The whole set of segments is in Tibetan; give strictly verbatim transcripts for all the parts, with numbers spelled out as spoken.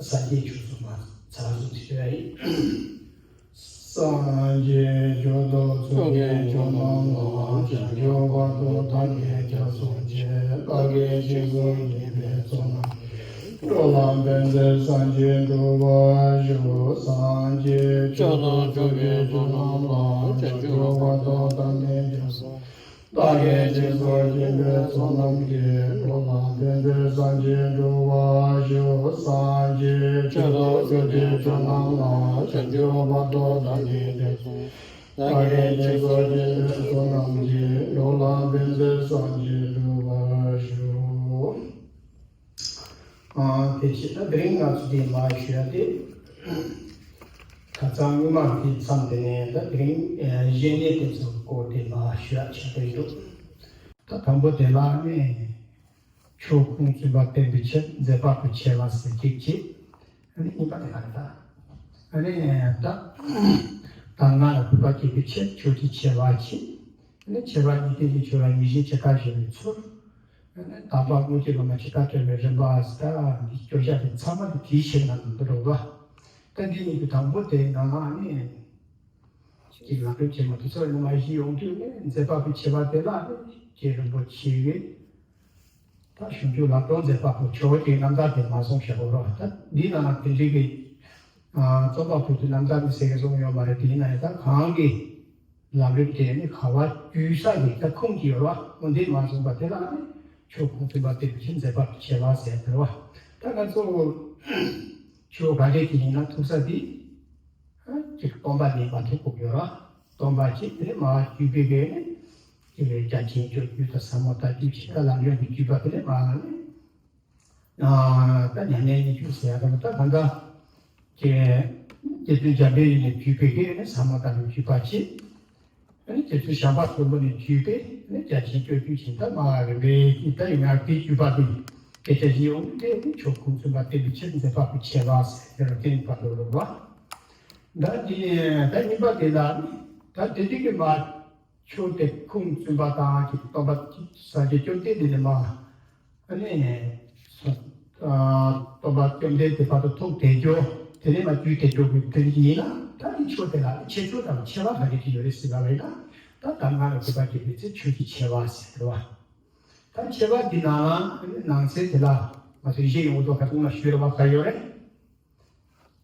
སངས་རྒྱས་མཆོག་གསུངས་པ་ཚར་གསུམ་ཞིག་ཡོད་ཡིན། སངས་རྒྱས་མཆོག་ཏུ་གཙུག་གི་མཆོག་རྣམས་ལ། བྱང་ཆུབ་བར་དུ་བདག་གིས་ཀྱང་གསུངས་ཀྱི། བདག་གིས་ཇི་སྐད་བགྱིས་པའི་ཚོགས་རྣམས་ཀྱིས། འགྲོ་ལ་ཕན་ཕྱིར་སངས་རྒྱས་འགྲུབ་པར་ཤོག། སངས་རྒྱས་མཆོག་ཏུ་གཙུག་གི་མཆོག་རྣམས་ལ། བྱང་ཆུབ་བར་དུ་བདག་གིས་ཀྱང་གསུངས། བདག་གིས་ཇི་སྐད་བགྱིས་པའི་ཚོགས་རྣམས་ཀྱིས། འགྲོ་ལ་ཕན་ཕྱིར་སངས་རྒྱས་འགྲུབ་པར་ཤོག། སངས་རྒྱས་མཆོག་ཏུ་གཙུག་གི་མཆོག་རྣམས་ལ། བྱང་ཆུབ་བར་དུ་བདག་གིས་ཀྱང་གསུངས། བདག་གིས་ཇི་སྐད་བགྱིས་པའི་ཚོགས་རྣམས་ཀྱིས། འགྲོ་ལ་ཕན་ཕྱིར་སངས་རྒྱས་འགྲུབ་པར་ཤོག། ཨ། དེ་བྱས་ད་དེ་རིང་ང་ཚོ་དེ་མར་ཞུ་ཡ་དེ། ཁ་སང་སྔོན་མ་དེ་མཚམས་དེ་ནས་ད་དེ་རིང་གཞན་གནས་དེ་ཚོའི་སྐོར་དེ་མར་ཞུ་ཡ་བྱེད་ཀྱི་འདུག། ད་དང་པོ་དེ་ལ་ནི། ཆོས་ཁུངས་བཙུན་པ་བསྟན་པའི་ཕྱིར་མཛད་པ་པོའི་ཆེ་བ་ཟེར་གཅིག་བྱས། ཨ་ནི་གཉིས་པ་དེ་ག་རེ་ད། ཨ་ནི་ད། ད་ང་ལ་གུས་པ་བསྐྱེད་པའི་ཕྱིར་ཆོས་ཀྱི་ཆེ་བ་བྱས། ཨ་ནི་ཆེ་བ་གཉིས་ལྡན་གྱི་ཆོས་ལ་ཡིད་བཞིན་ཇི་ལྟར་གཞལ་བའི་ཚུལ། ཨ་ནི་དམ་པ་དངོས་ཀྱི་བླ་མ་ཇི་ལྟར་སྟོན་པའི་རིམ་པ་ཟེར་ད་འདི་སྐྱོར་བྱ་དེ་ཚང་མ་དེ་དེའི་ཕྱིར་ན་འདུག་རོགས་པ། ད་འདི་གཉིས་ཀྱི་དང་པོ་དེ་ནང་ཨ་ནི། ཅིག་ལམ་རིམ་ཆེན་མོ་དེ་ཚོ་ཡོང་བ་ཞིག་ཡོང་དུས་ནས་མཛད་པ་པོའི་ཆེ་བ་དེ་ལ་ནི་རྗེ་རིན་པོ་ཆེ་གིས། ད་གཞུང་ཆོས་ལམ་སྒྲོན་མཛད་པ་པོ་ཇོ་བོ་རྗེའི་རྣམ་ཐར་དེ་མར་གསུངས་བཞག་གོ་རོགས། ད་འདི་ནང་ལ་དེ་འདྲའི་གི། ཨ། རྩོམ་པ་པོ་དེ་རྣམ་ཐར་དེ་ཟེར་གི་གསུངས་ཡོད་མ་རེད། དེ་ཡིན་ན་ཡང་ད་གང་གི་ལམ་རིམ་དེ་ནི་ག་བ་བརྒྱུད་ས་གི་ད་ཁུངས་ཀྱི་ཡོད་རོགས། འོ་འདི་མར་གསུངས་པ་དེ་ལ་ནི་ཆོས་ཁུངས་བཙུན་པ་དེ་བཞིན་མཛད་པ་ཆེ་བ་ཟེར་དེ་རོགས། ད་ང་ཚོ་ཆོས་ག་འདྲས་ཀྱི་ཡིན་ན་ཐུག་ས་འདི། ཅིག་སྟོང་པ་ཉིད་མ་ཐུག་དགོས་ཡོད་ར། སྟོང་པ་ཅིག་དེ་མ་བརྒྱུད་པའི་གི་ནི། ཅིག་རྒྱ་ཆེན་སྤྱོད་བརྒྱུད་དང་ཟབ་མོ་ལྟ་བརྒྱུད་ཅིག་ད་ལམ་རིམ་གྱི་བརྒྱུད་པ་དེ་ནི་མ་ནི། ཨ། ད་ཉམས་ལེན་གཉིས་བརྒྱུད་ཟེར་ཡ་དང་ད་གང་ལྟར། ཅིག་རྗེ་བཙུན་འཇམ་པའི་དབྱངས་ནས་བརྒྱུད་པའི་གི་ནི་ཟབ་མོ་ལྟ་བུའི་བརྒྱུད་པ་ཅིག་ཨ་ནི་རྗེ་བཙུན་བྱམས་པ་མགོན་པོ་ནས་བརྒྱུད་པའི་ནི་རྒྱ་ཆེན་སྤྱོད་བརྒྱུད་ཅིག་ད་མ་རིམ་པའི་གི་ད་ཡོད་ཡ་གི་བརྒྱུད་པ་དེ་སྐད་ཆ་བཞི་ཡོང་དེ་ནི་ཆོས་ཁུངས་བཙུན་པ་བསྟན་པའི་ཕྱིར་མཛད་པ་པོའི་ཆེ་བ་ཟེར་དེ་རུ་བསྟན་པ་ལོ་ལོ་བ། ད་འདི་ད་གཉིས་པ་དེ་ལ་ནི་ད་དེ་དེ་གི་མ་ཆོས་དེ་ཁུངས་བཙུན་པ་དང་གི་སྟོན་པ་སངས་རྒྱས་བཅོམ་ལྡན་འདས་ནི་མ། ཨ་ནི། སྟོན་པ་བཅོམ་ལྡན་འདས་དེ་བར་དུ་ཐུག་བསྡད་རྒྱུ། དེ་ནས་མ་བརྒྱུད་དེ་འགྲོ་དགོས་དོན་ཡིན་ན་ད་ནི་ཆོས་དེ་ལ་ཆེ་ཆུང་དང་ཆེ་བ་ག་རེ་ཅིག་ཡོད་རེད་ཟེར་བ་ཡིན་ན། ད་ད་ང་ལ་གུས་པ་བསྐྱེད་པའི་ཚེ་ཆོས་ཀྱི་ཆེ་བ་ཟེར་བ། ད་ཆེ་བ་འདི་ནང་ལ་ནང་གསེས་དེ་ལ་ང་ཚོས་གཞན་ཡོངས་རྫོགས་ཁ་ཐུག་ལ་ཞུས་རེད་བ་ག་ཡོད་རེད།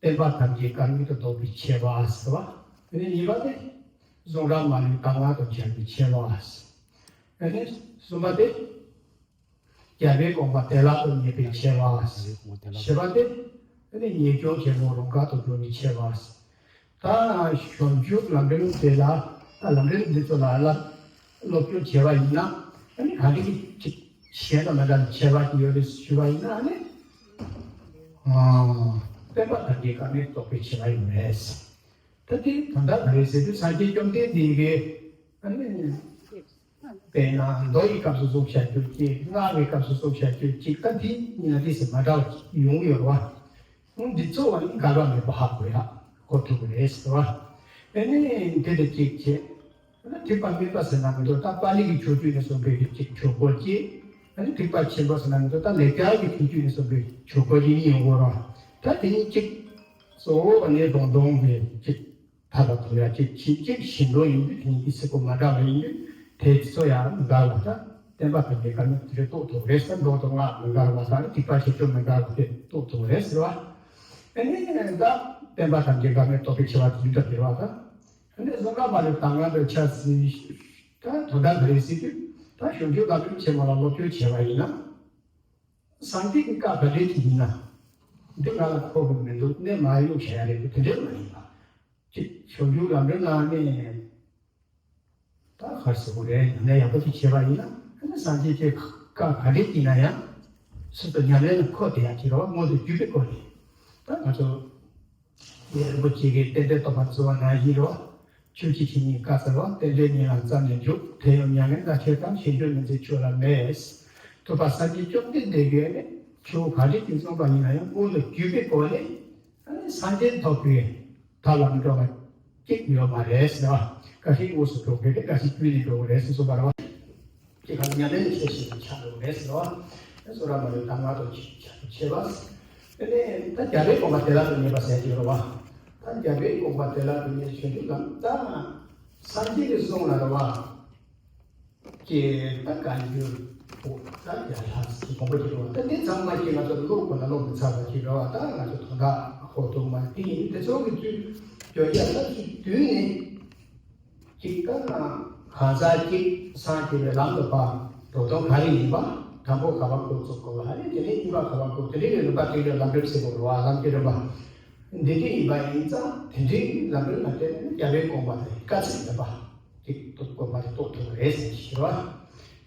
བསྟན་པ་ཐམས་ཅད་སྐལ་མེད་དུ་རྫོགས་པའི་ཆེ་བ་ཟེར་བ། དེ་ནས་གཉིས་པ་དེ། གཟུངས་རབ་མ་ལུས་གདམས་ངག་ཏུ་སྦྱར་བའི་ཆེ་བ་ཟེར། དེ་ནས་གསུམ་པ་དེ། རྒྱལ་བའི་དགོངས་པ་བདེ་བླག་ཏུ་རྙེད་པའི་ཆེ་བ། བཞི་པ་སྟེ། ཨ་ནི་ངེས་འབྱུང་ཆེན་མོ་རང་དགར་དུ་འགྲོ་བའི་ཆེ་བ། ད་གཞུང་ཆོས་ལམ་རིམ་དེ་ལ་ད་ལམ་རིམ་འདི་ཚོ་ལ་ལ་སློབ་སྦྱོང་བྱས་པ་ཡིན་ན་ཨ་ནི་ག་འདྲ་གི་ཅིག་གཞན་དང་མ་འདྲ་བའི་ཆེ་བ་ཅིག་ཡོད་རེད་ཞུ་བ་ཡིན་ན་ཨ་ནི། ཨ། བསྟན་པ་དར་རྒྱས་དཀའ་མེད་རྫོགས་པའི་ཆེ་བ་ཡིན་པས། ད་དེ་ད་ལྟ་ག་རེ་ཟེར་དུས་སངས་རྒྱས་བཅོམ་ལྡན་འདས་ཀྱིས་ཨ་ནི། དཔེར་ན་མདོ་ཡི་སྐབས་སུ་གསུངས་བཞག་རྒྱུ་གཅིག་སྔགས་ཀྱི་སྐབས་སུ་གསུངས་བཞག་རྒྱུ་གཅིག་ད་དེ་གཉིས་ལ་དེ་ཟེར་མ་འདྲ་བ་ཡོང་ཡོད་རེད་བ། འདི་ཚོ་བ་ནི་འགལ་བ་མེད་པ་ཧ་གོ་ཡ་གོ་ཐུབ་ཀྱི་རེད་ཟེར་བ། དེ་ནས་འདི་ལ་གཅིག་བྱས། ད་ཐེག་པ་དམན་པ་ཟེར་ན་མི་འདུག་ད་པཱ་ལི་གི་ཕྱོགས་བསྡུས་ནས་གསུངས་པའི་གཅིག་ཆོས་སྐོར་གཅིག་ཨ་ནི་ཐེག་པ་ཆེན་པོ་ཟེར་ན་མི་འདུག་ད་ལེགས་སྦྱར་གྱི་ཕྱོགས་བསྡུས་ནས་གསུངས་པའི་ཆོས་སྐོར་གཅིག་གཉིས་ཡོང་གི་རེད་བ། ད་དེ་གཉིས་གཅིག་གཙོ་བོ་བ་ནི་སྡོང་སྡོང་གི་གཅིག་ཐ་དད་དུ་ཡ་གཅིག་གཅིག་གཅིག་ཞིང་སྡོང་ཡིན་དུས་དེ་གཉིས་ཀྱི་ཚིག་གོ་མ་འདྲ་བ་ཡིན་དུས་དེ་ཚོ་ཡང་མི་འགལ་བ་ད་བསྟན་པ་དང་འགལ་མེད་དེ་རྟོགས་ཐུབ་རེད་ཟེར། མདོ་དང་སྔགས་མི་འགལ་བ་དང་ནི་ཐེག་པ་ཆེ་ཆུང་མི་འགལ་བ་དེ་རྟོགས་ཐུབ་རེད་ཟེར་བ། ཨ་ནི་ད་བསྟན་པ་དང་འགལ་མེད་རྟོགས་པའི་ཆེ་བ་དེ་ཡུལ་དུ་འགལ་བ་དང་། ཨ་ནི་གཟུངས་སྔགས་མ་ལུས་གདམས་ངག་ཏུ་ཆ་ཟིན། ད་དོན་དག་ག་རེ་ཟེར་དུས་ད་གཞུང་ཆོས་ལམ་རིམ་ཆེན་མོ་ལ་སློབ་སྦྱོང་བྱས་པ་ཡིན་ན། སངས་རྒྱས་ཀྱི་བཀའ་ག་འདྲས་ཅིག་ཡིན་ན། འདི་ང་ལ་མཁོ་གི་མི་འདུག་གནད་མ་གཡུག་བྱ་ཡ་རེད་འདུག་དེ་འདྲས་མ་ཡིན་པ། ཅིག་གཞུང་ཆོས་ལམ་རིམ་ནང་ནས་ད་ག་རེ་ཟེར་དགོས་རེད། ཉམས་ལེན་ཡག་པོ་ཅིག་བྱས་པ་ཡིན་ན་ཨ་ནི་སངས་རྒྱས་ཀྱི་བཀའ་ག་འདྲས་ཅིག་ཡིན་ན་ཡང་སོ་སོ་ཉམས་ལེན་ལ་འཁོར་བསྡད་ཡ་ཅིག་རེད་བ། མངོན་དུ་གྱུར་པའི་སྒོ་ནས་ད་ང་ཚོ། རྗེ་རིན་པོ་ཆེ་གིས་རྟེན་འབྲེལ་སྟོན་པ་བརྩི་བ་ནང་བཞིན་རོ། ཆོས་ཀྱི་ཆོས་ཉིད་བཀའ་སྩལ་པ། རྟེན་འབྲེལ་ཉིད་ལ་བརྩམས་ནས་འཇུག་དེ་ཡང་མྱ་ངན་ལས་འདའ་ཕྱིར་དང་། ཞེས་བརྗོད་མི་འཛིན་ཆོས་ལ་མེད། ཐུབ་པ་སངས་རྒྱས་བཅོམ་ལྡན་འདས་ཀྱིས་ནི་ཆོས་ག་འདྲ་ཅིག་གསུངས་པ་ཡིན་ན་ཡང་མངོན་དུ་གྱུར་པའི་སྒོ་ནས་སངས་རྒྱས་ཐོབ་པའི་ཐབས་ལ་མི་འགྲོ་བ་གཅིག་ཡོད་མ་རེད་ཟེར་བ། འགའ་ཞིག་དངོས་སུ་འགྲོ་དགོས་རེད། འགའ་ཞིག་རྒྱུད་ནས་འགྲོ་དགོས་རེད་ཟེར་གསུངས་པ་རེད་བ། དེ་ག་ཉམས་ལེན་བྱེད་བཞིན་དུ་ཆགས་འགྲོ་རེད་ཟེར་བ། གཟུངས་རབ་མ་ལུས་གདམས་ངག་ཏུ་ཆ་ཆེ་བ། དེ་ནས་ད་རྒྱལ་བའི་དགོངས་པ་བདེ་བླག་ཏུ་ངེས་པ་ཟེར་གྱི་རེད་བ། ད་རྒྱལ་བའི་དགོངས་པ་བདེ་བླག་ཏུ་ངེས་བྱུང་དུས་ལ་ད་སངས་རྒྱས་ཀྱི་གསུང་ལ་རེད་བ། ཀྱེ་ད་བཀའ་འགྱུར་འོ་ད་རྒྱ་ལྷ་ཟེར་གྱི་དགོངས་པ་ཅིག་རེད་བ། ད་འདི་ཚང་མ་ཅིག་ང་ཚོ་ཀློག་དགོས་ན་ཀློག་མི་ཚར་བ་ཅིག་རེད་བ། ད་ང་ཚོ་དོན་དག་ཧོ་ཐུག་མ་དེ་ཡིན་དེ་ཚོ་གི་དུས་བརྗོད་བྱ་ད་ཚོ་དུས་ནི། གཅིག་ལྟར་ན་གང་ཟག་གཅིག་སངས་རྒྱས་པའི་ལམ་དུ་བབས་འགྲོ་དོན་ག་རེ་ཡིན་པ། དང་པོ་ག་པར་འགོ་བཙུགས་དགོས་པ། ཨ་ནི་དེ་ནས་གཉིས་པ་ག་པར་འགོ། དེ་ནས་རིམ་པ་དེ་ལ་ལམ་རིམ་ཟེར་དགོས་རེད་བ། ལམ་གྱི་རིམ་པ་འདི་འདྲ་ཡིན་པ་ཡིན་ཙང་དེ་འདྲའི་ལམ་རིམ་ལ་བརྟེན་ནས་རྒྱལ་བའི་དགོངས་པ་དང་བཀའ་ཚིགས་བདུན་པ་གཅིག་ཏུ་དགོངས་པ་དེ་རྟོགས་ཐུབ་པ་རེད་ཟེར་གྱི་རེད་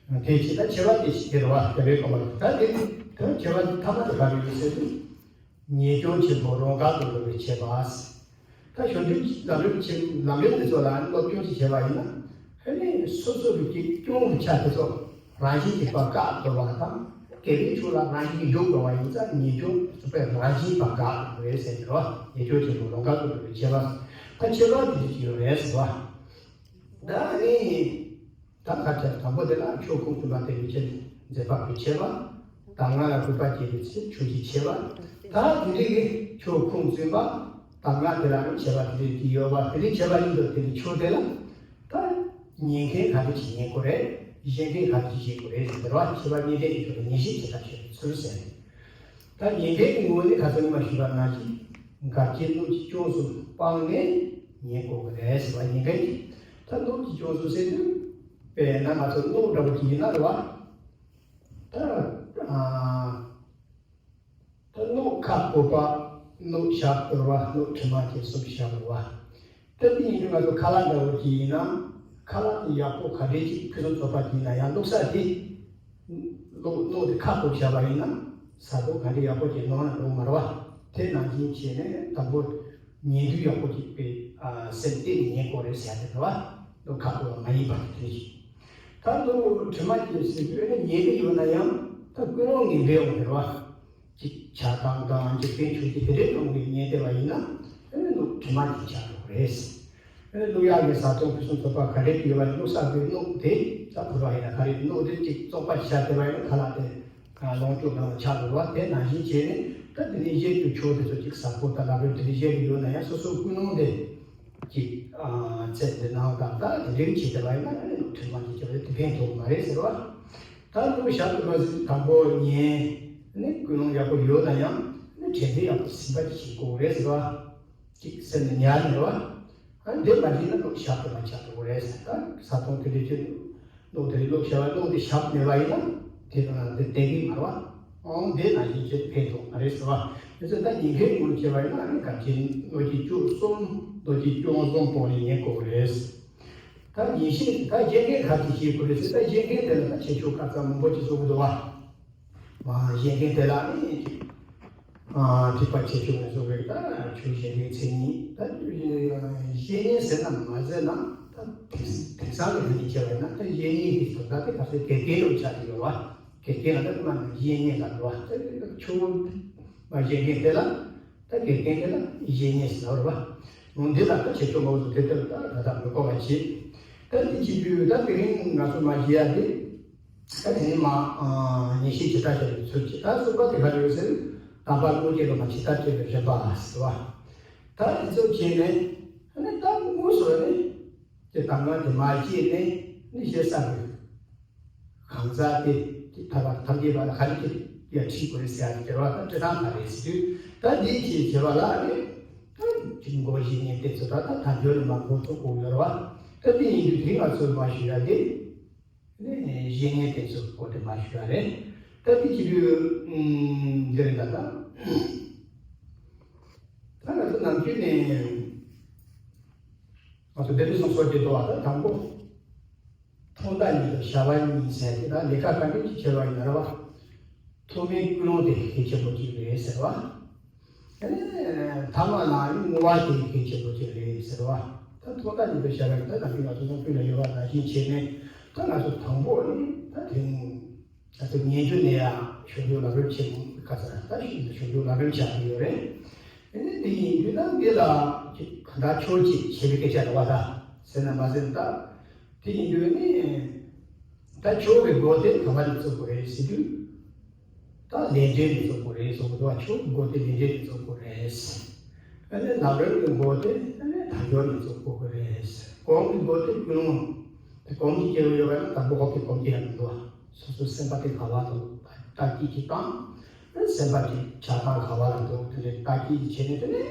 བ། དེ་ཕྱི་ད་ཆེ་བ་དེ་ཞིག་དེ་རེད་བ། རྒྱལ་བའི་དགོངས་པ་ལ་ད་དེ་ནི་ད་ཆེ་བ་དེ་ཐ་མ་དེ་ག་རེ་ཡོད་ཟེར་དུས། ངེས་འབྱུང་ཆེན་པོ་རང་དགར་དུ་འགྲོ་བའི་ཆེ་བ། ད་གཞུང་འབྲེལ་ལམ་རིམ་ཆེན་ལམ་རིམ་དེ་ཚོ་ལ་སློབ་སྦྱོང་ཅིག་བྱས་པ་ཡིན་ན། ཨ་ནི་སོ་སོ་གི་ཅིག་སྐྱོང་གི་ཆ་དེ་ཚོ་རང་བཞིན་གྱིས་ཕར་བཀག་འགྲོ་བ་དང་། དགེ་བའི་ཕྱོགས་ལ་རང་བཞིན་གྱིས་འཇུག་འགྲོ་བ་ཡིན་ཙང་ངེས་འབྱུང་དེ་ཚོ་དཔེ་རང་བཞིན་གྱིས་ཕར་བཀག་འགྲོ་བ་རེད་ཟེར་གྱི་རེད་བ། ངེས་འབྱུང་ཆེན་པོ་རང་དགར་དུ་འགྲོ་བའི་ཆེ་བ། ད་ཆེ་བ་དེ་འདྲ་ཅིག་ཡོད་རེད་ཟེར་བ། ད་ཨ་ནི། ད་ཁ་ཆ་དང་པོ་དེ་ལ་ཆོས་ཁུངས་བཙུན་པ་དེ་ལས་ཆེ་མཛད་པ་གི་ཆེ་བ། གདམས་ངག་ལ་གུས་པ་བསྐྱེད་པའི་ཚེ་ཆོས་ཀྱི་ཆེ་བ། ད་དེ་འདྲའི་གི་ཆོས་ཁུངས་བཙུན་པ། གདམས་ངག་དེ་ལ་ནི་ཆེ་བ་དེ་འདྲའི་གི་ཡོད་པ། དེ་འདྲའི་ཆེ་བ་ཡིན་དུས་དེ་ནི་ཆོས་དེ་ལ། ད་ཉན་མཁན་ག་རེ་ཞིག་ཉན་དགོས་རེད། བཞེས་མཁན་ག་རེ་ཞིག་བཞེས་དགོས་རེད་ཟེར་བ། ཆེ་བ་ཉན་མཁན་གྱི་ཆོས་དེ་ཉན་ཤེས་བྱེད་ཐབས་ཤེས་པའི་ཚུལ་ཟེར། ད་ཉན་མཁན་གྱི་ངོས་ནས་ཁ་སང་ཉི་མ་ཞུས་པ་ནང་བཞིན་འགལ་རྐྱེན་གནོད་ཀྱི་ཅུང་ཟད་སྤངས་ནས་ཉན་དགོས་ཀྱི་རེད་ཟེར་བ། ཉན་མཁན་གྱིས་ད་གནོད་ཀྱི་ཅུང་ཟད་ཟེར་དུས་དཔེར་ན་ང་ཚོ་གནོད་འདྲ་པོ་ཅིག་ཡིན་ན་རེད་བ། ད་ཨ་ད་གནོད་ཁ་སྤོབས་པ། གནོད་ཞབས་ཀྱིས་བོར་བ། གནོད་དྲི་མ་ཅན་གསུམ་ཞབས་བོར་བ། ད་དེ་ཡིན་དུས་ང་ཚོ་ཁ་ལག་འདྲ་བོ་ཅིག་ཡིན་ན། ཁ་ལག་དེ་ཡག་པོ་ག་འདྲས་ཅིག་ཕུན་སུམ་ཚོགས་པ་ཅིག་ཡིན་ན་ཡང་བླུགས་ས་དེ། བླུགས་བླུགས་དེ་ཁ་སྤོབས་བཞག་པ་ཡིན་ན་ཟ་འཐུང་ག་འདྲས་ཡག་པོ་ཅིག་གནང་ན་འགྲོ་མ་རེད་བ། དེ་ནང་བཞིན་བྱས་ནས་དང་པོ་ཉན་དུས་ཡག་པོ་ཅིག་དཔེ་ཨ་སེམས་གཏད་ནས་ཉན་དགོས་རེད་ཟེར་ཡ་དེ་རེད་བ། བླུགས་ཁ་སྤོབས་པ་མ་ཡིན་པ་དེ་ཅིག་ད་བླུགས་དྲི་མ་ཅན་ཟེར་དུས་ཨ་ནི་ཉན་གི་ཡོད་ན་ཡང་ད་ཀུན་སློང་ངན་པའི་འོག་རེད་བ། ཅིག་ཆགས་སྡང་དང་འཇིག་རྟེན་ཆོས་བརྒྱད་དེ་འདྲའི་སྟོང་གི་ཉན་བསྡད་པ་ཡིན་ན་ཨ་ནི་ནོར་དྲི་མ་གི་ཆགས་འགྲོ་གི་རེད། ཨ་ནི་བླུགས་ཡག་གི་བཟའ་བཏུང་ཕུན་སུམ་ཚོགས་པ་ག་རེ་ཡོད་པ་བླུགས་ས་གི་སྣོད་དེ་ད་བོར་བ་ཡིན་ན་ག་རེ་སྣོད་དེ་ཅིག་བཙོག་པ་ཆགས་བསྡད་པ་ཡིན་ན་ཁ་ལག་དེ་ལོངས་སྤྱོད་ངང་ལ་ཆགས་འགྲོ་བ། དེ་ནང་བཞིན་བྱས་ནས་ད་དེ་ནས་གཞན་གྱི་ཆོས་དེ་ཚོ་ཅིག་ཟ་ཁུ་དང་ལག་པས་དེ་འདྲ་བཤད་ཀྱི་ཡོད་ན་ཡང་སོ་སོའི་ཀུན་སློང་དེ་ཅིག་ཚད་དེ་ནང་དང་ད་དེ་འདྲའི་བྱེད་བསྡད་པ་ཡིན་ན་ཨ་ནི་ནོར་དྲི་མ་གི་ཆགས་པ་དེ་ཕན་ཐོགས་མ་རེད་ཟེར་བ། ད་ལྟ་བུ་ཞབས་ཀྱིས་བོར་ཟིན་དང་པོ་ཉན། ནི་ཀུན་སློང་ཡག་པོ་ཡོད་ན་ཡང་ནི་དྲན་རྟེན་ཡག་པོ་ཟིན་པ་ཅིག་བྱེད་དགོས་རེད་ཟེར་བ། ཅིག་སེམས་ནས་ཉར་ནས་རེད་བ། ཨ་འདི་མ་བྱས་ན་ནོར་ཞབས་ཀྱིས་མ་ཆགས་འགྲོ་གི་རེད་ཟེར། ད་བཟའ་བཏུང་དེ་འདྲ་བྱེད་ནོར་དེ་ལོག་བྱ་བ་ནོར་དེ་ཞབས་མེད་པ་ཡིན་ན་དེ་དང་དེ་བསྡད་ཀྱི་མ་རེད་བ། ཨང་འདི་ན་ཡིན་ཅེས་ཕན་ཐོགས་མ་རེད་ཟེར་བ། དེ་ཚོ་ད་ཉན་མཁན་ངོས་བྱས་པ་ཡིན་ན་ཨ་ནི་ག་ཅིག་ལོ་གཅིག་བཅུ་གསུམ་ལོ་གཅིག་སྐྱོང་གསུམ་པོ་ནས་ཉན་དགོས་རེད། ད་ཉན་ཤེས་ད་བཞེས་མཁན་ག་ཅིག་བྱེད་དགོས་རེད་ཟེར། ད་བཞེས་མཁན་དེ་ལ་ད་ཁྱད་ཆོས་ཁ་ཚ་མང་པོ་ཅིག་བཟོ་གི་འདུག་བ། མ་བཞེས་མཁན་དེ་ལ་ནི་ཅིག་ཨ་ཐིགས་པ་ཆེ་ཆུང་ནས་བཟོ་གི་ད་ཆོས་བཞེས་མཁན་མཚན་ཉིད་ད་བཞེས་མཁན་ཟེར་ན་མ་ཟེར་ན་ད་དེང་དེང་སང་གི་ཧ་ནི་བྱས་པ་ཡིན་ན་ད་བཞེས་མཁན་གྱི་དོན་དག་དེ་ག་ཚོད་དགེ་རྒན་རུ་ཆགས་ཀྱི་ཡོད་བ། དགེ་རྒན་ལ་ད་ཁོ་ན་བཞེས་མཁན་ལ་འགྲོ་བ་ད་ཆུང་མ་བཞེས་མཁན་དེ་ལ། ད་དགེ་རྒན་དེ་ལ་བཞེས་མཁན་ཟེར་བ་རེད་བ། འོ་འདི་ལ་ད་བྱེད་ཆོག་མ་འོ་དེ་ལྟར་ད་ད་ལྟ་མི་གོ་བ་བྱེད། ད་འདི་བྱེད་དུས་ད་དེ་རིང་ང་ཚོ་མ་བཞེས་ཡ་དེ། ད་དེ་ནི་མ་ཉན་ཤེས་བྱེད་ཐབས་བྱ་བའི་ཚུལ་གྱིས་ད་གསུམ་པ་དེ་ག་རེ་ཡོད་ཟེར། དམ་པ་བློ་སྐྱེས་ལ་མ་ཇི་ལྟར་བྱེད་པའི་རིམ་པ་ཟེར་བ། ད་དེ་ཚོ་བྱས་ནས་ཨ་ནི་ད་དངོས་སུ་ནི་དེ་གདམས་ངག་དེ་མ་བྱས་ནས་ནི་བཤད་ས་དགོས། གང་ཟག་དེ་ཐར་པ་ཐམས་ཅད་པ་ལ་ག་རེ་ཡ་ཁྲིད་དགོས་རེད་ཟེར་ཡ་དེ་འབྲེལ་བ་དང་འབྲེལ་སྟངས་ག་རེ་ཟེར་དུས་ད་འདིའི་ཆེད་བྱེད་པ་ལ་ནི་ད་ཅིག་མགོ་བཞི་ནས་དེ་ཚོ་ད་ད་དལ་འབྱོར་ནས་མ་མགོ་ཚོད་དགོས་ཡོད་རེད་བ། ད་དེ་ཡིན་དུས་དེ་ང་ཚོས་མ་ཞུ་ཡ་དེ་ནི་བཞེས་མཁན་དེ་ཚོ་གོ་དེ་མ་ཞུ་ཡ་རེད། ད་དེ་བྱེད་དུས་འདི་རེད་ད་ད་ད་ང་ཚོ་ནམ་རྒྱུན་ནས་ང་ཚོ་བདེ་སྡུག་གསུམ་སོགས་ཀྱི་འདུག་བ། ད་དང་པོ། ཐོག་མཐའ་གཉིས་དང་བྱ་བ་གཉིས་ཟེར་གྱི་ད་ལས་ཀ་ག་འདྲ་ཅིག་བྱེད་པ་ཡིན་ན་རེད་བ། ཐོག་མའི་ཀུན་སློང་དེ་གལ་ཆེན་པོ་ཅིག་རེད་ཟེར་བ། ཨེ་ཐ་མ་ལ་ནི་བསྔོ་བ་དེ་གལ་ཆེན་པོ་ཅིག་རེད་ཟེར་བ། ད་ཐོག་མཐའ་གཉིས་དང་བྱ་བ་གཉིས་ད་ནམ་རྒྱུན་ང་ཚོ་ཚོ་ཀུན་ལ་ཡོད་པ་ནང་བཞིན་བྱས་ནས་ད་ང་ཚོ་དང་པོ་ནི་ད་དེ་ད་ལྟ་ཉན་རྒྱུ་ནས་ཡང་ཞུ་རྒྱུ་ལམ་རིམ་ཆེན་མོ་ཁ་ཚ་ད་ཞུ་ཞུ་རྒྱུ་ལམ་རིམ་ཆགས་ཀྱི་ཡོད་རེད། ཨེ་ནི་དེ་ཡིན་དུས་ད་འདི་ལ་ཅིག་ག་འདྲ་ཆོས་ཅིག་བྱེད་པའི་སྐད་ཆ་རེད་བ། ད་ཟེར་ན་མ་ཟེར་ན་ད། དེ་ཡིན་དུས་ནི། ད་ཆོས་ཀྱི་སྒོ་དེ་ག་བ་ནས་བཙུགས་དགོས་རེད་ཟེར་དུས། ད་ལས་འབྲས་ནས་རྫོགས་དགོས་རེད་གསུངས་འདུག་བ། ཆོས་ཀྱི་སྒོ་དེ་ལས་འབྲས་ནས་རྫོགས་དགོས་རེད། ཨ་ནི་ལམ་རིམ་གྱི་སྒོ་དེ་ཨ་ནི་དལ་འབྱོར་ནས་རྫོགས་དགོས་ཀྱི་རེད། གོང་གི་སྒོ་དེ་ཀུན་སློང་དེ་གོམས་ཀྱིས་སྐྱེ་བ་ཡོད་པ་ན། དང་པོ་ཧོབ་ཀྱིས་གོམས་ཀྱི་ཡང་མི་འདུག་བ། སོ་སོའི་སེམས་པ་དེ་ག་བ་དང་བརྟག་དཔྱད་ཅིག་བཏང་། ཨ་ནི་སེམས་པ་དེ་ཆགས་སྡང་ག་བ་ལ་འདུག་དེ་ནས་བརྟག་དཔྱད་ཅིག་བྱས་ནས། དེ་ནས་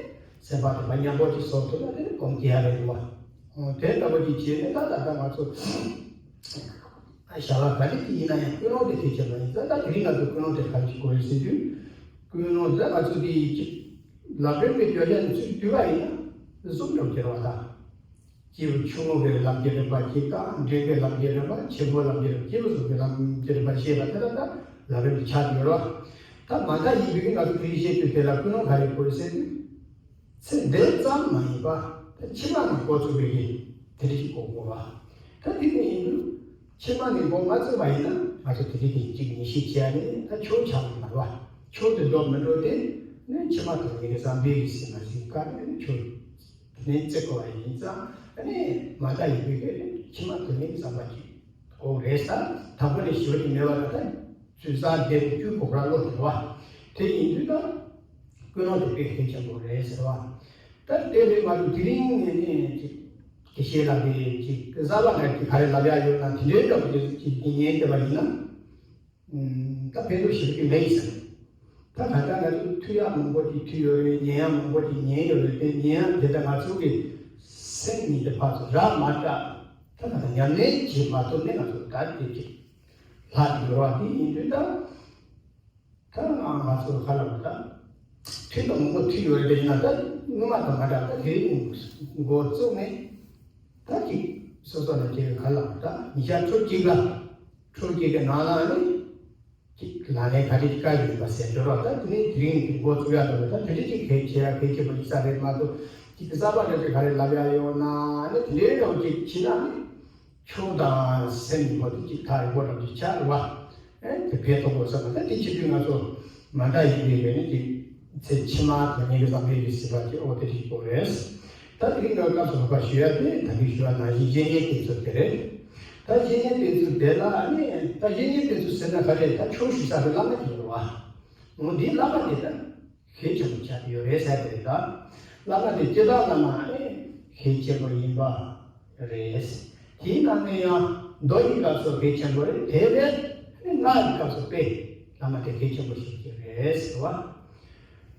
སེམས་པ་དེ་མ་ཉམས་པོ་ཅིག་བཟོ་ཐུབ་ན། དེ་ནས་གོམས་ཀྱི་ཡང་རེད་འདུག་བ། དེ་ལྟ་བུ་ཅིག་བྱས་ནས། ད་ད་ལྟ་ང་ཚོ་ཨ་བྱ་བ་ག་རེ་ཅིག་ཡིན་ན་ཡང་ཀུན་སློང་དེ་གལ་ཆེན་པོ་ཡིན་ཙང་། ད་དེ་རིང་ང་ཚོ་ཀུན་སློང་དེ་ག་རེ་ཅིག་དགོས་རེད་ཟེར་དུས། ཀུན་སློང་དེ་ང་ཚོ་དེ་ཅིག་ལམ་རིམ་གྱི་བརྗོད་བྱ་ནས་ཚུར་བསྡུས་པ་ཡིན་ན་གསུམ་ཙམ་གྱུར་བ་དང་། སྐྱེས་བུ་ཆུང་ངུ་གི་ལམ་གྱི་རིམ་པ་གཅིག་དང་། འབྲིང་གི་ལམ་གྱི་རིམ་པ། ཆེན་པོའི་ལམ་གྱི་རིམ། སྐྱེས་བུ་གསུམ་གྱི་ལམ་གྱི་རིམ་པ་ཞེས་པ་དེ་ལ་ད་ལམ་རིམ་གྱི་ཆ་དེ་ཡོད་རེད་བ། ད་མ་མཐའ་ཡིན་པའི་གི་ང་ཚོ་དེ་རིང་བཤད་རྒྱུ་དེ་ལ་ཀུན་སློང་ག་རེ་དགོས་ཟེར་དུས། ཚེ་འདི་ཙམ་མ་ཡིན་པ། ད་ཕྱི་མ་ནས་འགོ་ཚུགས་པའི་གི་དེ་རིང་གི་འགོ་དགོས་པ། ད་དེ་ནས་ཡིན་དུས་ཕྱི་མ་ནས་འགོ་མ་ཚུགས་པ་ཡིན་ན། ང་ཚོ་དེ་རིང་གི་གཅིག་ངེས་ཤེས་བྱས་ནས། ད་ཆོས་ཆགས་མི་འདུག་བ། ཆོས་དེ་འགྲོ་མི་འགྲོ་དེ་ནི་ཕྱི་མ་དང་ནི་བསམ་པའི་གི་སེམས་མ་ཟིན་ཀ་ནས་ཆོས་དེ་ནས་བརྩི་དགོས་པ་ཡིན་ཙང་། ཨ་ནི་མ་མཐའ་ཡིན་པའི་གི་ཕྱི་མ་དང་ནི་བསམ་པ་གཅིག་དགོས་རེད་ས། དང་པོ་ནས་ཞི་བ་དེ་མེད་པ་ད་ད་ཚུལ་བཟང་བདེ་བའི་རྒྱུ་གོ་བར་བློ་དེ་བ། དེ་ཡིན་དུས་ད་ཀུན་སློང་དེ་དཔེ་གལ་ཆེན་པོ་རེད་ཟེར་བ། ད་དེ་རེད་མ་གཏོགས་དེ་རིང་ནས་ནས་ཅིག་དགེ་བཤེས་ལགས་ཀྱིས་ཅིག་གཟའ་པ་ལགས་ཀྱིས་ག་རེ་ལབ་ཡ་ཡོད་ན། དེ་འདྲའི་སྐབས་ཀྱི་ཅིག་ཉན་བསྡད་པ་ཡིན་ན། ཨུམ། ད་ཕན་ཐོགས་ཞེ་པོ་ཅིག་མེད་ཀྱི་ཟེར། ད་ད་ལྟ་ང་ཚོ་ཐོས་ཡ་མང་པོ་ཅིག་ཐོས་ཡོད་རེད། ཉན་ཡ་མང་པོ་ཅིག་ཉན་ཡོད་རེད། དེ་ཉན་ཡ་དེ་ད་ང་ཚོ་གི་སེམས་ཉིད་དེ་ཕར་ཚུར་རག་མ་སྐྲག་ད་ད་ལྟ་ཉམས་ལེན་བྱེད་མ་ཐུབ་ནས་ང་ཚོ་ད་དེ་ཅིག་ལྷག་ཡོད་རེད་བ། དེ་ཡིན་དུས་ད། ད་ང་ང་ཚོ་ག་ལ་བ་ད། ཁྲིད་དང་མང་པོ་ཁྲིད་ཡོད་རེད་ན། ད་སྔོན་མ་དང་མ་འདྲ། ད་དེ་རིང་འགོ་བཙུགས་ནས་ད་ཅིག་སོ་སོ་ལ་དེ་ག་ལ་བ་ད་ཉིན་ཞག་ཕྲུགས་གཅིག་ལ། ཕྲུགས་གཅིག་གི་ནང་ལ་ནི་ཅིག་ལག་ལེན་ག་རེ་དཀའ་ཡོད་པ་ཟེར་འགྲོ་རོགས། ད་དེ་ནས་དེ་རིང་འགོ་བཙུགས་ཡ་འདུག་ད་དེ་འདྲ་ཅིག་གལ་ཆེ་ཡ་གལ་ཆེ་བ་ཡིན་ས་རེད་མ་གཏོགས། ཅིག་གཟའ་པ་འདྲ་ཅིག་ག་རེ་ལབ་ཡ་ཡོད་ན་ནི། དེ་འདྲའི་འདྲ་བོ་ཅིག་བྱས་ན་ནི། ཆོས་དང་སེམས་ཀྱི་སྒོ་དེ་གཅིག་ཐག་རིང་པོ་འདྲ་ཅིག་ཆགས་རེད་བ། ཨེ་དེ་ཕན་ཐོགས་དགོས་བསམ་པ། ད་དེ་བྱེད་དུས་ང་ཚོ་མ་འདྲ་ཡིན་པའི་ངོས་ནས་ཅིག་ཚེ་ཕྱི་མ་དང་ཉིན་གྱི་བསམ་པའི་གི་སྲིད་པ་ཅིག་འོ་དེ་ཞིག་དགོས་རེད། ད་དེ་རིང་ང་སྐབས་སུ་བབ་པ་ཞུ་ཡ་དེ་ད་གིན་ཞུ་བ་ནང་བཞིན་བཤེས་གཉེན་བསྟེན་ཚུལ་དེ་རེད། ད་བཤེས་གཉེན་བསྟེན་ཚུལ་དེ་ལ་ཨ་ནི་ད་བཤེས་གཉེན་བསྟེན་ཚུལ་ཟེར་ན་ག་རེ། ད་ཆོས་ཞུ་ས་དེ་བླ་མ་དེ་ཡོད་རེད་བ། འོ་འདི་བླ་མ་དེ་ད། གལ་ཆེན་པོ་ཆགས་ཀྱི་ཡོད་རེད་ཟེར་དེ་རེད་ད། བླ་མ་དེ་སྤྱིར་བཏང་བླ་མ་ཨེ་གལ་ཆེན་པོ་ཡིན་པ་རེད། དེའི་ནང་ནས་ཡང་མདོ་ཡི་སྐབས་སུ་གལ་ཆེན་པོ་རེད། དེ་བས་ཨེ་སྔགས་ཀྱི་སྐབས་སུ་དཔེ་བླ་མ་དེ་གལ་ཆེན་པོ་ཞིག་ཅིག་རེད་ཟེར་བ།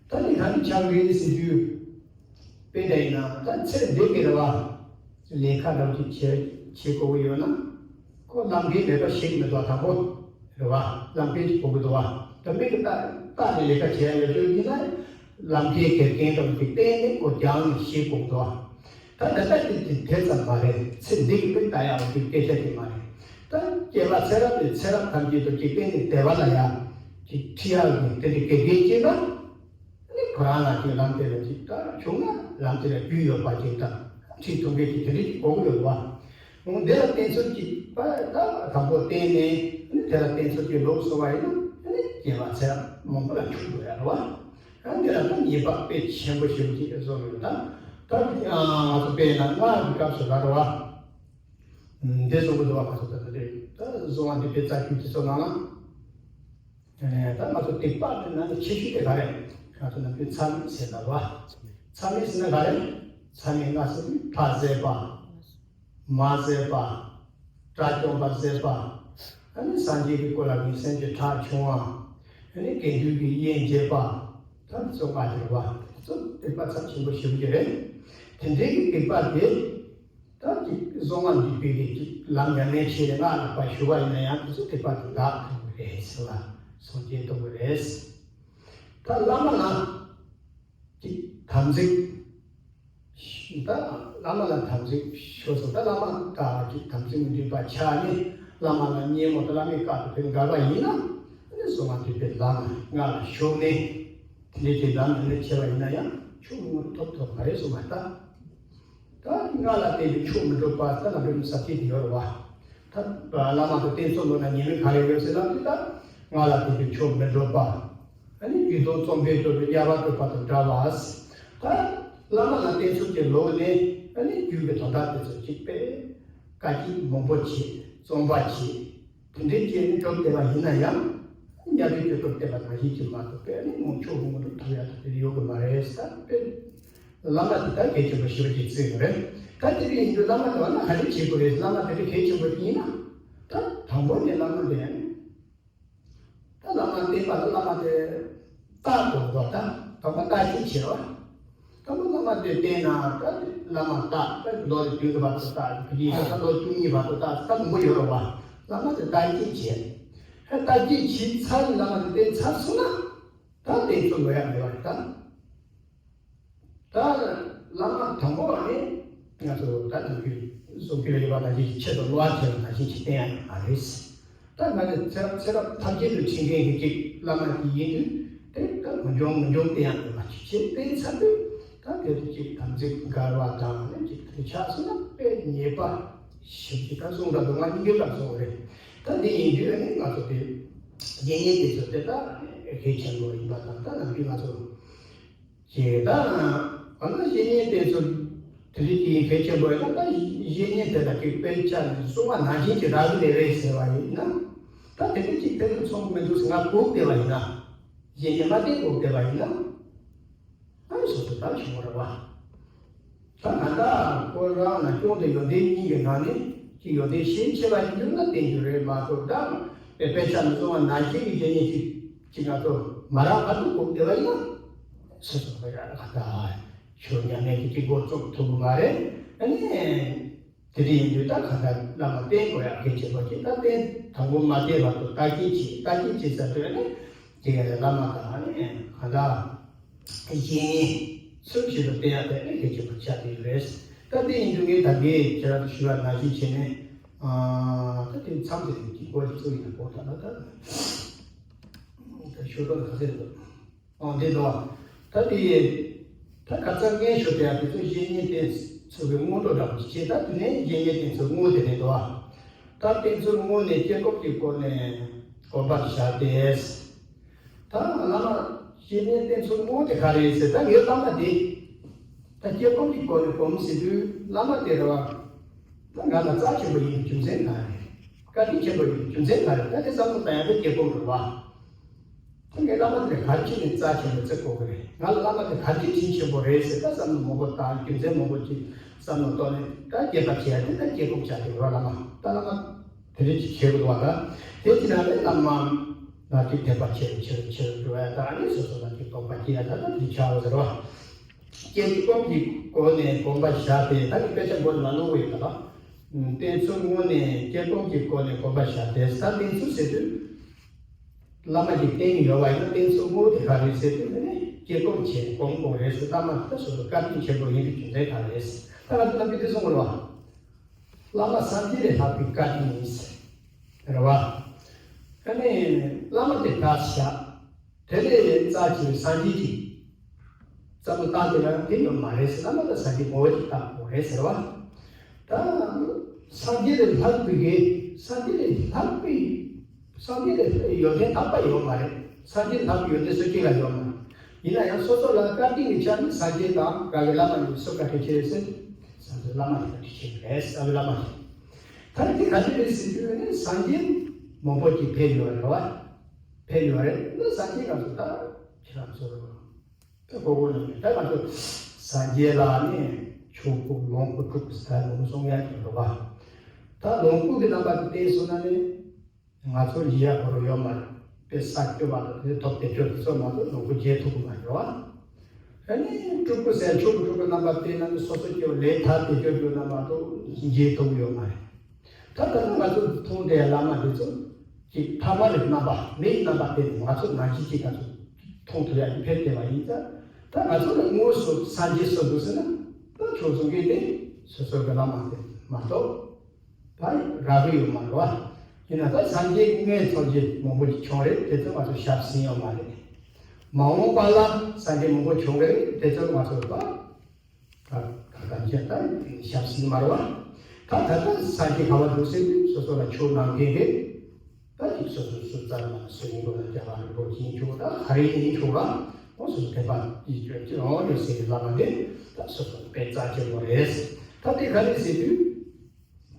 ད་ནི་ག་འདྲ་ཆགས་རེད་ཟེར་དུས། དཔེ་འདྲ་ཡིན་ན་ད་ཚེ་འདི་གི་རེད་བ། ལས་ཀ་རང་གིས་བྱེད་བྱེད་དགོས་ཀྱི་ཡོད་ན། ཁོ་ལམ་ཁའི་མེད་པ་ཞིག་མི་འདུག་དང་པོ་རེད་བ། ལམ་ཁའི་ཅིག་དགོས་ཀྱི་འདུག་བ། ད་མི་གི་ལྟ་ལྟ་ནས་ལས་ཀ་བྱེད་ཡ་ཡོད་དུས་ཡིན་ན། ལམ་ཁའི་འགལ་རྐྱེན་དང་ཅིག་གཏན་ནས་ཁོ་རྒྱང་ནས་ཤེས་དགོས་ཀྱི་འདུག་བ། ད་ད་ལྟ་དེ་དེ་དེ་ཙམ་མ་རེད། ཚེ་འདི་གི་དཔེ་ལྟ་ཡག་གི་སྐད་ཆ་དེ་མ་རེད། ད་སྐྱེ་བ་ཚེ་རབས་ནས་ཚེ་རབས་ཐམས་ཅད་དུ་ཅིག་གཏན་ནས་བདེ་བ་ལ་ཡ་ཅིག་ཁྲིད་ཡག་གི་དེ་འདྲའི་འགལ་རྐྱེན་སྐྱེས་ན། ནི་ཁོ་རང་ལ་ཅིག་ལམ་དེ་ལ་ཅིག་ད་བྱུང་ན་ལམ་དེ་ལ་རྒྱུས་ཡོད་པ་ཅིག་དང་ཁྲིད་ཐུབ་མཁན་ཅིག་དེ་འདྲ་ཅིག་དགོས་ཀྱི་ཡོད་པ། འོ་འདི་ལ་བརྟེན་ཚུལ་ཅིག་པ་ད་དང་པོ་བརྟེན་ནས་ནི་དེ་ལ་བརྟེན་ཚུལ་ཅིག་ལོག་སོང་བ་ཡིན་ན་ནི་སྐྱེ་བ་ཚེ་རབས་མང་པོ་ལ་འཁྱོལ་དགོས་ཡ་རེད་བ། ཨ་འདི་ལ་ད་ཉེས་པ་དཔེ་ཆེན་པོ་ཞེ་པོ་ཅིག་བཟོ་ཡོད་ད། ད་ང་ཚོ་དཔེར་ན་སྔགས་ཀྱི་སྐབས་སུ་ལ་རེད་བ། འདི་བཟོ་དགོས་འདུག་བ། ང་ཚོ་ད་ད་དེ་ད་བཟོ་བ་འདི་དཔེ་རྩ་རྒྱུད་དེ་ཚོ་ནང་ལ། ཨེ་ད་ང་ཚོ་སྡིག་པ་དེ་ནང་གི་ཆེ་ཤོས་དེ་ག་རེ། ང་ཚོ་ནམ་རྒྱུན་མཚམས་མེད་ཟེར་ལ་བ། མཚམས་མེད་ཟེར་ན་ག་རེ། མཚམས་མེད་ལྔ་ཟེར་ན་ཕ་བཟོད་པ། མ་བཟོད་པ། དགྲ་བཅོམ་པ་བཟོད་པ། ཨ་ནི་སངས་རྒྱས་ཀྱི་སྐུ་ལ་ངན་སེམས་ཀྱི་ཁྲག་ཕྱུང་བ། ཨ་ནི་དགེ་འདུན་གྱི་དབྱེན་བྱེད་པ། ད་ཚོ་ལྔ་དེ་རེད་བ། དེ་ཚོ་སྡིག་པ་ཚབས་ཆེན་པོ་ཞེ་པོ་ཅིག་རེད། དེ་འདྲའི་གི་སྡིག་པ་དེ། ད་ཅིག་བཟོ་ལྔ་འདུས་པའི་གི་ཅིག་ལམ་ཉམས་ལེན་བྱས་ནས་སྔགས་ལ་ཕར་ཞུགས་པ་ཡིན་ན་ཡང་དེ་ཚོ་སྡིག་པ་དེ་འདག་ཐུབ་ཀྱི་རེད་ཟེར་བ། སངས་རྒྱས་གཏོང་གི་རེད། ད་བླ་མ་ལ་ཅིག་དམ་ཚིག་ད་བླ་མ་ལ་དམ་ཚིག་ཞུ་སོང་། ད་བླ་མ་དང་ཅིག་དམ་ཚིག་མི་འདུས་པ་ཆགས་ནས་བླ་མ་ལ་སྙན་མོ་དང་བླ་མའི་བཀའ་དང་དེ་འགལ་བ་ཡིན་ན། ཨ་ནི་བཟོ་ལྔ་འདུས་པའི་ལམ་སྔགས་ལ་ཞུགས་ནས་དེ་འདྲའི་ཅིག་ལམ་ཉམས་ལེན་བྱས་པ་ཡིན་ན་ཡང་ཆོས་མངོན་ཐོབ་ཐུབ་པ་རེད་གསུངས་པ་ལྟར། ད་སྔགས་ལ་བརྟེན་པའི་ཆོས་མི་འགྲུབ་པ་ད་ལམ་རིམ་ཟབ་ཅིག་དེ་ཡོད་རེད་བ། ད་བླ་མ་དང་བསྟེན་ཚུལ་ལོ་ན་ཉེས་དམིགས་ག་རེ་ཡོད་ཟེར་ན། དེ་ད་སྔགས་ལ་བརྟེན་པའི་ཆོས་མི་འགྲུབ་པ། ཨ་ནི་རྒྱུད་དོན་རྩོམ་པས་གྲུབ་པའི་དམྱལ་བར་སྤྲོད་པ་དང་འདྲ་བ། ད་བླ་མ་ལ་བསྟེན་ཚུལ་གྱི་ལོ་ནས་ཨ་ནི་རྒྱུད་ཀྱི་དོན་དག་དེ་ཚོ་གཅིག་པས་བཀའ་ཁྱིམ་མང་པོ་བྱས། རྩོམ་པ་བྱས། དེ་འདྲའི་བྱས་ནས་གྲུབ་བསྡད་པ་ཡིན་ན་ཡང་། དམྱལ་བའི་དུས་སྐབས་བསྟན་པ་ནང་བཞིན་གྱི་མ་གཏོགས་པའི་ནི་མང་ཆོག་མང་དུ་ཐོབ་ཡ་ཐོབ་པའི་ཡོད་གི་མ་རེད་ས། དཔེ་བླ་མ་དེ་ད་གལ་ཆེན་པོ་ཞེ་པོ་ཅིག་བརྩི་གི་རེད། ད་དེ་འདྲ་ཡིན་དུས་བླ་མ་དེ་བ་ན་ག་རེ་བྱེད་དགོས་རེད། བླ་མ་དེ་འདྲ་གལ་ཆེན་པོ་ཡིན་ན། ད་དང་པོ་ནས་བླ་མ་དེ་ཡང་ད་བླ་མ་བསྟེན་པ་ལ་བླ་མ་དེ་བརྟག་དགོས་པ། ད་དང་པོ་བརྟག་དཔྱད་བྱེད་རོགས། དང་པོ་བླ་མ་དེ་བསྟེན་ན་ད་བླ་མ་བརྟག་ད་ལོ་བདུན་གྱི་བར་དུ་བརྟག་གི་ཡིན་ད་ལོ་བཅུ་གཉིས་བར་དུ་བརྟག་ད་མང་པོ་ཡོད་རེད་བ། བླ་མ་དེ་བརྟག་དཔྱད་བྱེད། ཧེ་བརྟག་དཔྱད་བྱེད་ཚར་ནས་བླ་མ་དེ་བསྟེན་ཚར་སོང་ན། ད་བསྟེན་ཚུལ་ལོ་ཡག་མེད་པ་རེད་ད། ད་བླ་མ་དང་པོ་བ་ནི་ང་ཚོ་ད་ནམ་རྒྱུན་གསུང་གི་ཡོད་པ་ནང་བཞིན་ཆེད་དུ་བསླུ་བ་བྱས་པ་ནང་བཞིན་ཅིག་བསྟེན་ཡག་མ་རེད། ད་ང་ཚོ་ཚེ་རབས་ཚེ་རབས་ཐམས་ཅད་དུ་འཆི་མཁན་གྱི་ཅིག་བླ་མ་ཅིག་ཡིན་དུས་དེ་ད་མི་འབྱུང་མི་འབྱུང་བསྟེན་ཡག་ཡོད་པ་ཅིག་བྱས་བསྟེན་ཚར་དུས་ད་དེ་དུས་ཅིག་དམ་ཚིག་འགལ་བ་དང་ནི་ཅིག་དེ་ཆགས་སོང་ན་དཔེ་ཉེས་པ་ཞིག་ཅིག་ད་གསུང་ད་དུ་ང་སྙིང་རྗེ་ལ་གསུང་རེད། ད་དེ་ཡིན་དུས་ནི་ང་ཚོ་དེ་དགེ་བསྙེན་དེ་ཚོ་དེ་ད་གལ་ཆེན་པོ་ཡིན་པ་དང་ད་ནམ་རྒྱུན་ང་ཚོ། ཞེས་དང་། འོ་ན་བཤེས་གཉེན་དེ་ཚོ་དེ་རིགས་ཀྱི་གལ་ཆེན་པོ་ཡོད་ན་ད་བཤེས་གཉེན་དེ་ལ་གཅིག་དཔེ་ཆ་ནས་གསུང་བ་ནང་བཞིན་གྱི་རག་གི་རེད་རེད་ཟེར་བ་ཡིན་ན། ད་དེ་འདྲ་གཅིག་ཕན་ཚུན་ཚོང་གི་མི་འདུག་ཟེར་ང་སྒུག་བསྡད་པ་ཡིན་ན། བཤེས་གཉེན་མ་བསྟེན་སྒུག་བསྡད་པ་ཡིན་ན། ཨ་ནི་སོ་སོ་ལྟར་བྱུང་བ་རེད་བ། ད་ང་ད་ཁོ་རང་ལ་སྐྱོང་དེ་ཡོན་ཏན་གཉིས་ཀྱི་ནང་ནས་ཀྱི་ཡོན་ཏན་ཤས་ཆེ་བ་ཡིན་རྒྱུ་ན་བསྟེན་རྒྱུ་རེད་མ་གཏོགས་ད་དཔེ་དཔེ་ཆ་ནས་གསུང་བ་ནང་བཞིན་གྱི་བཤེས་གཉེན་ཅིག་ཅིག་ང་ཚོ་མ་རག་བར་དུ་སྒུག་བསྡད་པ་ཡིན་ན། སོ་སོ་ཁོ་རང་ལ་ད་ཆོས་ཉམས་ལེན་གྱི་གཅིག་འགོ་བཙུགས་ཐུབ་ཀྱི་མ་རེད། ཨ་ནི་དེ་འདྲ་ཡིན་དུས་ད་གང་ལྟར་བླ་མ་བསྟེན་དགོས་ཡག་གལ་ཆེན་པོ་ཅིག་ད་བསྟེན་དང་པོ་མ་བསྟེན་བར་དུ་བརྟག་དཔྱད་བྱེད་བརྟག་དཔྱད་བྱེད་ཟེར་དུས་ནི་དེ་ག་ལ་བླ་མ་དང་ཨ་ནི་གང་ལྟར། བཤེས་གཉེན་ཚུལ་བཞིན་དུ་བསྟེན་ཡག་དེ་ནི་གལ་ཆེན་པོ་ཆགས་ཀྱི་ཡོད་རེད། ད་དེ་ཡིན་དུས་ངས་ད་གིན་ཁྱེད་རང་ཚོ་ཞུ་བ་ནང་བཞིན་བྱས་ནས། ཨ་ད་དེ་མཚམས་དེ་རིང་གི་སྐོར་གྱི་ཚུལ་ཡིན་ན་གོ་ད་ལ་ད། ད་ཞུ་རོགས་ག་ཚད་འདུག་ཨོ་འདི་འདུག་ད་དེ་ད་ཁ་སང་ངས་ཞུ་བསྡད་ཡག་དེ་ཚོ་བཤེས་གཉེན་བསྟེན་ཚུལ་གྱི་སྔོན་འགྲོ་འདྲ་པོ་ཞིག་བྱས། ད་དེ་ནས་བཤེས་གཉེན་བསྟེན་ཚུལ་དངོས་དེ་རེད་འདུག་ད་བསྟེན་ཚུལ་དངོས་ནས་དཀྱིལ་འཁོར་གྱི་སྒོ་ནས་གོམས་པར་བྱ་སྟེ། ད་བླ་མ་བཤེས་གཉེན་བསྟེན་ཚུལ་དངོས་དེ་ག་རེ་ཟེར། ད་ངའི་བླ་མ་དེ་ད་དཀྱིལ་འཁོར་གྱི་སྒོ་ནས་གོམས་ཟེར་དུས་བླ་མ་དེ་རེད་བ། ད་ང་ལ་རྩ་ཆེན་པོ་ཡིན་རྒྱུ་མཚན་ག་རེ། བཀའ་དྲིན་ཆེན་པོ་ཡིན་རྒྱུ་མཚན་ག་རེ། ད་དེ་བསམ་བློ་བཏང་ཡག་དེ་དཀྱིལ་འཁོར་རེད་བ། ད་ངའི་བླ་མ་དེ་ག་རེ་བྱས་ནས་རྩ་ཆེན་པོ་བརྩི་དགོས་ཀྱི་རེད། ང་ལ་བླ་མ་དེ་ག་རེ་བྱས་དྲིན་ཆེན་པོ་རེད་ཟེར་ད་བསམ་བློ་མང་པོ་བཏང་རྒྱུ་མཚན་མང་པོ་ཅིག་བསམ་བློ་གཏོང་ནས་ད་རྒྱས་པ་བྱས་ཡག་དེ་ད་དཀྱིལ་འཁོར་བྱ་དེ་རེད་བ། བླ་མ་ད་བླ་མ། དེ་རིགས་ཀྱི་ཁྱེད་དུ་བ་ད། དེ་ཅི་ན་ལས་ལ་མ། ན་གི་དད་པ་ཆེ་རུ་ཆེ་རུ་ཆེ་རུ་འགྲོ་བ་ད་ནི་སོ་སོ་ན་གི་རྟོགས་པ་སྐྱེ་ཡ་ད་ད་དེ་ཆགས་པ་ཟེར་བ། དཀྱིལ་འཁོར་གྱི་སྒོ་ནས་གོམས་པར་བྱ་སྟེ་ད་ནི་དཔེ་ཆ་མགོ་ནས་མ་ནོར་བའི་ད་ལ། བསྟེན་ཚུལ་དངོས་ནས་དཀྱིལ་འཁོར་གྱི་སྒོ་ནས་གོམས་པར་བྱ་སྟེ་ད་བསྟེན་ཚུལ་ཟེར་དུས། བླ་མ་ཞིག་བསྟེན་གྱི་ཡོད་པ་ཡིན་ན་བསྟེན་ཚུལ་དངོས་དེ་ག་རེད་ཟེར་དུས་ནི་དཀྱིལ་འཁོར་ཆེ་གོམས་དགོས་རེད་ཟེར། བླ་མ་ད་སོ་སོ་བཀའ་དྲིན་ཆེན་པོ་ཡིན་པའི་རྒྱུ་མཚན་ག་རེད་ཟེར། ད་ང་ཚོ་ལ་མི་དེ་གསུང་དགོས་རེད་བ། བླ་མ་སངས་རྒྱས་ལས་ལྷག་པའི་བཀའ་དྲིན་ཡིན་ཟེར། རེད་བ། ཨ་ནི་བླ་མ་དེ་དག་བཞག་དེ་ལས་རྩ་ཆེ་བའི་སངས་རྒྱས་ཀྱི་བསམ་བློ་བཏང་དེ་ཡང་དེ་ཡོད་མ་རེད་ཟེར། བླ་མ་དང་སངས་རྒྱས་ངོ་བོ་གཅིག་བཏང་དགོས་རེད་ཟེར་བ། ད་སངས་རྒྱས་ལས་ལྷག་པའི་གི་སངས་རྒྱས་ལས་ལྷག་པའི་སངས་རྒྱས་ལས་ཡོན་ཏན་ལྷག་པ་ཡོད་མ་རེད། སངས་རྒྱས་ལྷག་པའི་ཡོན་ཏན་སུ་གཅིག་ལ་ཡོད་མ་རེད། ཡིན་ན་ཡང་སོ་སོ་ལ་བཀའ་དྲིན་གྱི་ཆ་ནས་སངས་རྒྱས་དང་དགའ་བའི་བླ་མ་ཡིན་སུ་བཀའ་དྲིན་ཆེ་ཟེར། སངས་རྒྱས་བླ་མ་དེ་བཀའ་དྲིན་ཆེ་རེད་ཟེར། བླ་མ་ཞིག་ད་དེ་ག་ཚོད་རེད་ཟེར་རྒྱུ་ནི་སངས་རྒྱས་མང་པོ་ཅིག་ཕེབས་ཡོད་རེད་བ། ཕེབས་ཡོད་རེད་ན་སངས་རྒྱས་ང་ཚོ་ད་ཁྱེད་རང་ཚོ་ད་གོ་གོ་ནི་མེད། ད་ང་ཚོ་སངས་རྒྱས་ལ་ནི་ཆོས་སྐུ་ལོངས་སྐུ་སྤྲུལ་སྐུ་ཟེར་ད་ལོངས་གསུང་ཡ་ཅིག་རེད་བ། ད་ལོངས་སྐུ་གི་རྣམ་པ་དེ་བསྟན་སོང་ན་ནི། ང་ཚོ་ཡིད་ཡ་འཁོར་ཡོད་མ་རེད། དཔེ་ས་སྐྱོ་བ་དང་དེ་ཐོབ་དེ་སྐྱོ་དེ་ཚོ་མ་གཏོགས་ལོངས་སྐུ་མཇལ་ཐུབ་ཀྱི་མ་རེད་བ། ཨ་ནི་སྤྲུལ་སྐུ་ཟེར་ཆོས་ཀྱི་སྤྲུལ་སྐུ་རྣམ་པ་དེ་རྣམས་སོ་སོ་སྐྱོ་ལས་ཐར་དེ་སྐྱོ་སྐྱོ་རྣམ་པ་དང་མཇལ་ཐུབ་ཀྱི་ཡོད་མ་རེད། ད་ད་ལྟ་ང་ཚོ་མཐོང་བསྡད་བླ་མ་དེ་ཚོ་གི་ཐ་མ་རེད། རྣམ་པ་མིའི་རྣམ་པ་དེ་ང་ཚོ་ནང་བཞིན་གྱི་ང་ཚོ་མཐོང་ཐུབ་ཡ་ཡི་ཕེབས་བསྡད་པ་ཡིན་ཙང་། ད་ང་ཚོ་ལ་དངོས་སུ་སངས་རྒྱས་སུ་འདུག་ཟེར་ན་ད་ཆོས་གསུང་མཁན་དེ་སོ་སོ་གི་བླ་མ་དེ་མ་གཏོགས། ད་རག་གི་ཡོད་མ་རེད་བ། ཡིན་ན་ད་སངས་རྒྱས་ལྔའི་ཚོགས་ཀྱི་མང་པོ་ཅིག་བྱུང་རེད། དེ་ཚོ་ང་ཚོ་ཞབས་ཟིན་ཡོད་མ་རེད། མ་འོངས་པ་ལ་སངས་རྒྱས་མང་པོ་བྱུང་རེད། དེ་ཚོ་ང་ཚོ་ད་ད་ག་ག་ཅི་ད་ཞབས་ཟིན་མ་རེད་བ། ད་ད་ལྟ་སངས་རྒྱས་ག་བ་འདུག་ཟེར་དུས་སོ་སོ་ལ་ཆོས་གནང་མཁན་རེད། ད་ཅིག་སོ་སོ་སོ་ཙམ་ལ་སུ་ཡིན་དགོས་ན་རྒྱ་གར་རིན་པོ་ཆེ་ཡིན་ཆོག་ད་ག་རེ་ཡིན་ཆོག་ལ་འོ་སོ་སོ་དད་པ་ཡིད་སྤྱོད་ཀྱི་འོ་ཡོད་སའི་བླ་མ་དེ་ད་སོ་སོ་དཔེ་རྩ་ཆེན་པོ་རེད། ད་དེ་ག་རེ་ཟེར་དུས།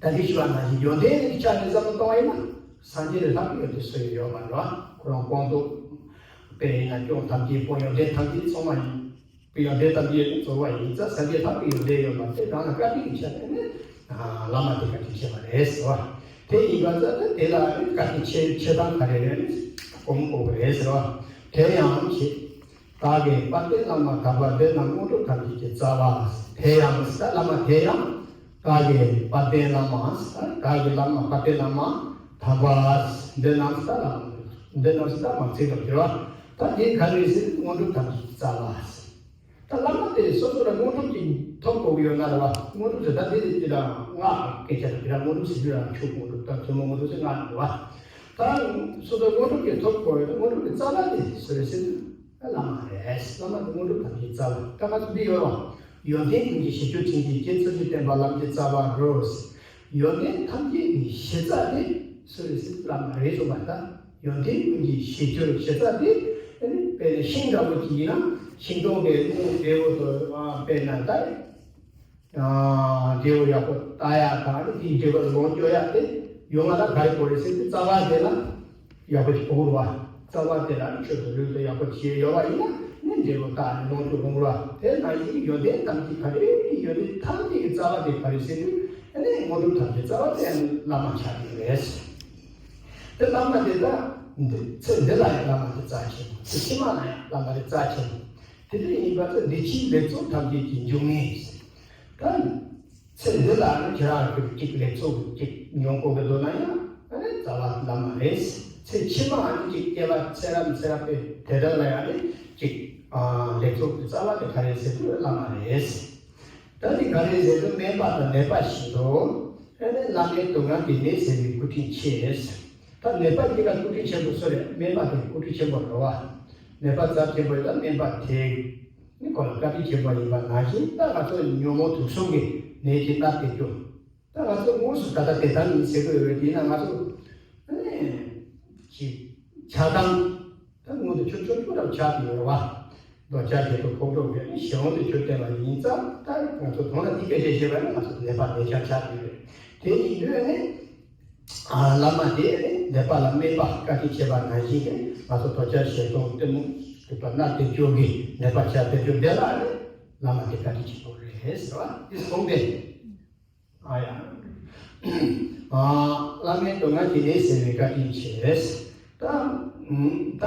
ད་འདི་ཞུ་བ་ནང་བཞིན་ཡོན་ཏན་གྱི་ཆ་ནས་བསམ་བློ་གཏོང་བ་ཡིན་ན། སངས་རྒྱས་ལས་ལྷག་པའི་ཡོན་ཏན་སུ་ཡང་ཡོད་མ་རེད་བ། ཁོ་རང་སྤངས་རྟོགས། དཔེ་ཡིན་ན་སྐྱོན་ཐམས་ཅད་སྤོང་། ཡོན་ཏན་ཐམས་ཅད་ཚང་མ་ཡིན། ཡོན་ཏན་ཐམས་ཅད་ཀྱི་རྫོགས་པ་ཡིན་ཙང་སངས་རྒྱས་ལྷག་པའི་ཡོན་ཏན་ཡོད་མ་རེད། དེ་རང་ལ་བཀའ་དྲིན་གྱི་ཆ་ནས་ནི་བླ་མ་དེ་བཀའ་དྲིན་ཆེ་བ་རེད་ཟེར་བ། དེ་ཡིན་པ་ཙང་དེ་ལ་བཀའ་དྲིན་ཆེ་ཆེ་སྟངས་ག་རེ་རེད་ནི་སྒོམ་དགོས་པ་རེད་ཟེར་བ། དེ་ཡང་ཆེ། བདག་གིས་དཔལ་ལྡན་བླ་མ་དམ་པ་འདི་རྣམས་དངོས་གྲུབ་ཐམས་ཅད་ཀྱི་རྩ་བ། དེ་ཡང་ཟེར་བླ་མ་དེ་ཡང་། བདག་གིས་དཔལ་ལྡན་བླ་མ། བདག་གིས་བླ་མ་དཔལ་ལྡན་བླ་མ་དམ་པ། འདི་རྣམས་ད་ལ། འདི་རྣམས་ད་མ་ཚིག་དང་འགྱུར་བ། ད་འདི་ག་རེ་ཟེར་དངོས་གྲུབ་ཐམས་ཅད་རྩ་བ། ད་བླ་མ་དེ་སོ་སོ་ལ་དངོས་གྲུབ་ཀྱི་ཐོབ་དགོས་ཀྱི་ཡོད་ན་རེད་བ། དངོས་གྲུབ་ཟེར་ད་འདི་དེ་ལ་སྔགས་སྐད་ཆ་རེད། དེ་ལ་དངོས་གྲུབ་ཟེར་རྒྱུ་རང་ཆོས་དངོས་གྲུབ་དང་ཐུན་མོང་དངོས་གྲུབ་ཟེར་སྔགས་རེད་བ། ད་སོ་སོ་དངོས་གྲུབ་ཀྱི་ཐོབ་དགོས་ཡོད་ན་དངོས་གྲུབ་ཀྱི་རྩ་བ་དེ་སུ་རེད་ཟེར་དུས། བླ་མ་རེད། བླ་མ་དེ་དངོས་གྲུབ་ཐམས་ཅད་རྩ་བ། ད་ང་ཚོ་འདི་ཡོད་རེད་བ། ཡོན་ཏན་ཀུན་གྱི་གཞི་རྒྱུ་དྲིན་ཅན་གྱི། རྩོད་གཞི་བརྟན་པ་ལམ་གྱི་རྩ་བ་རུ། ཡོན་ཏན་ཐམས་ཅད་ཀྱི་གཞི་རྩ་དེ་སུ་རེད་ཟེར་བླ་མ་རེད་གསུངས་པ་ད། ཡོན་ཏན་ཀུན་གྱི་གཞི་རྒྱུ་གཞི་རྩ་དེ་དཔེར་ན་ཤིང་འདྲ་པོ་ཅིག་ཡིན་ན་ཤིང་སྡོང་དེ་འབྲས་བུ་དང་དཔེར་ན་ད། འབྲས་བུ་ཡག་པོ་ལྟ་ཡག་དང་དེའི་འབྲས་བུ་ལ་ལོངས་སྤྱོད་ཡག་དེ་ཡོང་བ་ལ་ག་རེ་དགོས་རེད་ཟེར་དུས་རྩ་བ་དེ་ལ་ཡག་པོ་ཞིག་དགོས་རེད་བ། རྩ་བ་དེ་ལ་ཆོས་དང་ལུས་དང་ཡག་པོ་ཞིག་ཡོད་པ་ཡིན་ན་ནི་འབྲས་བུ་བཏགས་ནས་ལོངས་སྤྱོད་འོང་རེད་བ། དེ་ནང་བཞིན་ཡོན་ཏན་ཐམས་ཅད་ག་རེ་ཡོན་ཏན་ཐམས་ཅད་ཀྱི་རྩ་བ་དེ་ག་རེ་ཟེར་དུས་ཨ་ནི་དངོས་གྲུབ་ཐམས་ཅད་རྩ་བ་དེ་བླ་མ་ཆགས་ཀྱི་རེད། དེ་བླ་མ་དེ་ད་འདི་ཚེ་འདི་ལ་ཡང་བླ་མ་དེ་རྩ་ཆེན་པོ། ཚེ་ཕྱི་མ་ལ་ཡང་བླ་མ་དེ་རྩ་ཆེན་པོ། དེ་འདྲ་ཡིན་པ་ཚོ་འདི་ཕྱིའི་ལེགས་ཚོགས་ཐམས་ཅད་ཀྱི་འབྱུང་གནས། ད་ཚེ་འདི་ལ་ནི་ཁྱེད་རང་གི་གཅིག་ལེགས་ཚོགས་ཀྱི་གཅིག་མྱོང་དགོས་ཀྱི་འདུག་ན་ཡང་ཨ་ནི་རྩ་བ་བླ་མ་རེད། ཚེ་ཕྱི་མ་ཨ་ནི་གཅིག་སྐྱེ་བ་ཚེ་རབས་ཚེ་རབས་པའི་དེ་འདྲ་ལ་ཡང་ནི་གཅིག་ལེགས་ཚོགས་ཀྱི་རྩ་བ་དེ་ག་རེ་ཟེར་དུས་བླ་མ་རེད། ད་ནི་ག་རེ་ཟེར་དུས་སྨན་པ་དང་ནད་པ་བཞིན་དུ་ཨ་ནི་བླ་མའི་སྡུག་བསྔལ་གྱི་ནད་སེལ་བའི་སྐུ་དྲིན་ཆེ། ད་ནད་པ་གཅིག་ལ་སྐུ་དྲིན་ཆེན་པོ་སུ་རེད། སྨན་པ་དེ་སྐུ་དྲིན་ཆེན་པོ་རེད་བ། ནད་པ་རྩ་ཆེན་པོ་ཡིན་ན་སྨན་པ་དེ། ནི་ཁོ་ལ་བཀའ་དྲིན་ཆེན་པོ་ཡིན་པ་ནང་བཞིན་ད་ང་ཚོ་ཉོན་མོངས་དུག་གསུམ་གྱི་ནད་ཀྱིས་མནར་ཏེ་རྒྱུ། ད་ང་ཚོ་དངོས་སུ་ད་ལྟ་བདེ་ཐང་ཡིན་ཟེར་གྱི་ཡོད་དེ་ཡིན་ན་ང་ཚོ་ཨ་ནི་ཅིག་ཆགས་སྡང་ད་སྔོན་དུ་ཆུང་ཆུང་ཆུང་རབ་ཆགས་ཀྱི་ཡོད་རེད་བ། འདོད་ཆགས་ཞེ་སྡང་ཕོག་འགྲོ་བའི་གཞན་དབང་དུ་གྱུར་བསྡད་པ་ཡིན་ཙང་ད་ང་ཚོ་དོན་ལ་འདི་སྐད་ཆ་བཤད་པ་ནི་ང་ཚོ་ནད་པ་ནད་ཆགས་ཆགས་ཀྱི་ཡོད་རེད། དེ་ཡིན་དུས་ཨ་ནི། ཨ། བླ་མ་དེ་ནི་ནད་པ་ལ་སྨན་པ་བཀའ་དྲིན་ཆེ་བ་ནང་བཞིན་གྱི་ང་ཚོ་འདོད་ཆགས་ཞེ་སྡང་གཏི་མུག་གི་བར་ན་དེ་བཅོས་ཀྱི་ནད་པ་ཆགས་དེ་བཅོས་འདི་ལ་ནི་བླ་མ་དེ་བཀའ་དྲིན་ཆེན་པོ་རེད་ཟེར་བ་དེ་གསུངས་ཏེ། ཨ་ཡ། ཨ། བླ་མའི་སྡུག་བསྔལ་གྱི་ནད་སེལ་བའི་བཀའ་དྲིན་ཆེ། ད་ད་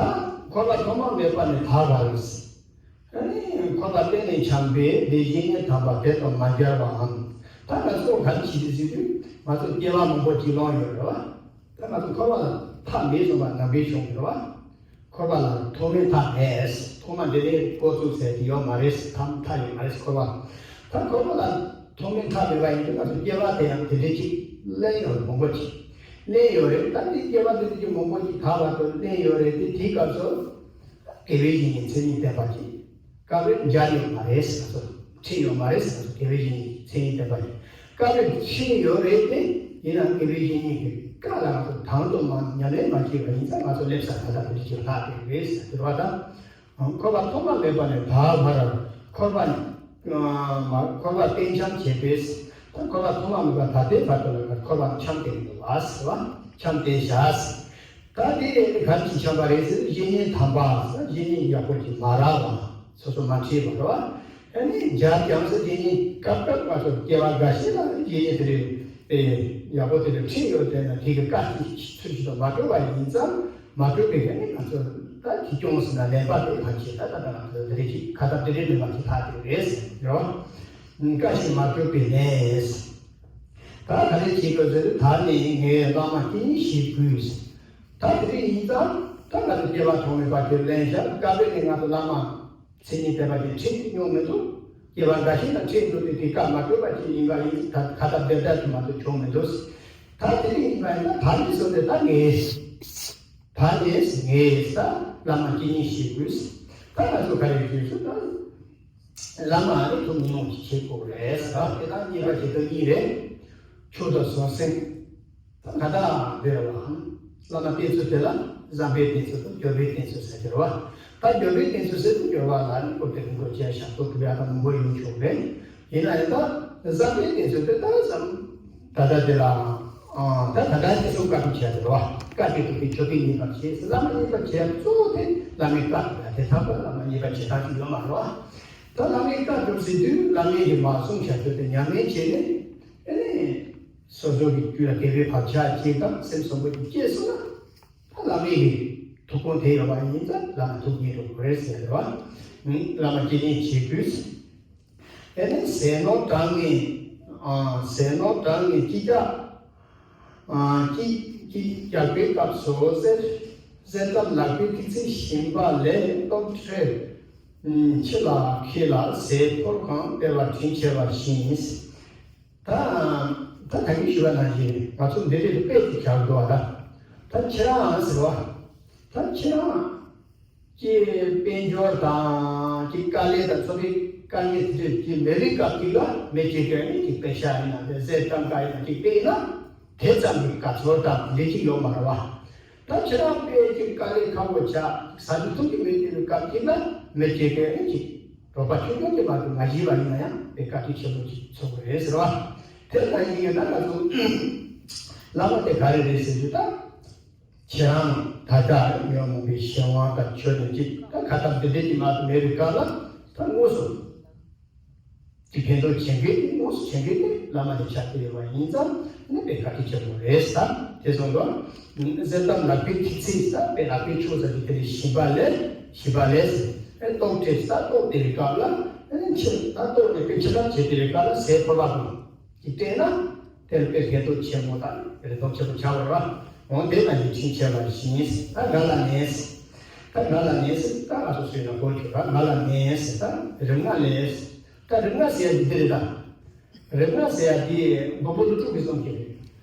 འཁོར་བ་ཐོག་མ་མེད་པ་ནས་ད་བར། ཨ་ནི་འཁོར་བ་གཏན་ནས་འཁྱམས་པའི་བདེ་གཤེགས་ནི་དམ་པ་དེ་དང་མ་སྦྱར་བའམ། ད་ང་ཚོ་ག་རེ་བྱེད་ཀྱི་ཟེར་དུས་ང་ཚོ་སྐྱེ་བ་མང་པོ་ཅིག་བླངས་ཡོད་རེད་བ། ད་ང་ཚོ་འཁོར་བ་ལ་མཐའ་མེད་གསུངས་པ་ནང་པའི་གཞུང་རེད་བ། འཁོར་བ་ལ་ཐོག་མེད་མཐའ་མེད། ཐོག་མ་འདི་ནས་འགོ་བཙུགས་ཟེར་གྱི་ཡོད་མ་རེད། མཐའ་མཐའ་ཡོད་མ་རེད་འཁོར་བ། ད་འཁོར་བ་ལ་ཐོག་མེད་མཐའ་མེད་པ་ཡིན་དུས་ང་ཚོ་སྐྱེ་བ་དེ་ཡང་དེ་འདྲ་ཅིག་ལེན་ཡོད་རེད། མང་པོ་ཅིག་ལེན་ཡོད་རེད། ད་འདི་སྐྱེ་བ་དེ་འདྲ་ཅིག་མང་པོ་ཅིག་ད་བར་དུ་ལེན་ཡོད་རེད་དེ་དེའི་སྐབས་སུ། དགེ་བའི་བཤེས་གཉེན་མཚན་ཉིད་ལྡན་པ་ཅིག་བཀའ་དྲིན་མཇལ་ཡོད་མ་རེད་ཟེར་ང་ཚོ་ཁྲིད་ཡོད་མ་རེད་ཟེར་ང་ཚོ་དགེ་བའི་བཤེས་གཉེན་མཚན་ཉིད་ལྡན་པ་ཅིག་བཀའ་དྲིན་ཆེ་ཡོད་རེད་དེ་ཡིན་ནའང་དགེ་བའི་བཤེས་གཉེན་གྱི་བཀའ་ལ་ང་ཚོ་དང་དུ་མ་ཉམས་ལེན་མ་བྱས་པ་ཡིན་ཙང་ང་ཚོ་སླེབས་ས་ད་ལྟ་དེ་འདྲ་ཅིག་ལྷག་བསྡད་རེད་ཟེར་དེ་རེད་བ། ད་འཁོར་བ་ཐོག་མ་མེད་པ་ནས་ད་བར་འཁོར་བ་འཁོར་བ་གཏན་འཁྱམས་བྱས་པས་ད་འཁོར་བ་ཐོག་མ་མེད་པ་ད་ལྟའི་བར་དུ་ལ་འཁོར་བ་འཁྱམས་བསྡད་འདུག་བ་ཟེར་བ་འཁྱམས་བསྡད་བཞག་ད་དེ་ག་རེ་བྱས་འཁྱམས་པ་རེད་ཟེར་བཤེས་གཉེན་དམ་པ་ཟེར་བཤེས་གཉེན་ཡག་པོ་ཅིག་མ་རག་པ་སོ་སོ་མ་ཁྲིད་པ་རེད་བ། ཨ་ནི་མཇལ་ཀྱང་ཟེར་བཤེས་གཉེན་སྐབས་སྐབས་ང་ཚོ་སྐྱེ་བ་འགའ་ཤས་ལ་བཤེས་གཉེན་དེ་རེད་དེ་ཡག་པོ་དེ་ལ་ཁྲིད་ཡོད་དེ་ན་དེ་གི་བཀའ་ཚུལ་ཚུལ་བཞིན་དུ་མ་གྲུབ་པ་ཡིན་ཙང་མ་གྲུབ་པའི་ག་ནི་ང་ཚོ་ད་དེ་སྐྱོང་ཟེར་ན་ལེན་པ་དེ་ཕན་ཆད་ད་ད་ད་ང་ཚོ་དེ་རེད་ཅིག་ཁ་ཐབས་དེ་རེད་ལེན་པ་དེ་ལྷག་དེ་རེད་ཟེར་རེད་བ། བཀའ་བཞིན་མ་གྲུབ་པའི་ནད། ད་ག་རེ་བྱེད་དགོས་ཟེར་ད་ནི་ངས་བླ་མ་དཀྱིལ་སྙིང་བཞེས་དགོས། ད་དེ་རིང་ཡིན་ཙང་ད་ང་ཚོ་སྐྱེ་བ་ཐོག་མེད་པ་དེ་ལེན་བཞག་སྐབས་རེ་ནས་ང་ཚོ་བླ་མ་མཚན་ཉིད་ལྡན་པ་དེ་ཁྲིད་མྱོང་མི་འདུག་སྐྱེ་བ་འགའ་ཤས་ལ་ཁྲིད་འདུག་དེ་དེ་སྐབས་མ་གྲུབ་པ་ཅིག་ཡིན་པ་ཡིན་ད་ཁ་ཐབས་དེ་ལྟར་དུ་མ་གཏོགས་བྱུང་མི་འདུག་ད་དེ་རིང་ཡིན་པ་ཡིན་ན་ད་ནི་བཟོ་དེ་ད་ངས་ད་ནས་ངས་ད་བླ་མ་དཀྱིལ་སྙིང་བཞེས་དགོས། ད་ང་ཚོ་ག་རེ་ཞུས་སོ་ད། བླ་མ་ཨ་ནི་ཐུགས་ཉོན་མོངས་ཀྱི་བྱེད་དགོས་རེད་ཟེར་དེ་དང་གཉིས་པ་བྱེད་དོན་གཉིས་རེད། ཆོས་དང་ཟང་ཟིང་། ད་ང་དང་འདིར་བ་བླ་མ་བསྟེན་ཚུལ་དེ་ལ་བཟང་པོའི་བསྟེན་ཚུལ་དང་འབྱོར་པའི་བསྟེན་ཚུལ་ཟེར་གྱི་རེད་བ། ད་འབྱོར་པའི་བསྟེན་ཚུལ་ཟེར་དུས་འབྱོར་བ་ལ་ནི་བཀུར་སྟི་ལྷུན་གྲུབ་ཅན་ཞབས་ཏོག་སྒྲུབ་ཡ་དང་མང་པོ་ཡོང་ཆོག་རེད། ཡིན་ན་ཡང་ད་བཟང་པོའི་བསྟེན་ཚུལ་དེ་ད་བཟང་ད་ལྟ་དེ་ལ་ ཨ། ད་ད་ལྟ་དེ་ཚོ་བཀའ་དྲིན་ཆེ་རེད་བ། བཀའ་དྲིན་དུ་དེ་ཆོས་དཔེ་ཉེས་པར་བྱས། བླ་མ་ཉེས་པར་བྱས་གཙོ་བོ་དེ་བླ་མའི་བཀའ་དེ་ཐག་པ་བླ་མ་ཉེས་པར་བྱེད་སྟངས་ཤིག་ཡོད་མ་རེད་བ། ད་བླ་མའི་བཀའ་སྒྲུབ་ཟེར་དུས་བླ་མའི་གི་མ་གསུངས་བྱ་རྒྱུ་དེ་ཉམས་ལེན་བྱས་ནས། ཨེ་ནས་སོ་སོ་གི་རྒྱུད་ལ་དགེ་བའི་བག་ཆགས་ཅིག་དང་སེམས་བཟང་པོ་ཅིག་སྐྱེས་སོང་ན། ད་བླ་མའི་གི་ཐུགས་དགོངས་དེ་ཡོད་པ་ཡིན་ཙང་བླ་མ་ཐུགས་མཉེས་འགྲོ་དགོས་རེད་ཟེར་བ། བླ་མ་སྐྱེ་ཉེས་བྱེད་དགོས། དེ་ནས་ཟས་ནོར་གྲངས་ངེས། ཨ། ཟས་ནོར་གྲངས་ངེས་ཅི་བྱ། ཨ། ཅི་ཅི་རྒྱག་པའི་སྐབས་སུ་གསེར་གསེར་ཙམ་ལག་པའི་ཐིག་ཚད་ཞིམ་པ་ལས་ལྟོ་འཕྲོས། ཕྱི་ལ་ཁྱེར་ལ་ཟས་ཕོར་གང་སྟེར་བ་དྲིན་ཆེ་བ་བཞིན། ད་ད་ད་གིན་ཞུས་པ་ནང་བཞིན་ང་ཚོ་འདི་རིགས་དཔེ་ཅིག་བཞག་འདུག་བ། ད་ད་ཁྱེད་རང་ཟེར་བ། ད་ཁྱེད་རང་ཀྱི་དཔལ་འབྱོར་དང་ཀྱི་དཀའ་ལས་དང་ཚོགས་པའི་དཀའ་ངལ་དེ་ཚོ་ཀྱི་མེད་པའི་སྐབས་ཅིག་ལ་མི་གཅིག་གིས་ནི་ཀྱི་དཔེ་ཤ་ཡིན་ན་དེ་ཟས་ཙམ་ཀ་ཡིན་ན་ཅིག་སྟེར་ན། དེ་ཙམ་གྱི་དགའ་ཚོར་དང་ལས་ཅིག་ཡོད་མ་རེད་བ། ད་ཁྱེད་རང་དཔེ་ཅིག་དཀའ་ལས་ཁག་པོ་ཆགས་ཟ་རྒྱུ་འཐུང་རྒྱུ་མེད་དུས་སྐབས་ཅིག་ལ་མི་གཅིག་གིས་ནི་ཅིག་རོགས་པ་ཆུང་ཆུང་གི་བར་དུ་མ་བྱས་པ་ཡིན་ན་ཡང་དཔེ་བཀའ་དྲིན་ཆེན་པོ་ཅིག་ཚོར་གི་རེད་ཟེར་བ། དེ་ལྟ་ཡིན་ཡང་ད་ང་ཚོ་བླ་མ་དེ་ག་རེ་རེད་ཟེར་དུས་ད། ཁྱེད་རང་ད་ལྟ་ཉོན་མོངས་པའི་གཞན་དབང་དང་ཆོས་ནི་གཅིག་ད་ཁ་ཐག་འདི་འདྲས་ཀྱི་མ་གཏོགས་མེད་པའི་སྐབས་ལ་ད་དངོས་སུ་ཀྱི་ཕན་ཐོགས་བྱེད་མཁན་དེ་དངོས་སུ་བྱེད་མཁན་དེ་བླ་མ་དེ་ཆགས་ཀྱི་ཡོད་པ་ཡིན་ཙང་ནི་དཔེ་བཀའ་དྲིན་ཆེན་པོ་རེད་ས། དེ་སོང་ཙང་ཟས་དང་ལག་པའི་ཐིག་ཚད་ད་དཔེ་ལག་པའི་ཆུ་ཟ་གི་དེ་ལས་ཞིམ་པ་ལས་ཞིམ་པ་ལས་ཟེར། ཨེ་ལྟོ་སྤྲད་ད་ལྟོ་སྟེར་བའི་སྐབས་ལ་ཨེ་ཕྱིར་ད་ལྟོ་ནས་དཔེ་ཕྱི་ལ་བྱེད་དེ་བའི་སྐབས་ལ་ཟས་ཕོར་པ་དང་། ཅིག་སྤྲད་ན། དེར་དཔེ་ཕན་ཐོགས་ཆེན་པོ་དང་རེ་དོགས་ཆེན་པོ་ཆགས་པ་རེད་བ། འོང་དེ་ན་ཡིད་ཆེས་ཆེ་བ་བཞིན། ད་དགའ་ལ་ནས། ད་དགའ་ལ་ནས་ད་ང་ཚོ་སུས་ན་གོ་ཆོད་ར་དགའ་ལ་ནས་ད་རིམ་ལྔ་ལས། ད་རིམ་ལྔ་ཟེར་ཡ་འདི་འདི་རེད་ད། རིམ་ལྔ་ཟེར་ཡ་འདི་མགོན་པོ་ཀླུ་སྒྲུབ་ཀྱིས་གསུངས་ཀྱི་རེད།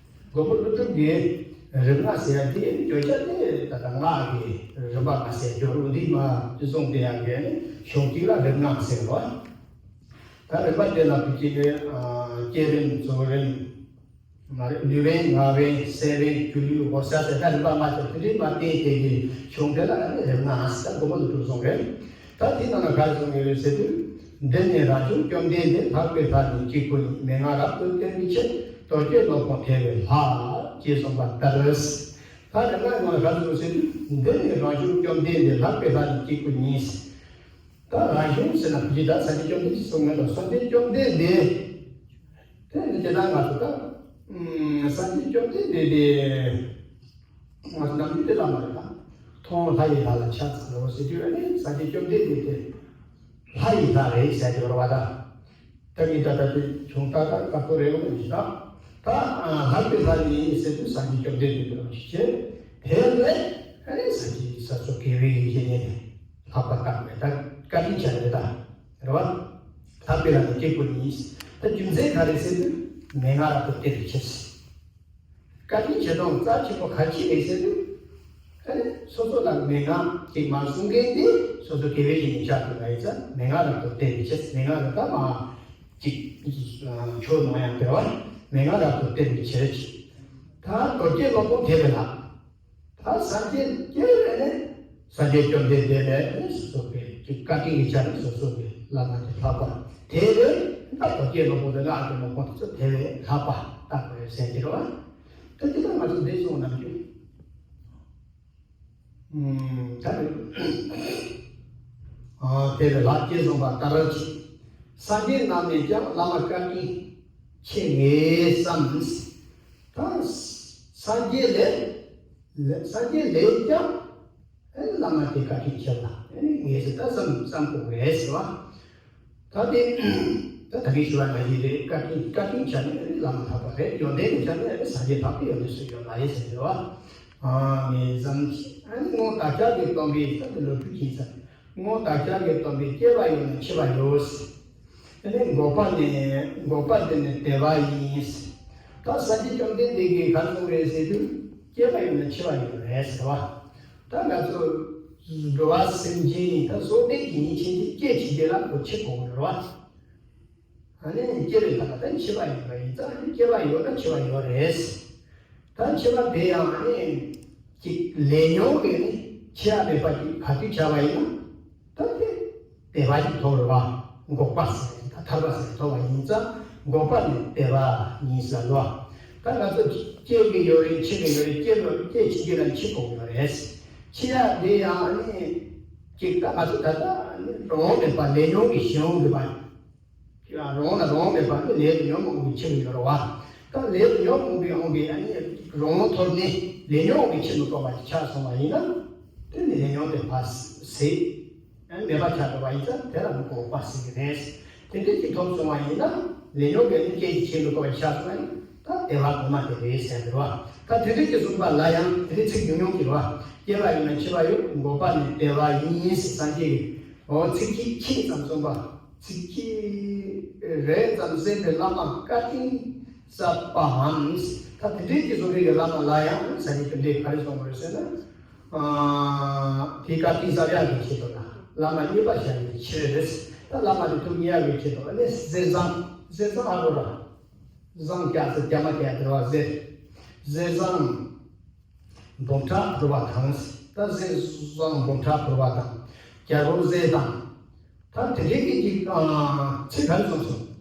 མགོན་པོ་ཀླུ་སྒྲུབ་ཀྱིས་རིམ་ལྔ་ཟེར་ཡ་འདི་བརྗོད་བྱ་དེ་ད་ལྟ་སྔགས་ཀྱི་རིམ་པ་ལྔ་ཟེར་རྒྱུ་རུ་འདི་མ་གསུངས་དེ་ཡང་གི་གཞུང་གཅིག་ལ་རིམ་ལྔ་ཟེར་བ། ད་རིམ་པ་དེ་ལ་བུ་གཅིག་གི་བསྐྱེད་རིམ་རྫོགས་རིམ། མ་རེད། ལུས་རིམ་ངག་རིམ་སེམས་རིམ་སྒྱུ་ལུས་འོད་གསལ་ཟེར་ད་རིམ་པ་ལྔ་ཆ་དེ་འདྲའི་མ་བསྟན་དེ་གི་གཞུང་དེ་ལ་ནི་རིམ་ལྔ་ཟེར་ད་མགོན་པོ་ཀླུ་སྒྲུབ་གསུངས་རེད། ད་དེའི་ནང་ལ་ག་རེ་གསུངས་ཡོད་རེད་ཟེར་དུས། འདི་ནི་རང་བྱུང་བཅོམ་ལྡན་འདས། ལྷག་པའི་ལྷ་ནི་གཅིག་པུ་ཉིད། མན་ངག་རབ་ཏུ་བསྟོད་པའི་ཕྱིར། རྡོ་རྗེ་སློབ་དཔོན་ཐེག་པའི་ལྷ། ཅེས་གསུངས་པ་ལྟར། ད་རིམ་ལྔའི་ནང་ལ་ག་རེ་གསུངས་ཟེར་དུས། འདི་ནི་རང་བྱུང་བཅོམ་ལྡན་འདས། ལྷག་པའི་ལྷ་ནི་གཅིག་པུ་ཉིད། ད་རང་བྱུང་ཟེར་ན་ཕ་གི་ད་སངས་རྒྱས་བཅོམ་ལྡན་འདས་གསུངས་མེད་དོ། སངས་རྒྱས་བཅོམ་ལྡན་འདས། དེ་ནི་དེ་ལྟར་ང་ཚོ་ད་སངས་རྒྱས་བཅོམ་ལྡན་འདས་དེ་ང་ཚོ་ནམ་རྒྱུན་དེ་ལ་མ་རེད་ད། མཐོང་ལྷ་ཡི་ལྷ་ལ་ཕྱག་འཚལ་ལོ་ཟེར་དུས་ཨ་ནི་སངས་རྒྱས་བཅོམ་ལྡན་འདས་དེ་ལྷ་ཡི་ལྷ་རེད་ཟེར་གྱི་ཡོད་རེད་བ་ད། ད་གིན་ད་ལྟ་དེ་བྱུང་ད་ད་དཀར་པོ་རེད་འོང་ཞིག་ད། ད་ལྷག་པའི་ལྷ་ནི་ཟེར་དུས་སངས་རྒྱས་བཅོམ་ལྡན་འདས་དེ་ལ་ཅིག་བྱས། དེ་ལས་ཨ་ནི་སངས་རྒྱས་ས་སོ་དགེ་བའི་ཡིད་བྱེད་ནས་ལྷག་པ་བཏགས་པའི་ད་བཀའ་དྲིན་ཆེ་རེད་ད། རེད་བ། ལྷག་པའི་ལྷ་ནི་གཅིག་པུ་ཉིད། ད་རྒྱུ་མཚན་ག་རེ་ཟེར་དུས་མན་ངག་རབ་ཏུ་བསྟོད་པའི་ཕྱིར། བཀའ་དྲིན་ཆེ་མཐོང་རྩ་ཆེན་པོ་ག་ཅི་རེད་ཟེར་དུས། ཨ་ནི་སོ་སོ་ལ་མན་ངག་ཅིག་མ་གསུང་མཁན་དེ་སོ་སོ་དགེ་བའི་བཤེས་གཉེན་ཆགས་ཐུབ་པ་ཡིན་ཙང་མན་ངག་རབ་ཏུ་བསྟོད་པའི་ཕྱིར། མན་ངག་རབ་ད་མ་ཅིག་ཆོས་ནང་ཡང་འབྲེལ་བ་མན་ངག་རབ་ཏུ་བསྟོད་པའི་ཕྱིར་ཅིག་ད་རྡོ་རྗེ་སློབ་དཔོན་ཐེག་པའི་ལྷ། ད་སངས་རྒྱས་སྐྱེ་བའི་ནི་སངས་རྒྱས་བཅོམ་ལྡན་འདས་ལས་ནི་སོ་སོ་གི་ཅིག་བཀའ་དྲིན་གྱི་ཆ་ནས་སོ་སོ་གི་བླ་མ་དེ་ལྷག་པ་དེ་བས་ད་རྡོ་རྗེ་སློབ་དཔོན་དེ་ལ་ཨ་ཀྱི་སློབ་དཔོན་དེ་ཚོ་དེ་བས་ལྷག་པ་བཏགས་པ་རེད་ཟེར་གྱི་རེད་བ། ད་དེ་ལྟར་ང་ཚོ་འདི་གསུངས་ནམ་རྒྱུན། ད་རེད། དེ་ལས་ལྷག་ཅེས་གསུངས་པ་ལྟར་ཅིག་སངས་རྒྱས་རྣམས་ནས་ཀྱང་བླ་མ་བཀའ་དྲིན་ཆེ་ངེས་བསམ། ད་སངས་རྒྱས་ལས་སངས་རྒྱས་ལས་ཀྱང་བླ་མ་དེ་བཀའ་དྲིན་ཆེ་ལ་ངེས་སུ་ད་བསམ་བསམ་དགོས་རེད་ཟེར་བ། ད་དེ་ད་ད་གིན་ཞུ་བ་ནང་བཞིན་རེད། བཀའ་དྲིན་བཀའ་དྲིན་ཆ་ནས་བླ་མ་ལྷག་པ་རེད། ཡོན་ཏན་གྱི་ཆ་ནས་སངས་རྒྱས་ལྷག་པའི་ཡོན་ཏན་སུ་ཡོད་མ་རེད་ཟེར་གྱི་རེད་བ། ཨ་ནི་བསམ་ཨ་ནི་སྔོན་བདག་ཅག་གི་སྟོན་པའི་ད་དེ་ལོ་རྒྱུས་ཀྱིས་ས། སྔོན་བདག་ཅག་གི་སྟོན་པའི་སྐྱེ་བ་ཡོད་ན་འཆི་བ་ཡོད། དེ་ནས་འགོག་པ་ནི་འགོག་པ་འདི་ནི་བདེ་བ་ཡིན། ད་སངས་རྒྱས་བཅོམ་ལྡན་འདས་ཀྱིས་ག་རེ་གསུངས་རེད་ཟེར་དུས་སྐྱེ་བ་ཡོད་ན་འཆི་བ་ཡོད་རེད་ཟེར་བ། ད་ང་ཚོ་འགྲོ་བ་སེམས་ཅན་ད་སྲོག་ལྡན་གྱི་ཡིན་ཕྱིན་ཆད་སྐྱེ་ཕྱིན་ཆད་ལ་ཁོ་འཆི་དགོས་རེད་བ། ཨ་ནི་སྐྱེ་བའི་ཐ་ན་ད་འཆི་བ་ཡིན་པ་ཡིན་ཙང་ཨ་ནི་སྐྱེ་བ་ཡོད་ན་འཆི་བ་ཡོད་རེད། ད་འཆི་བ་དེ་ཡང་ཨ་ནི་ཅིག་ལས་ཉོན་གྱིས་ནི་འཆི་ཡ་མེད་པ་ཅིག་ག་དུས་བྱ་བ་ཡིན་ན་ད་དེ་བདེ་བ་ཅིག་ཐོབ་རེད་བ། འགོག་པ་ཟེར་ད་ཐར་པ་ཟེར་ཐོབ་པ་ཡིན་ཙང་འགོག་པ་ནི་བདེ་བ་ཡིན་ཟེར་ལོ། ད་ང་ཚོ་སྐྱེ་གི་ཡོད་རེད། འཆི་གི་ཡོད་རེད། སྐྱེ་ཡོད་རེད། སྐྱེ་འཆི་གི་ལ་འཆི་དགོས་ཡོད་རེད། འཆི་ཡ་དེ་ཡང་ཨ་ནི་ཅིག་ད་ང་ཚོ་ད་ལྟ་ཨ་ནི་རང་དབང་མེད་པ་ལས་ཉོན་གྱི་ཞེན་ཡོང་གི་བ། རང་ལ་རང་དབང་མེད་པ་ནི་ལས་དང་ཉོན་མོངས་ཀྱི་འཆི་གི་ཡོད་རེད་བ། ད་ལས་དང་ཉོན་མོངས་ཀྱི་དབང་གིས་ཨ་ནི་རང་དབང་ཐོབ་ནས་ལས་ཉོན་གྱི་འཆི་མི་དགོས་པ་ཅིག་ཆགས་སོང་བ་ཡིན་ན། དེ་ནི་ལས་ཉོན་དེ་ཕར་ཟད། ཨ་ནི་མེད་པ་ཆགས་འགྲོ་བ་ཡིན་ཙང་དེ་ལ་འགོག་པ་ཟེར་གྱི་རེད། དེ་འདྲ་ཅིག་ཐོབ་སོང་བ་ཡིན་ན་ལས་ཉོན་གྱི་ནི་རྐྱེན་གྱིས་འཆི་མི་དགོས་པ་ཆགས་སོང་བ་ཡིན་ད་བདེ་བ་གོང་མ་དེ་རེད་ཟེར་གྱི་རེད་བ། ད་དེ་འདྲ་ཅིག་གསུངས་པ་ལ་ཡང་དེ་འདྲ་ཚིག་ཉུང་ཉུང་གི་རེད་བ། སྐྱེ་བ་ཡོད་ན་འཆི་བ་ཡོད། འགོག་པ་ནི་བདེ་བ་ཡིན་ཟེར་སངས་རྒྱས་ཀྱིས་འོ་ཚིག་གཅིག་ཁྱིམ་ཙམ་གསུངས་པ། ཚིག་གཅིག་རེ་ཙམ་གསན་པའི་བླ་མ་བཀའ་དྲིན་གསབ་པའམ། ད་དེ་འདྲའི་གྱི་བཟོ་འདྲ་གི་བླ་མ་ལ་ཡང་ཟེར་ནས་དེ་འདྲའི་ག་རེ་གསུངས་པ་རེད་ཟེར་ན། དེའི་བཀའ་དྲིན་གསབ་ཡག་གི་ཆེད་དུ་ལ་བླ་མ་མཉེས་པ་བྱ་ཡག་གི་ཕྱིར་རེད། ད་བླ་མ་དེ་ཐུགས་མཉེས་ཡག་གི་ཆེད་དུ་ཨ་ནི་ཟས་བཟང་། ཟས་བཟང་ཨ་རོ་ར། བཟང་རྒྱ་ཟེར་རྒྱ་མ་རྒྱ་དེ་བ་ཟས། ཟས་བཟང་། འབུམ་ཕྲག་བོར་བ་དང་། ད་ཟས་བཟང་འབུམ་ཕྲག་བོར་བ་དང་། རྒྱལ་པོ་ཟས་དང་། ད་དེ་འདྲའི་གི་ཅིག་ཚིག་ག་རེ་གསུངས་སོང་།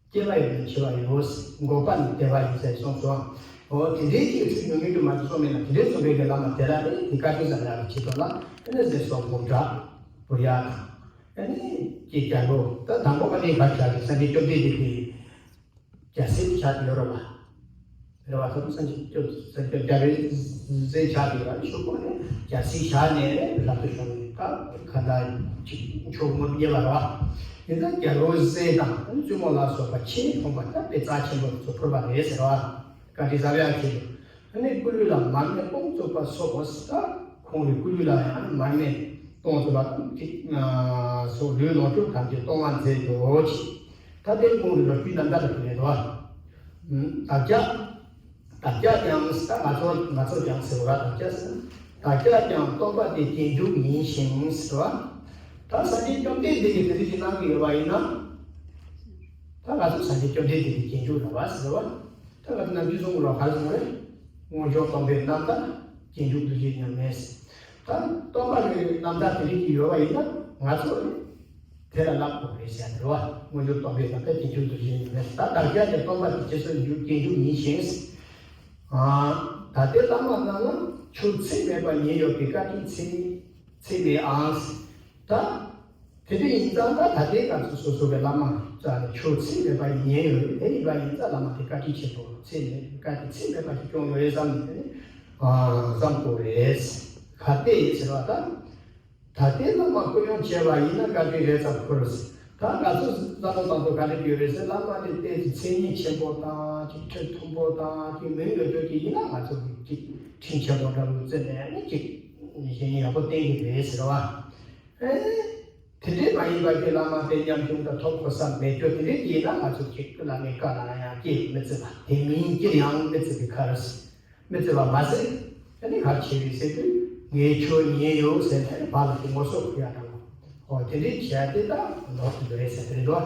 སྐྱེ་བ་ཡོད་ན་འཆི་བ་ཡོད། འགོག་པ་ནི་བདེ་བ་ཡིན་ཟེར་གསུངས་སོང་། འོ་དེ་འདྲའི་གི་ཚིག་ཉུང་ཉུང་དུ་མ་གསུངས་མེད་ན་དེ་འདྲའི་གསུང་མཁན་གྱི་བླ་མ་དེ་ལ་ནི་དེ་བཀའ་དྲིན་གསབ་ཡག་གི་ཆེད་དུ་ལ་ཨ་ནི་ཟས་སོགས་འབུམ་ཕྲག་བོར་ཡག་དང་། ཨ་ནི་ཀྱི་རྒྱལ་པོ་ད་དང་པོ་ཨ་ནི་ག་ཆགས་ཀྱི་སངས་རྒྱས་བཅོམ་ལྡན་འདས་ཀྱི་རྒྱལ་སྲིད་ཆགས་ཀྱི་ཡོད་རེད་བ། རེད་བ། ད་སངས་རྒྱས་བཅོམ་སངས་རྒྱས་རྒྱལ་པོའི་སྲས་ཆགས་ཀྱི་ཡོད་རེད། ཤོག་གོ་ནས་རྒྱལ་སྲིད་བཞག་ནས་ལམ་དུ་བྱུང་ནས་ད་ག་འདྲ་ཅིག་མཆོག་མོར་རྙེད་པ་རེད་བ། དེ་ལྟར་རྒྱལ་པོ་སྲས་དང་བཙུན་མོ་ལ་སོགས་པ་ཆེས་ཕོངས་པ་ད་དཔེ་རྩ་ཆེན་པོ་ཚོ་ཕུལ་བ་རེད་ཟེར་བ། བཀའ་དྲིན་གསབ་ཡག་ཆེད་དུ། ཨ་ནི་སྐུ་ལུས་ལ་མར་མེ་སྟོང་བཙུགས་པ་སོགས་ད་ཁོང་གི་སྐུ་ལུས་ལ་ཡང་མར་མེ་སྟོང་བཙུགས་པ་དང་ཅིག་སོགས་ལུས་ལོངས་སྤྱོད་ཐམས་ཅད་གཏོང་བར་མཛད་དོ། ད་ལྟའི་ཁོང་གི་ལོ་རྒྱུས་རྣམ་ཐར་ལ་ཕེབས་ནས་དོ། བདག་ཅག་བདག་ཅག་ཀྱང་ད་ང་ཚོ་ང་ཚོ་ཀྱང་ཟེར་བ་ལ་བདག་ཅག་ཟེར་ན། བདག་ཅག་ཀྱང་སྟོན་པ་དེ་རྗེས་འཇུག་ཡིན་ཞིང་ཟེར་བ། ད་སངས་རྒྱས་བཅོམ་ལྡན་འདས་ཀྱིས་དེ་རིགས་ཀྱི་གནང་གི་ཡོད་པ་ཡིན་ན། ད་ང་ཚོ་སངས་རྒྱས་བཅོམ་ལྡན་འདས་ཀྱི་རྗེས་འཇུག་རེད་བ་ཟེར་བ། ད་ང་ཚོ་ནམ་རྒྱུན་གསུང་གི་རེད་བ། ག་རེ་གསུང་གི་རེད། དངོས་འབྱོར་སྟོན་པའི་རྣམ་ཐར་རྗེས་འཇུག་ཏུ་བཞེད་ཉམས་མེད། ད་སྟོན་པ་གི་རྣམ་ཐར་དེ་རིགས་ཀྱི་ཡོད་པ་ཡིན་ན་ང་ཚོ་ནི་དེ་ལ་བསླབ་དགོས་རེད་ཟེར་འདུག་བ། དངོས་འབྱོར་སྟོན་པའི་རྣམ་ཐར་རྗེས་འཇུག་ཏུ་བཞེད་ཉམས་མེད། ད་བདག་ཅག་ཀྱང་སྟོན་པ་དེ་རྗེས་སུ་འཇུག་རྗེས་འཇུག་ཡིན་ཞིང་། ཨ། ད་ལྟའི་བླ་མ་རྣམས་ལ་ཆོས་ཚད་མེད་པ་ཉེར་ཡོད་པའི་བཀའ་དྲིན་ཚད་ཚད་མེད་ཨང་། ད། དེ་འདྲ་ཡིན་ཙང་ད་ད་ལྟའི་སྐབས་སུ་སོ་སོ་གི་བླ་མ་རྩ་ནས་ཆོས་ཚད་མེད་པ་ཉན་ཡོད་རེད། དེ་ཡིན་པ་ཡིན་ཙང་བླ་མ་དེ་བཀའ་དྲིན་ཆེན་པོ་ཚད་མེད་བཀའ་དྲིན་ཚད་མེད་པ་ཞིག་བྱུང་ཡོད་རེད་བསམ་ནས་དེ་ནི་བསམ་དགོས་རེད། གལ་ཏེ་ཟེར་བ་ད། ད་ལྟའི་བླ་མ་སྐུ་ཡོང་བྱས་པ་ཡིན་ན་བཀའ་དྲིན་རེད་ཙམ་ཁུར། ད་ང་ཚོ་བསམ་བློ་བཏང་དུས་ག་འདྲ་ཡོད་རེད་ཟེར། བླ་མ་དེ་ཏོག་ཙམ་མཚན་སྙན་ཆེན་པོ་དང་ཅིག་ཁྲི་མཐོན་པོ་དང་ཅིག་མིང་ཡོད་རྒྱུ་ཅིག་ཡིན་ན་ང་ཚོ་གི་ཅིག་དྲིན་ཆེན་པོ་འདྲ་བོ་བརྩི་ནས་ནི་ཅིག་གཞན་ཡག་པོ་བསྟན་གྱི་རེད་ཟེར་བ། ཨེ། དེ་འདྲའི་མ་ཡིན་པ་ཀྱི་བླ་མ་དེ་ཉམ་ཆུང་དང་ཐོབ་གོ་ས་མེད་རྒྱུ་དེ་འདྲའི་ཡིན་ན་ང་ཚོ་གཅིག་བླ་མའི་བཀའ་ལ་ཡང་ཀྱེ་མི་བརྩི་བ། དེ་མིན་ཀྱེ་ཡང་མི་བརྩི་བའི་ཁར། མི་བརྩི་བ་མ་ཟད། ཨ་ནི་ག་རེ་བྱས་རེད་ཟེར་དུས་ངས་ཁྱོད་ཉན་ཡོད་ཟེར་ནས་བར་ལ་དེ་ངོ་སོ་ཕུལ་ཡག་འདྲ་བོ། ཨོ་དེ་འདྲའི་བྱས་ཏེ་ད་ནོར་དུ་འགྲོ་ཡས་ཟེར་དེ་རེད་དོ།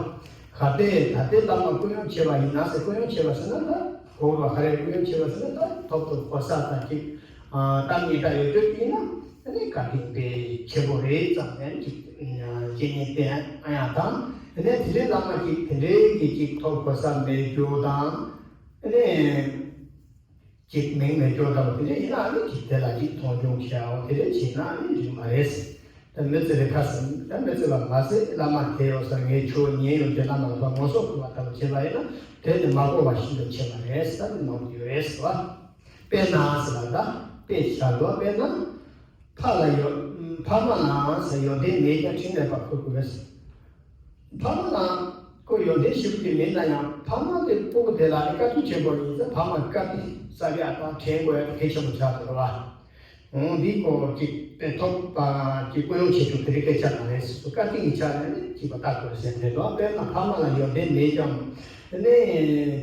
གལ་ཏེ་ད་ལྟའི་བླ་མ་སྐུ་ཡོང་བྱས་པ་ཡིན་ན་ཟེར། སྐུ་ཡོང་བྱས་པ་ཟེར་ན་ད་གོ་བ་ག་རེ། སྐུ་ཡོང་བྱས་པ་ཟེར་ན་ད་ཐོབ་ཐུབ་གོ་ས་དང་ཅིག་ཨ། ཏང་ངེ་འདྲ་ཡོད་དུས་ཡིན་ན་ཨ་ནི་བཀའ་དྲིན་དཔེ་ཆེ་པོ་རེད་ཙམ་ནས་ཅིག་རྗེས་ཉིད་བསྟན་ཨ་ཡང་དང་། དེ་ནས་དེ་འདྲའི་བླ་མ་ཅིག་དེ་འདྲའི་གི་ཅིག་ཐོབ་གོ་ས་མེད་རྒྱུ་དང་། ཨ་ནི་ཅིག་མིང་མེད་རྒྱུ་དང་དེ་འདྲ་ཡིན་ན་ཨ་ནི་ཅིག་དེ་ལ་ཅིག་མཐོང་ཆུང་བྱའོ། དེ་འདྲ་བྱས་ན་ཨ་ནི་འགྲིག་མ་རེད། ད་མི་བརྩི་བའི་ཁ་ཟེར། ད་མི་བརྩི་བ་མ་ཟད་བླ་མ་དེ་ཡོད་ས་ངས་ཁྱོད་ཉན་ཡོད་ཀྱི་བླ་མ་ལ་ངོ་སོ་ཕུལ་བ་ལྟ་བུ་བྱས་པ་ཡིན་ན་དེ་ནི་མ་གོ་བ་ཤིན་ཏུ་ཆེ་བ་རེད། ད་ནི་ནོར་གྱི་ཡོད་རེད་ཟེར་བ། དཔེར་ན་ཟེར་བ་ད་དཔེ་བཞག་འདུག་དཔེར་ན། ཕ་ལ་ཡོད། ཕ་མ་ལ་ཟེར་ཡོན་ཏན་མེད་ཀྱང་འཕྲིན་ལས་པ་ཁུར་དགོས། ཕ་མ་ལ་ཁོ་ཡོན་ཏན་ཞེ་པོ་ཅིག་མེད་ན་ཡང་ཕ་མ་དེ་སྤུ་གུ་དེ་ལ་ནི་བཀའ་དྲིན་ཆེན་པོ་ཡིན་ཙང་ཕ་མ་བཀའ་དྲིན་གསབ་ཡག་དང་དྲན་དགོས་ཡག་དེ་གལ་ཆེན་པོ་ཆགས་འདུག་རེད་བ། འོང་འདི་ཁོ་ཅིག་དཔེ་ཐོབ་པ་ཅིག་སྐུ་ཡོང་བྱེད་ཆོག་དེ་རིགས་སྐད་ཆ་མ་རེད། སོ་སོ་བཀའ་དྲིན་གྱི་ཆ་ནས་ནི་ཅིག་པ་ལྟ་དགོས་ཟེར་ནས་ལོ། དཔེར་ན་ཕ་མ་ལ་ཡོན་ཏན་མེད་ཀྱང་ནི་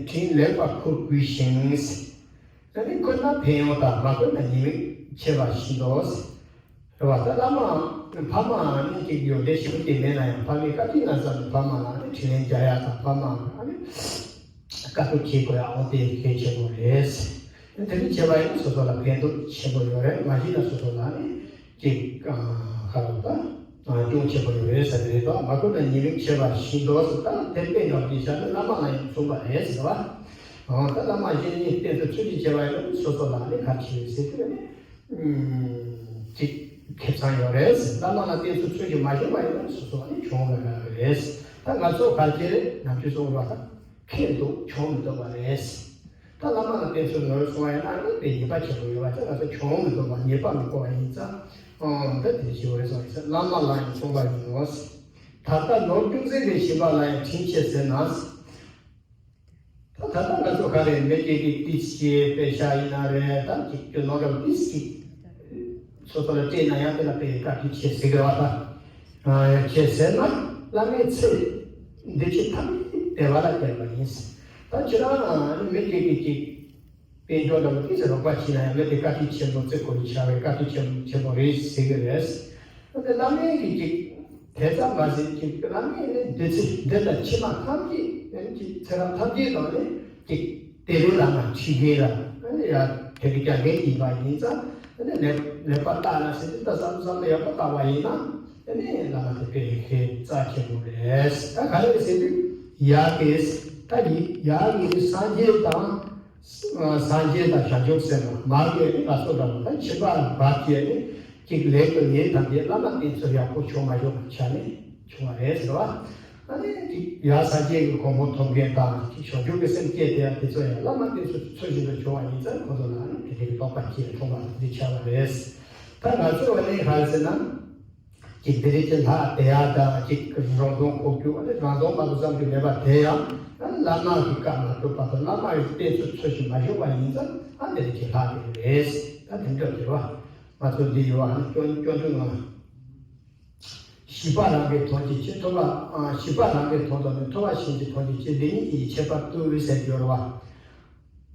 འཕྲིན་ལས་པ་ཁུར་དགོས་ཤིང་། ད་ནི་དཀོན་ན་ཕན་ཡོན་དང་མ་དཀོན་ན་ཉེས་དམིགས་ཆེ་བ་བཞིན་དུ། རེད་བ། ད་བླ་མ་ཕ་མ་ནི་ཅིག་ཡོན་ཏན་ཞེ་པོ་ཅིག་མེད་ན་ཡང་ཕ་མའི་བཀའ་དྲིན་ལ་བསམ་ནས་ཕ་མ་ལ་ནི་དྲིན་ལན་འཇལ་ཡག་དང་ཕ་མ་ལ་ནི་བཀའ་སློབ་བྱེད་དགོས་ཡག་འོ་དེ་གལ་ཆེན་པོ་རེད། དེ་འདྲ་བྱས་པ་ཡིན་ན་སོ་སོ་ལ་ཕན་ཐོགས་ཆེན་པོ་ཡོད་རེད། མ་གཞི་ལ་སོ་སོ་ལ་ནི་ཅིག་ཁ་ལོ་ད་སྐྱོན་ཆེན་པོ་ཡོད་རེད་ཟེར་རེད་དོ། མ་དཀོན་ན་ཉེས་དམིགས་ཆེ་བ་བཞིན་དུ་ཟེར། ད་དེ་དཔེ་འདྲ་བོ་ཅིག་བཞག་ན་བླ་མ་ལ་ཡང་མཚུངས་པ་རེད་ཟེར་བ། ད་བླ་མ་གཞན་གཉིས་བསྟེན་ཚུལ་ཚུལ་གྱིས་བྱས་པ་ཡིན་ན་སོ་སོ་ལ་ནི་ག་རེ་བྱེད་ཟེར་དུས་ནི་ཅིག་ཁེ་བཟང་ཡོད་རེད། བླ་མ་ལ་བསྟེན་ཚུལ་ཚུལ་གྱིས་མ་བྱུང་བ་ཡིན་ན་སོ་སོ་ལ་ནི་བྱུང་མེད་པ་རེད། ད་ང་ཚོ་ག་རེ་ནམ་རྒྱུན་གསུངས་པ་ལྟར་ཁེ་འདུག་བྱུང་མི་འདུག་པ་རེད། ད་བླ་མ་ལ་བསྟེན་ཚུལ་ནོར་སོང་བ་ཡིན་ན་ནི་དཔེ་ཉེས་པ་ཆེན་པོ་ཡོད་པ་ཚེ་ང་ཚོ་བྱུང་མི་འདུག་པ་ཉེས་པ་མི་གོ་བ་ཡིན་ཙང་། ཨང་། ད་དེ་ཞིག་རེད་སོང་ཡིན་ཙང་བླ་མ་ལ་ཡང་མཚུངས་པ་ཡིན་ནོ། ད་ལྟ་ནོར་ཅུང་ཟད་རེ་ཞིག་པ་ལ་ཡང་དྲིན་ཆེ་ཟེར་ན། ད་ད་ལྟ་ང་ཚོ་ག་རེ་མི་སྐྱེ་གི་ཏིས་ཀྱི་དཔེ་ཤ་ཡིན་ན་རེད། ད་ཅིག་ཀྱི་ནོར་འདྲ་བོ་ཏིས་ཀྱི་སོ་སོ་ལ་སྤྲད་ན་ཡང་དེ་ལ་དཔེ་བཀའ་དྲིན་ཆེ་ཟེར་གི་རེད་བ། ད་ཆེ་ཟེར་ན་བླ་མའི་ཚེ་འདི་ཕྱི་ཐམས་ཅད་བདེ་བ་ལ་བརྟེན་པ་ཡིན། ད་ཁྱེད་རང་མི་སྐྱེ་གི་ཅིག་དཔལ་འབྱོར་ལ་ཏིས་རོགས་པ་བྱས་ན་ཡང་མི་དེ་བཀའ་དྲིན་ཆེན་པོ་བརྩི་དགོས་བྱ་བའི་བཀའ་དྲིན་ཆེན་ཆེན་པོ་རེད་ཟེར་གི་རེད། ད་བླ་མའི་གི་ཅིག་དེ་ཙམ་མ་ཟད་ཅིག་བླ་མའི་ནི་འདི་ཚེ་འདི་དང་ཕྱི་མ་ཐམས་ཅད་ནི་ཅིག་ཚེ་རབས་ཐམས་ཅད་དང་ནི་ཅིག་དེ་རིང་བླ་མ་ཁྲིད་མཁན་ལ་ནི་ཡ་དེ་གི་རྒྱ་ངན་ཡིན་པ་ཡིན་ཙང་ནི་ལེགས་ལེགས་པར་བརྟག་ན་ཟེར་ཏེ་ད་བསམ་བསམ་ལ་ཡག་པོ་བལྟ་བ་ཡིན་ན་ནི་བླ་མ་དེ་དཔེ་ཁེ་རྩ་ཆེན་པོ་རེད། ད་ག་རེ་ཟེར་དུས་ཡ་གིས་ད་ཡི་ཡ་གིས་སངས་རྒྱས་དང་། སངས་རྒྱས་དང་བྱང་ཆུབ་སེམས་དང་མ་རྒན་ནི་ང་ཚོ་འདྲ་བོ་ད་ཁྱིམ་པ་བར་གྱི་ནི་གཅིག་ལེགས་དང་ཉེས་ཐམས་ཅད་བླ་མ་བསྟེན་ཚུལ་ཡག་པོ་བྱུང་མ་བྱུང་གི་ཆ་ནས་བྱུང་བ་རེད་ཟེར་བ། ཨ་ནི་གཅིག་ཡར་སངས་རྒྱས་ཀྱི་གོ་འཕང་ཐོབ་མཁན་དང་གཅིག་བྱང་ཆུབ་ཀྱི་སེམས་བསྐྱེད་དེ་ཡང་དེ་ཚོ་ཡང་བླ་མ་བསྟེན་ཚུལ་ཚུལ་བཞིན་དུ་བྱུང་བ་ཡིན་ཙང་ཁོ་ཚོ་ལ་ནི་དེ་འདྲའི་རྟོགས་པ་སྐྱེས་ཐོབ་པ་འདི་ཆགས་པ་རེད། ད་ང་ཚོ་བ་ནི་ག་རེ་ཟེར་ན། ཅིག་དེ་རིང་ཅིག་ལྷག་བསྡད་ཡག་དང་ཅིག་རང་དོན་ཁོག་རྒྱུག་ཨ་ནི་རང་དོན་མ་གཏོགས་བསམ་རྒྱུ་མེད་པ་དེ་ཡང་ཨ་ནི་བླ་མ་གི་བཀའ་མ་གྲུབ་བར་དུ་བླ་མ་ཡི་བསྟན་ཚུལ་ཚུལ་བཞིན་མ་བཞུགས་པ་ཡིན་ཙང་ཨ་དེ་རིང་ཅིག་ལྷག་བསྡད་རེད། ད་དེ་འདྲ་དེ་བ་ང་ཚོ་འདི་ཡོད་ཨ་ནི་སྐྱོན་སྐྱོན་འདུག་ང་ཞི་བ་རང་གིས་དོན་གྱི་ཕྱིར་ཐོབ་པ་ཨ་ཞི་བ་རང་གིས་དོན་དམ་ནི་ཐོབ་པ་གཞན་གྱི་དོན་གྱི་ཕྱིར་འདི་ཉིད་ཀྱི་ཁྱད་པར་དུ་ཟེར་རྒྱུ་རེད་བ།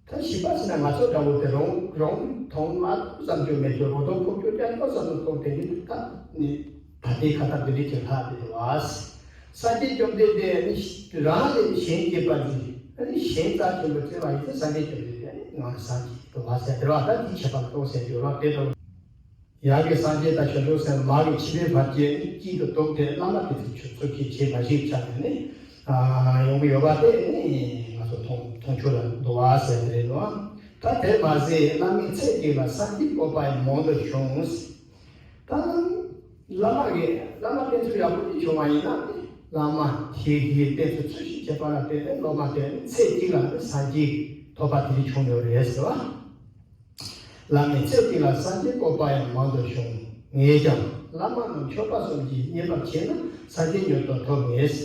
ད་ཞི་བ་ཟེར་ན་ང་ཚོ་འདྲ་བོ་དེ་རང་རང་མཐོང་མ་ཐུབ་བསམ་རྒྱུ་མེད་རྒྱུ་རོ་ཐོག་ཕུག་རྒྱུ་ཀྱང་ཐོབ་བསམ་ཐོབ་དེ་ནི་ད་ནི་ད་ལྟའི་ཁ་ཐག་འདི་རིགས་ཀྱི་ལྷག་དེ་རེད་བ། སངས་རྒྱས་བཅོམ་ལྡན་འདས་ནི་རང་ལས་གཞན་གཅེས་པར་འཛིན་ནི་གཞན་རྩ་ཆེན་པོ་བརྩི་བ་ཡིན་ཚེ་སངས་རྒྱས་བཅོམ་ལྡན་འདས་ནི་ང་སངས་རྒྱས་རེད་བ་ཟེར་དེ་རེད་བ། ད་འདི་ཁྱད་པར་གཏོགས་ཟེར་རྒྱུ་རེད་བ། དེ་ལྟ་བུ། ཡ་གི་སངས་རྒྱས་དང་བྱང་ཆུབ་སེམས་མ་གི་ཕྱི་པའི་བར་གྱི་གཅིག་ཏུ་གཏོགས་ཏེ་བླ་མ་དེ་ཚོ་ཆོས་ཚོགས་ཀྱི་ཆེས་མ་ཞིག་ཆགས་ནས་ནི་ཡོང་གི་ཡོད་པ་དེ་ནི་ང་ཚོ་མཐོང་མཐོང་ཆོས་ལ་འདུ་བ་ཟེར་དེ་རེད་ནོ། ད་དེ་མ་ཟད་བླ་མའི་ཚེ་གཅིག་ལ་སངས་རྒྱས་སྤོབས་པ་ཡང་མང་དུ་བྱུང་། ད་བླ་མ་གི་བླ་མ་བསྟེན་ཚུལ་ཡག་པོ་ཅིག་བྱུང་བ་ཡིན་ན་བླ་མ་དེ་གི་བསྟེན་ཚུལ་ཚུལ་བཞིན་བྱེད་པ་ལ་བརྟེན་ནས་སློབ་མ་དེ་ནི་ཚེ་གཅིག་ལ་ནི་སངས་རྒྱས་ཐོབ་པ་དེ་འདྲ་བྱུང་ཡོད་རེད་ཟེར་བ། བླ་མའི་ཚེ་གཅིག་ལ་སངས་རྒྱས་སྤོབས་པ་ཡང་མང་དུ་བྱུང་། ངས་ཀྱང་བླ་མ་རྣམས་མཆོད་པ་གསུམ་གྱིས་མཉེས་པར་བྱས་ན་སངས་རྒྱས་མྱུར་དུ་ཐོབ་ངེས།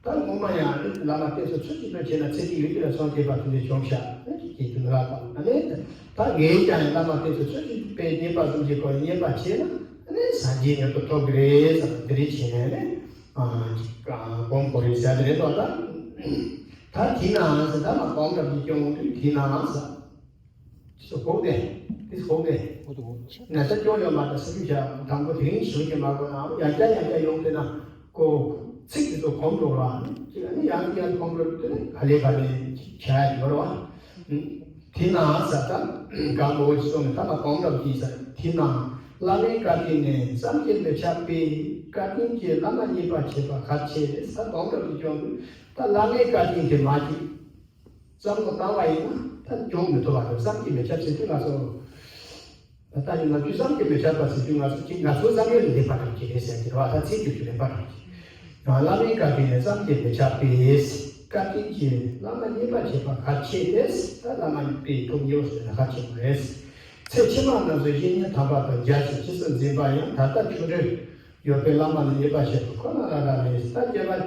ད་ངོ་མ་ཡང་ནི་བླ་མ་བསྟེན་ཚུལ་ཚུལ་གཅིག་ཏུ་བྱས་ན་ཚེ་གཅིག་ལུས་གཅིག་ལ་སངས་རྒྱས་པ་དེ་འདྲ་བྱུང་ཤག་ནི་ཅིག་གིས་དུ་ལ་དང་ཨ་ནི་ད་ངས་ཀྱང་བླ་མ་བསྟེན་ཚུལ་ཚུལ་གཅིག་པའི་མཉེས་པ་གསུམ་གྱི་སྒོ་ནས་མཉེས་པར་བྱས་ན་ནི་སངས་རྒྱས་མྱུར་དུ་ཐོབ་ཀྱི་རེད་བསམ་འདི་རེད་བྱས་ནས་ནི་ཅིག་སྒོམ་དགོས་རེད་ཟེར་དེ་རེད་དོ། ད་ད་དེ་ནའང་ཟེར་ད་མ་སྒོམ་རབ་ཀྱི་སྐྱོང་དུས་དེ་ནའང་ཟེར། དེ་ཚོ་གོ་གི་དེ་ཚོ་གོ་གི་འོ་དེ་གོ་ཆ། ན་ཚ་སྐྱོ་ཡོད་མ་རེད། ས་རྒྱུ་བྱ་དང་པོ་དེ་རིང་ཞུ་གི་མ་གོ་ན་ཡང་བསྐྱར་ཡང་བསྐྱར་ཡོང་དེ་ན་གོ་ཚིག་དེ་ཚོ་གོམས་འགྲོ་ར་ཅིག་ཨ་ནི་ཡང་ཡང་གོམས་འགྲོ་དེ་ནི་ག་ལེ་ག་ལེ་བྱ་ཡ་ཡོད་ར་བ། དེ་ན་ས་ད་གང་གོ་ཅི་སོང་ནས་ད་ལ་གོམས་འགྲོ་གི་ས་དེ་ན་བླ་མའི་བཀའ་དྲིན་ནི་བསམ་གྱིས་མི་ཁྱབ་པའི་བཀའ་དྲིན་གྱིས་བླ་མ་མཉེས་པར་བྱེད་པ་གལ་ཆེ་ས་གོམས་འགྲོ་གི་སྐྱོང་དུས་ད་བླ་མའི་བཀའ་དྲིན་གྱིས་མ་གྱིས། བསམ་བློ་བཏང་བ་ཡིན་ན་ད་འཇོག་མི་ཐུབ་པ་དང་བསམ་གྱིས་མི་ཁྱབ་ཟེར་དུས་ང་ཚོ་ད་ཡིན་ན་དུས་བསམ་གྱིས་མི་ཁྱབ་པ་ཟེར་དུས་ང་ཚོ་གཅིག་ང་ཚོའི་བསམ་ཡུལ་ལས་འདས་པ་རང་གཅིག་རེད་ཟེར་གྱི་རེད་བ། ད་ཚིག་བསྒྱུར་རྒྱུ་རེད་པ་རང་གཅིག་ཡང་བླ་མའི་བཀའ་དྲིན་ནི་བསམ་གྱིས་མི་ཁྱབ་པས། བཀའ་དྲིན་གྱིས་བླ་མ་མཉེས་པར་བྱེད་པ་གལ་ཆེ་སྟེ། ད་བླ་མ་མཉེས་པའི་ཐུགས་མཉེས་པ་ཟེར་ན་གལ་ཆེན་པོ་རེད། ཚེ་ཕྱི་མ་རྣམས་སུ་བཤེས་གཉེན་དམ་པ་དང་མཇལ་ཞིང་ཇི་སྲིད་འཛིན་པ་ཡང་ད་ལྟ་ཆུང་འབྲིང་ཡོད་པའི་བླ་མ་ལ་མཉེས་པར་བྱེད་པ་ཁོ་ན་རང་རང་རེད། ད་སྐྱེ་བ།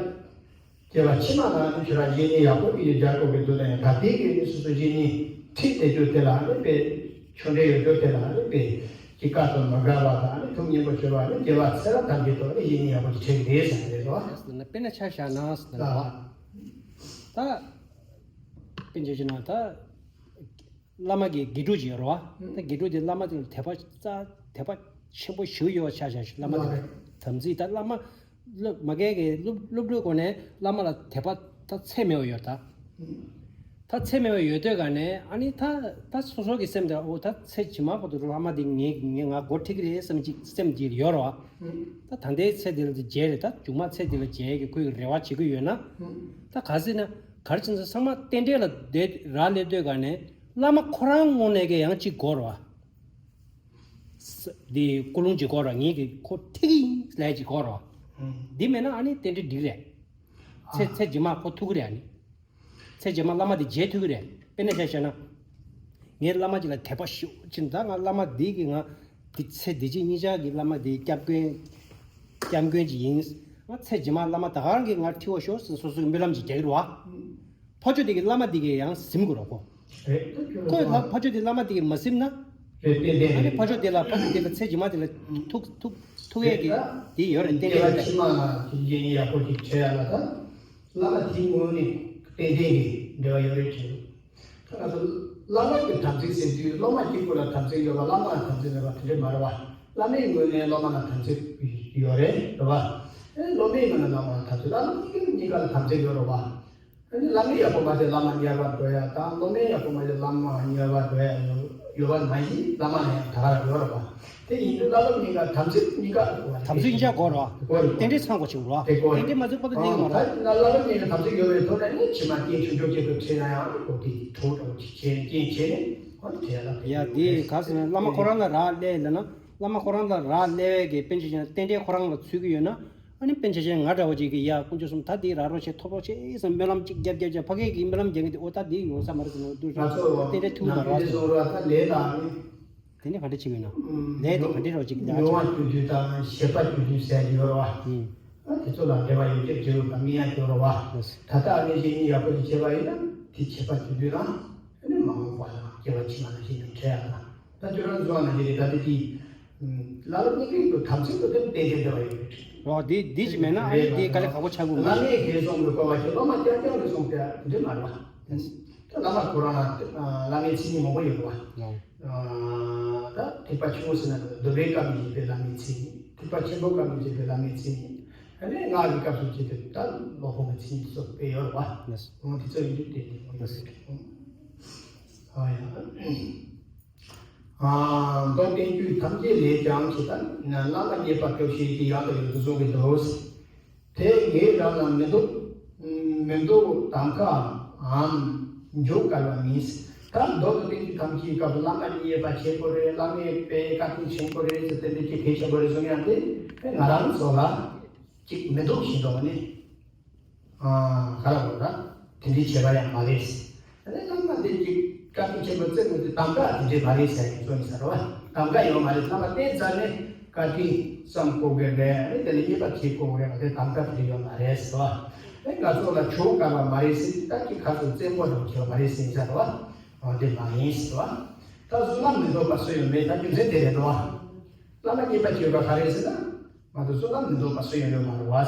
སྐྱེ་བ་ཕྱི་མ་ལ་ནི་ཁྱོད་རང་གཞན་གཉིས་ཡག་པོ་ཡིན་རྒྱག་དགོས་ཀྱི་འདུག་ན་ཡང་ད་ལྟའི་གི་ནི་སོ་སོ་གཞན་གཉིས་ཁྲིད་བསྡད་རྒྱུ་དེ་ལ་ནི་དཔེ་ཆུང་འབྲིང་ཡོད་རྒྱུ་དེ་ལ་ནི་དཔེ་གི་བཀའ་དང་མ་འགལ་བ་དང་ནི་ཐུགས་མཉེས་པོ་བྱེད་པ་ནི་དགེ་བ་ཚེ་རབས་ཐམས་ཅད་དུ་ནི་གཞན་གཉིས་ཡག་པོ་ཅིག་ཁྲིད་རེད་ཟེར་ནི་རེད་དོ། དཔེར་ན་ཆ་བཞག་ན་ཟེར་ན་ལ། ད་དཔེ་འཇོག་བྱས་ན་ད། བླ་མ་གི་དགེ་ཕྲུག་ཅིག་ཡོད་རེད་བ། ད་དགེ་ཕྲུག་དེ་བླ་མ་དེ་ལ་དད་པ་རྩ་དད་པ་ཆེན་པོ་ཞིག་ཡོད་པ་ཆ་བཞག་ཞིག་བླ་མ་དེ་ལ་དམ་ཚིག་ད་བླ་མ་སློབ་མ་གིས་སློབ་སློབ་ཕྲུག་སྒོ་ནས་བླ་མ་ལ་དད་པ་ད་ཚད་མེད་པ་ཡོད་ད། ད་ཚད་མེད་པ་ཡོད་དུས་ག་ནས་ཨ་ནི་ད་ད་སོ་སོ་གི་སེམས་དེ་ཨོ་ད་ཚེ་ཕྱི་མ་བར་དུ་བླ་མ་དེ་ངས་ངས་ང་འགོ་ཁྲིད་ཀྱི་རེད་བསམ་གྱི་སེམས་ཀྱི་ཡོད་རེད་བ། ད་ད་ལྟའི་ཚེ་འདི་ལ་མཇལ་རེད་ད་མཇུག་མ་ཚེ་འདི་ལ་མཇལ་གི་ཁོས་རེ་བ་བྱེད་ཀྱི་ཡོད་ན། ད་ག་ཟེར་ན། ག་རེ་བྱས་ན་ཚང་མ་རྟེན་འབྲེལ་ལ་བསྡད་རག་ལས་སྡོད་ག་ནས་བླ་མ་ཁོ་རང་ངོས་ནས་ཀྱི་ཡང་གཅིག་དགོས་རེད་བ། ས་འདི་ཀུན་སློང་གཅིག་དགོས་རེད་བ། ངེད་ཀྱི་ཁོ་ཁྲིད་ཀྱི་ཡིན་ལབ་གཅིག་དགོས་རེད་བ། འདི་མེད་ན་ཨ་ནི་རྟེན་འབྲེལ་འགྲིག་རེད། ཚེ་ཚེ་རྗེས་མ་ཁོ་ཐུག་གི་རེད། ཨ་ནི་ཚེ་རྗེས་མ་བླ་མ་དེ་མཇལ་ཐུབ་ཀྱི་རེད། དཔེར་ན་ཆ་བཞག་ན། ངས་བླ་མ་ཅིག་ལ་དད་པ་ཤུགས་ཆེ། ད་ང་བླ་མ་འདི་གི་ང་འདི་ཚེ་འདི་ཕྱི་གཉིས་ཆར་གྱི་བླ་མ་འདི་སྐྱབས་མགོན། སྐྱབས་མགོན་ཅིག་ཡིན། ང་ཚེ་རྗེས་མ་བླ་མ་ད་ག་རང་གིས་ང་ཁྲིད་པ་ཤོག་ཟེར་སོ་སོ་གི་སྨོན་ལམ་ཅིག་རྒྱག་གི་རེད་བ། ཕ་ཆོས་དེ་གི་བླ་མ་དེ་གི་ཡང་ཟིན་དགོས་རེད་ཁོ། རེད། ཁོས་ལ་ཕ་ཆོས་དེ་བླ་མ་དེ་གི་མ་ཟིན་ན། རེད། ཏན་ཏན་ཨ་ནི་རེད། ཕ་ཆོས་དེ་ལ་ཕ་ཆོས་དེ་ལ་ཚེ་རྗེས་མ་དེ་ལ་ཐུག་ཐུག་ཐུག་ཡས་ཀྱི་དེ་ཡོད་རེད། ཏན་ཏན་རེད། ཕྱི་མ་ལ་དེ་འདྲའི་ཡག་པོ་ཅིག་བྱེད་ཡ་ལ་ད། བླ་མ་དེའི་ངོས་ནས་ཏན་ཏན་གྱི་འབྲེལ་བ་ཡོད་རེད་དྲན། ད་ང་ཚོ་བླ་སློབ་ཀྱི་དམ་ཚིག་ཟེར་དུས་སློབ་མ་གཅིག་པུ་ལ་དམ་ཚིག་ཡོད་པ་བླ་མ་ལ་དམ་ཚིག་མེད་པ་དེ་འདྲ་མ་རེད་བ། བླ་མའི་ངོས་ནས་སློབ་མ་ལ་དམ་ཚིག་ཡོད་རེད་རེད་བ། ཨེ་སློབ་མའི་ངོས་ནས་བླ་མ་ལ་དམ་ཚིག་བླ་སློབ་གཉིས་ཀ་ལ་དམ་ཚིག་ཡོད་རེད་བ། ཨ་ནི་བླ་མའི་ཡག་པོ་མ་བྱས་བླ་མ་དམྱལ་བར་འགྲོ་ཡ་དང་སློབ་མའི་ཡག་པོ་མ་བྱས་བླ་མ་དམྱལ་བར་འགྲོ་ཡ་ཡོད་ཡོད་པ་མ་ཡིན། བླ་མ་ལ་ཡང་ད་ག་རང་ཡོད་རེད་བ། དེ་ཡིན་དུས་བླ་སློབ་གཉིས་ཀ་དམ་ཚིག་གཉིས་ཀ་དགོས་པ་དམ་ཚིག་གཉིས་ཀ་དགོས་རེད་བ། དགོས་རེད། རྟེན་འབྲེལ་ཚང་དགོས་ཆེ་བ། དེ་དགོས་རེད། རྟེན་འབྲེལ་མ་ཚང་པ་དེ་ལེགས་མ་རེད། ད་བླ་སློབ་གཉིས་ཀ་དམ་ཚིག་ཡོད་པའི་ཐོག་ནས་ནི་ཕྱི་མ་རྐྱེན་ཆུང་ཆུང་སྐྱེ་དགོས་ཕྱིར་ན་ཡང་ཨ་ནི་གོ་དེ་གྲོགས་གྲོགས་ཅིག་བྱས་རྐྱེན་བྱས་ནས་ཨ་ནི་བྲལ་ལ་ཕེབས་ཡ་དེ་ག་ཟེར་ན་བླ་མ་ཁོ་རང་ལ་རག་ལས་ལ་ན་བླ་མ་ཁོ་རང་ལ་རག་ལས་པའི་གི་དཔེ་ཆ་བཞག་ན་རྟེན་འབྲེལ་ཁོ་རང་ལ་ཚུད་ཀྱི་ཡོད་ན། ཨ་ནི་དཔེ་ཆ་བཞག་ན་ང་འདྲ་བོ་ཅིག་གིས་ཡ་དཀོན་མཆོག་གསུམ་ད་འདི་རག་རོགས་བྱེད་ཐོབ་རོགས་བྱེད་ཟེར་སྨོན་ལམ་ཅིག་རྒྱབ་རྒྱབ་བྱས་ཕ་གི་གི་སྨོན་ལམ་རྒྱག་གི་འདུག་ཨོ་ད་འདི་ཡོང་ས་མ་རེད་ཟེར་ན་འདུག་ང་ཚོ་རྟེན་འབྲེལ་ཐུག་མ་རེད་ཟེར། ད་ལས་དང་། དེ་ནས་ག་འདྲ་བྱེད་དགོས་ན། ལས་དེ་ག་འདྲ་རོགས་ཅིག་ཡོང་བ་གྱུར་དུས་དང་ཞེད་པ་གྱུར་དུས་ཟེར་ཡོད་རེད་བ། ཨ་དེ་ཚོ་ལ་འབྲེལ་བ་ཡོད་ཅེས་བརྗོད་པ་མི་ཡག་ཡོད་རེད་བ། ད་ལྟ་ཨ་ནི་ཞིག་ཡིན་ཡག་པོ་ཞིག་བྱས་པ་ཡིན་ན་དེ་ཞེད་པ་གྱུར་དུས་དང་ཨ་ནི་མ་འོངས་པ་ལ་སྐྱེ་བ་ཕྱི་མ་ལ་ཞིག་ཏུ་འཕྲད་ཡག་ན། ད་ཁྱོད་རང་བཟོ་བ་ན་འདི་རེད། ད་དེ་དེ། བླ་སློབ་གཉིས་ཀའི་དུ་དམ་ཚིག་ཏུ་དེ་ཏན་ཏན་འབྲེལ་བ་ཡོད་རེད། རོགས་འདི་འདི་ཞིག་མེད་ན་ཨ་ནི་འདི་དཀའ་ལས་ཁག་པོ་ཆགས་དགོས་མ་རེད། བླ་མས་གལ་སོང་གི་གོ་བ་ཞིག་སློབ་མ་རྐྱང་རྐྱང་གིས་སོང་དེ་འདི་མ་རེད་བ། ད་བླ་མ་ཁོ་རང་ལ་བླ་མའི་མཚན་ཉིད་མང་པོ་ཡོད་རེད་བ། ད་ཐེག་པ་ཆུང་ངུ་ཟེར་ན་འདོད་པའི་སྐབས་ནས་བྱེད་པའི་བླ་མའི་མཚན་ཉིད། ཐེག་པ་ཆེན་པོའི་སྐབས་ནས་བྱེད་པའི་བླ་མའི་མཚན་ཉིད། ཨ་ནི་སྔགས་ཀྱི་སྐབས་སུ་བྱེད་པའི་ད་སློབ་དཔོན་གྱི་མཚན་ཉིད་སོགས་དཔེ་ཡོད་རེད་བ། འོ་དེ་ཚོ་ཡིན་དུས་དེ་དེ་མོ་ཡོད་རེད། ཨ་ཡ། མདོ་བསྟན་བཅོས་ཐམས་ཅད་ལས་ཀྱང་ཞེས་དང་བླ་མ་མཉེས་པ་སྐྱོབ་བྱེད་ཀྱི་ཡང་དུ་ཡོད་དུ་གསུངས་པའི་མདོ། དེ་ངས་རང་ལ་མི་འདོད། མི་འདོད་དམ་ཁའམ་འཇོག་དཀའ་བ་མིན། ད་མདོ་དང་བསྟན་བཅོས་ཐམས་ཅད་སྐབས་སུ་བླ་མ་མཉེས་པ་ཆེན་པོ་རེད། བླ་མའི་དཔེ་བཀའ་དྲིན་ཆེན་པོ་རེད་ཟེར་དེ་འདྲ་ཅིག་གལ་ཆེན་པོ་རེད་གསུང་ཡང་དེ་ང་རང་ཚོ་ལ་ཅིག་མི་འདོད་བཞིན་འདུག་ནི། ག་རེ་ལབ་ན་དེ་འདྲའི་བྱེད་པ་ཡང་མ་རེད། ཨ་ནི་བླ་མ་འདི་གི་བཀའ་དྲིན་ཆེན་པོ་བརྩི་དགོས་དེ་གདམ་ག་དེ་འདྲའི་མ་རེད་ཟེར་གི་ཚོ་ཡིན་ས་རེད་བ། གདམ་ག་ཡོད་མ་རེད། བླ་མ་བསྟེན་ཚར་ནས་བཀའ་དྲིན་བསམ་དགོས་གི་རེད། ཨ་ནི་དེ་ལ་མཉེས་པ་བྱེད་དགོས་གི་རེད། ང་ཚོའི་གདམ་ག་དེ་འདྲ་ཡོད་མ་རེད་ཟེར་བ། ཨ་ནི་ང་ཚོ་ལ་ཆོས་དགའ་བ་མ་རེད་ཟེར་ད་ཅི་ཁ་ཚོ་བཙན་པོ་རང་བྱེད་པ་མ་རེད་ཟེར་ཡིན་ས་རེད་བ། འོ་དེ་མ་ཡིན་ཟེར་བ། ད་བསོད་ནམས་མི་འདོད་པ་སུ་ཡང་མེད། ད་རྒྱུ་མཚན་དེ་རེད་དོ། བླ་མ་མཉེས་པ་བྱེད་པ་ག་རེ་ཟེར་ན། ང་ཚོ་བསོད་ནམས་མི་འདོད་པ་སུ་ཡང་ཡོད་མ་རེད་བ་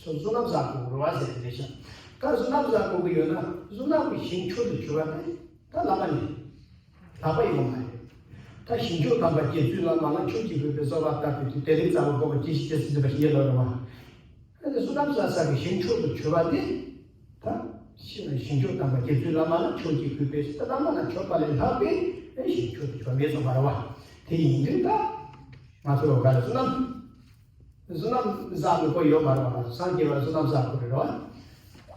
ཟེར། བསོད་ནམས་བསགས་དགོས་རེད་བ་ཟེར་དེ་ཤ། ད་བསོད་ནམས་བསགས་དགོས་ཀྱི་ཡོད་ན་བསོད་ནམས་ཀྱི་ཞིང་མཆོག་ཏུ་གྱུར་པ་དེ་ད་བླ་མ་ནི་ལྷག་པ་ཡོད་མ་རེད། ད་ཞིང་མཆོག་དམ་པ་རྗེ་བཙུན་བླ་མ་ལ་མཆོག་གི་གུས་པས་གསོལ་བ་བཏབ་པའི་དུས་དེ་རིང་ཙམ་པ་དགོངས་པ་ཇི་ཞིག་ཇི་སྲིད་འཛིན་པ་ཞིག་ཡིན་ལ་རུང་བ། ཨ་ནི་བསོད་ནམས་བསགས་ས་གི་ཞིང་མཆོག་ཏུ་གྱུར་པ་དེ། ད་ཞིང་མཆོག་དམ་པ་རྗེ་བཙུན་བླ་མ་ལ་མཆོག་གི་གུས་པས་ད་བླ་མ་ལ་མཆོད་པ་ལས་ལྷག་པའི་ཨེ་ཞིང་མཆོག་ཏུ་གྱུར་མེད་སོང་བ་རེད་བ། དེ་ཡིན་དུས་ད་ང་ཚོ་ག་ལ་བསོད་ནམས་བསོད་ནམས་བསགས་དགོས་ཡོད་མ་རེད་བ། སངས་རྒྱས་པ་ལ་བསོད་ནམས་བསགས་དགོས་རེད་བ།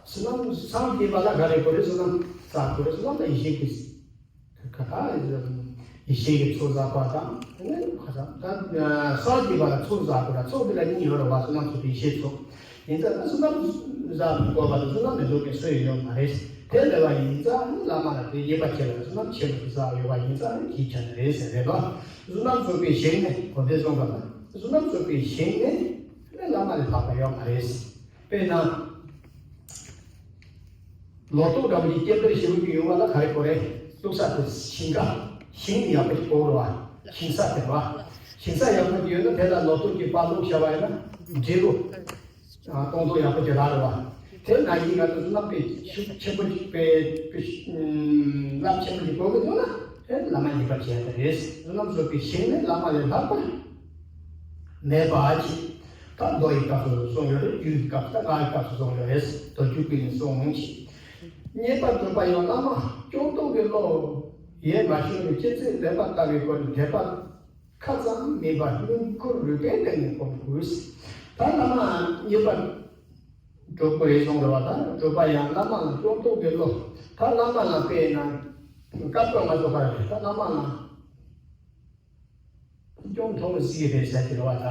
བསོད་ནམས་སངས་རྒྱས་པ་ལ་ག་རེ་དགོས་རེད། བསོད་ནམས་བསགས་དགོས་རེད། བསོད་ནམས་ལ་ཡེ་ཤེས་ཀྱི་ཁ་ཁ་ཡེ་ཤེས་ཀྱི་ཚོགས་བསགས་པ་དང་ཁ་ཁ་ད་སངས་རྒྱས་པ་ལ་ཚོགས་བསགས་དགོས་རེད། ཚོགས་དེ་ལ་གཉིས་ཡོད་རེད་བ། བསོད་ནམས་ཚོགས་དང་ཡེ་ཤེས་ཚོགས། ཡིན་ཙང་ན་བསོད་ནམས་བསགས་དགོས་པ་དང་བསོད་ནམས་མི་འདོད་མཁན་སུ་ཡང་ཡོད་མ་རེད། དེ་ལས་པ་ཡིན་ཙང་ནི་བླ་མ་ལ་དེ་དགྱེས་པ་ཆེ་བ་དང་བསོད་ནམས་ཆེ་བ་ཞིག་བསགས་ཡོད་པ་ཡིན་ཙང་ནི་དེའི་ཆ་ནས་རེད་ཟེར་རེད་པ། བསོད་ནམས་ཚོགས་པའི་ཞིང་ནས་གོ་བདེ་སོང་པ་དང་བསོད་ནམས་ཚོགས་པའི་ཞིང་ནས་ནི་བླ་མ་ལས་ལྷག་པ་ཡོད་མ་རེད། དཔེར་ན། ལོ་ཏོག་འདྲ་པོ་ཞིག་སྐྱེ་འཕེལ་ཞེ་པོ་ཅིག་ཡོང་བ་ལ་ག་རེ་དགོས་རེད། བླུགས་ས་དེ་ཞིང་ཁ་ཞིང་ཡག་པོ་ཞིག་དགོས་རེད་བ། ཞིང་ས་དེ་རེད་བ། ཞིང་ས་ཡག་པོ་ཞིག་ཡོད་ན་དེ་ལ་ལོ་ཏོག་ཅིག་སྤར་བླུགས་བྱས་པ་ཡིན་ན་འབྲས་བུ། ཨ་སྟོང་ཐོག་ཡག་པོ་ཅིག་རག་རེད་བ། དེ་ན་ཡིན་ང་ཚོ་བསོད་ནམས་དཔེ་ཤུགས་ཆེན་པོ་ཅིག་དཔེ་དཔེ་རླབས་ཆེན་པོ་ཅིག་དགོས་ཀྱི་འདུག་ན་དེ་བླ་མ་མཉེས་པ་བྱས་པ་རེད། བསོད་ནམས་ཚོགས་པའི་ཞིང་ནས་བླ་མ་ལས་ལྷག་པ་མེད་པ་ཅིག་ད་མདོ་ཡི་སྐབས་སུ་གསུངས་ཡོད་རེད། རྒྱུད་ཀྱི་སྐབས་སུ་ད་སྔགས་ཀྱི་སྐབས་སུ་གསུངས་ཡོད་རེད། མདོ་རྒྱུད་ཀྱི་ནས་གསུངས་ཤིང་། མཉེས་པར་གྱུར་པ་ཡང་བླ་མ་སྐྱོ་སྟོབས་ཀྱི་བློ་ཡེ་མ་ཤོར་བའི་ལྕེ་རྩེ་ལེགས་པར་ལྟ་བའི་སྒོ་ནས་དད་པ་ཁ་ཙམ་མིན་པར་སྙིང་ཁུང་རུས་པའི་གཏིང་ནས་སྒོམ་དགོས། ད་བླ་མ་མཉེས་པར་ གྲོགས་པོ་རེ་ཟུང་རེད་བ། ད་གྲོགས་པ་ཡང་བླ་མ་ལ་སྐྱོང་ཐུབ་པའི་བློ། ད་བླ་མ་ལ་དཔེར་ན་སྐབས་སྐབས་ང་ཚོ་ག་རེ་ད་བླ་མ་ལ་སྐྱོང་ཐུབ་ཟིག་རེད་ཟེར་གྱི་རེད་བ། ད་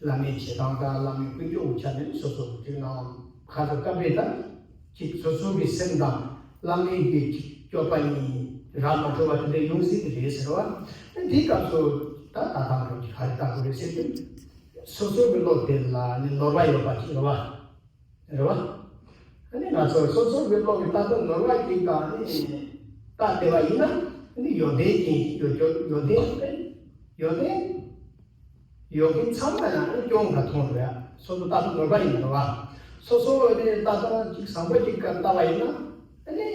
བླ་མའི་བྱེད་སྟངས་དང་བླ་མའི་ཀུན་སྤྱོད་ཀྱི་ཆ་ནས་སོ་སོ་ཅིག་ནང་ཁ་ཚ་སྐབས་རེ་ད་ཅིག་སོ་སོ་གི་སེམས་དང་བླ་མའི་གི་ཅིག་སྤྱོད་པ་གཉིས་རག་མ་འགྲོ་བ་དེ་འདྲ་ཡོང་སྲིད་ཀྱི་རེད་ཟེར་བ། དེའི་སྐབས་སུ་ད་ད་ཐང་རོགས་ཀྱི་ག་རེ་ལྟ་དགོས་རེད་ཟེར་དུས། སོ་སོ་གི་བློ་དེ་ལ་ནི་ནོར་བ་ཡོད་པ་ཅིག་རེད་བ། རེད་བ། ཨ་ནི་ང་ཚོ་སོ་སོ་གི་བློ་གི་ལྟ་སྟངས་ནོར་བ་ཅིག་དང་ནི་ལྟ་བསྡད་པ་ཡིན་ན། ཨ་ནི་ཡོན་ཏན་ཅན་ཡོད་ཡོད་ཡོན་ཏན་ཡོན་ཏན་ཡོད་མཁན་ཚང་མ་ཡང་ཨ་ནི་སྐྱོང་ག་མཐོང་རེད། སོ་སོ་ལྟ་སྟངས་ནོར་བ་ཡིན་རེད་བ། སོ་སོ་ཨ་ནི་ལྟ་སྟངས་ཅིག་བཟང་པོ་ཅིག་ག་ལྟ་བ་ཡིན་ན། ཨ་ནི་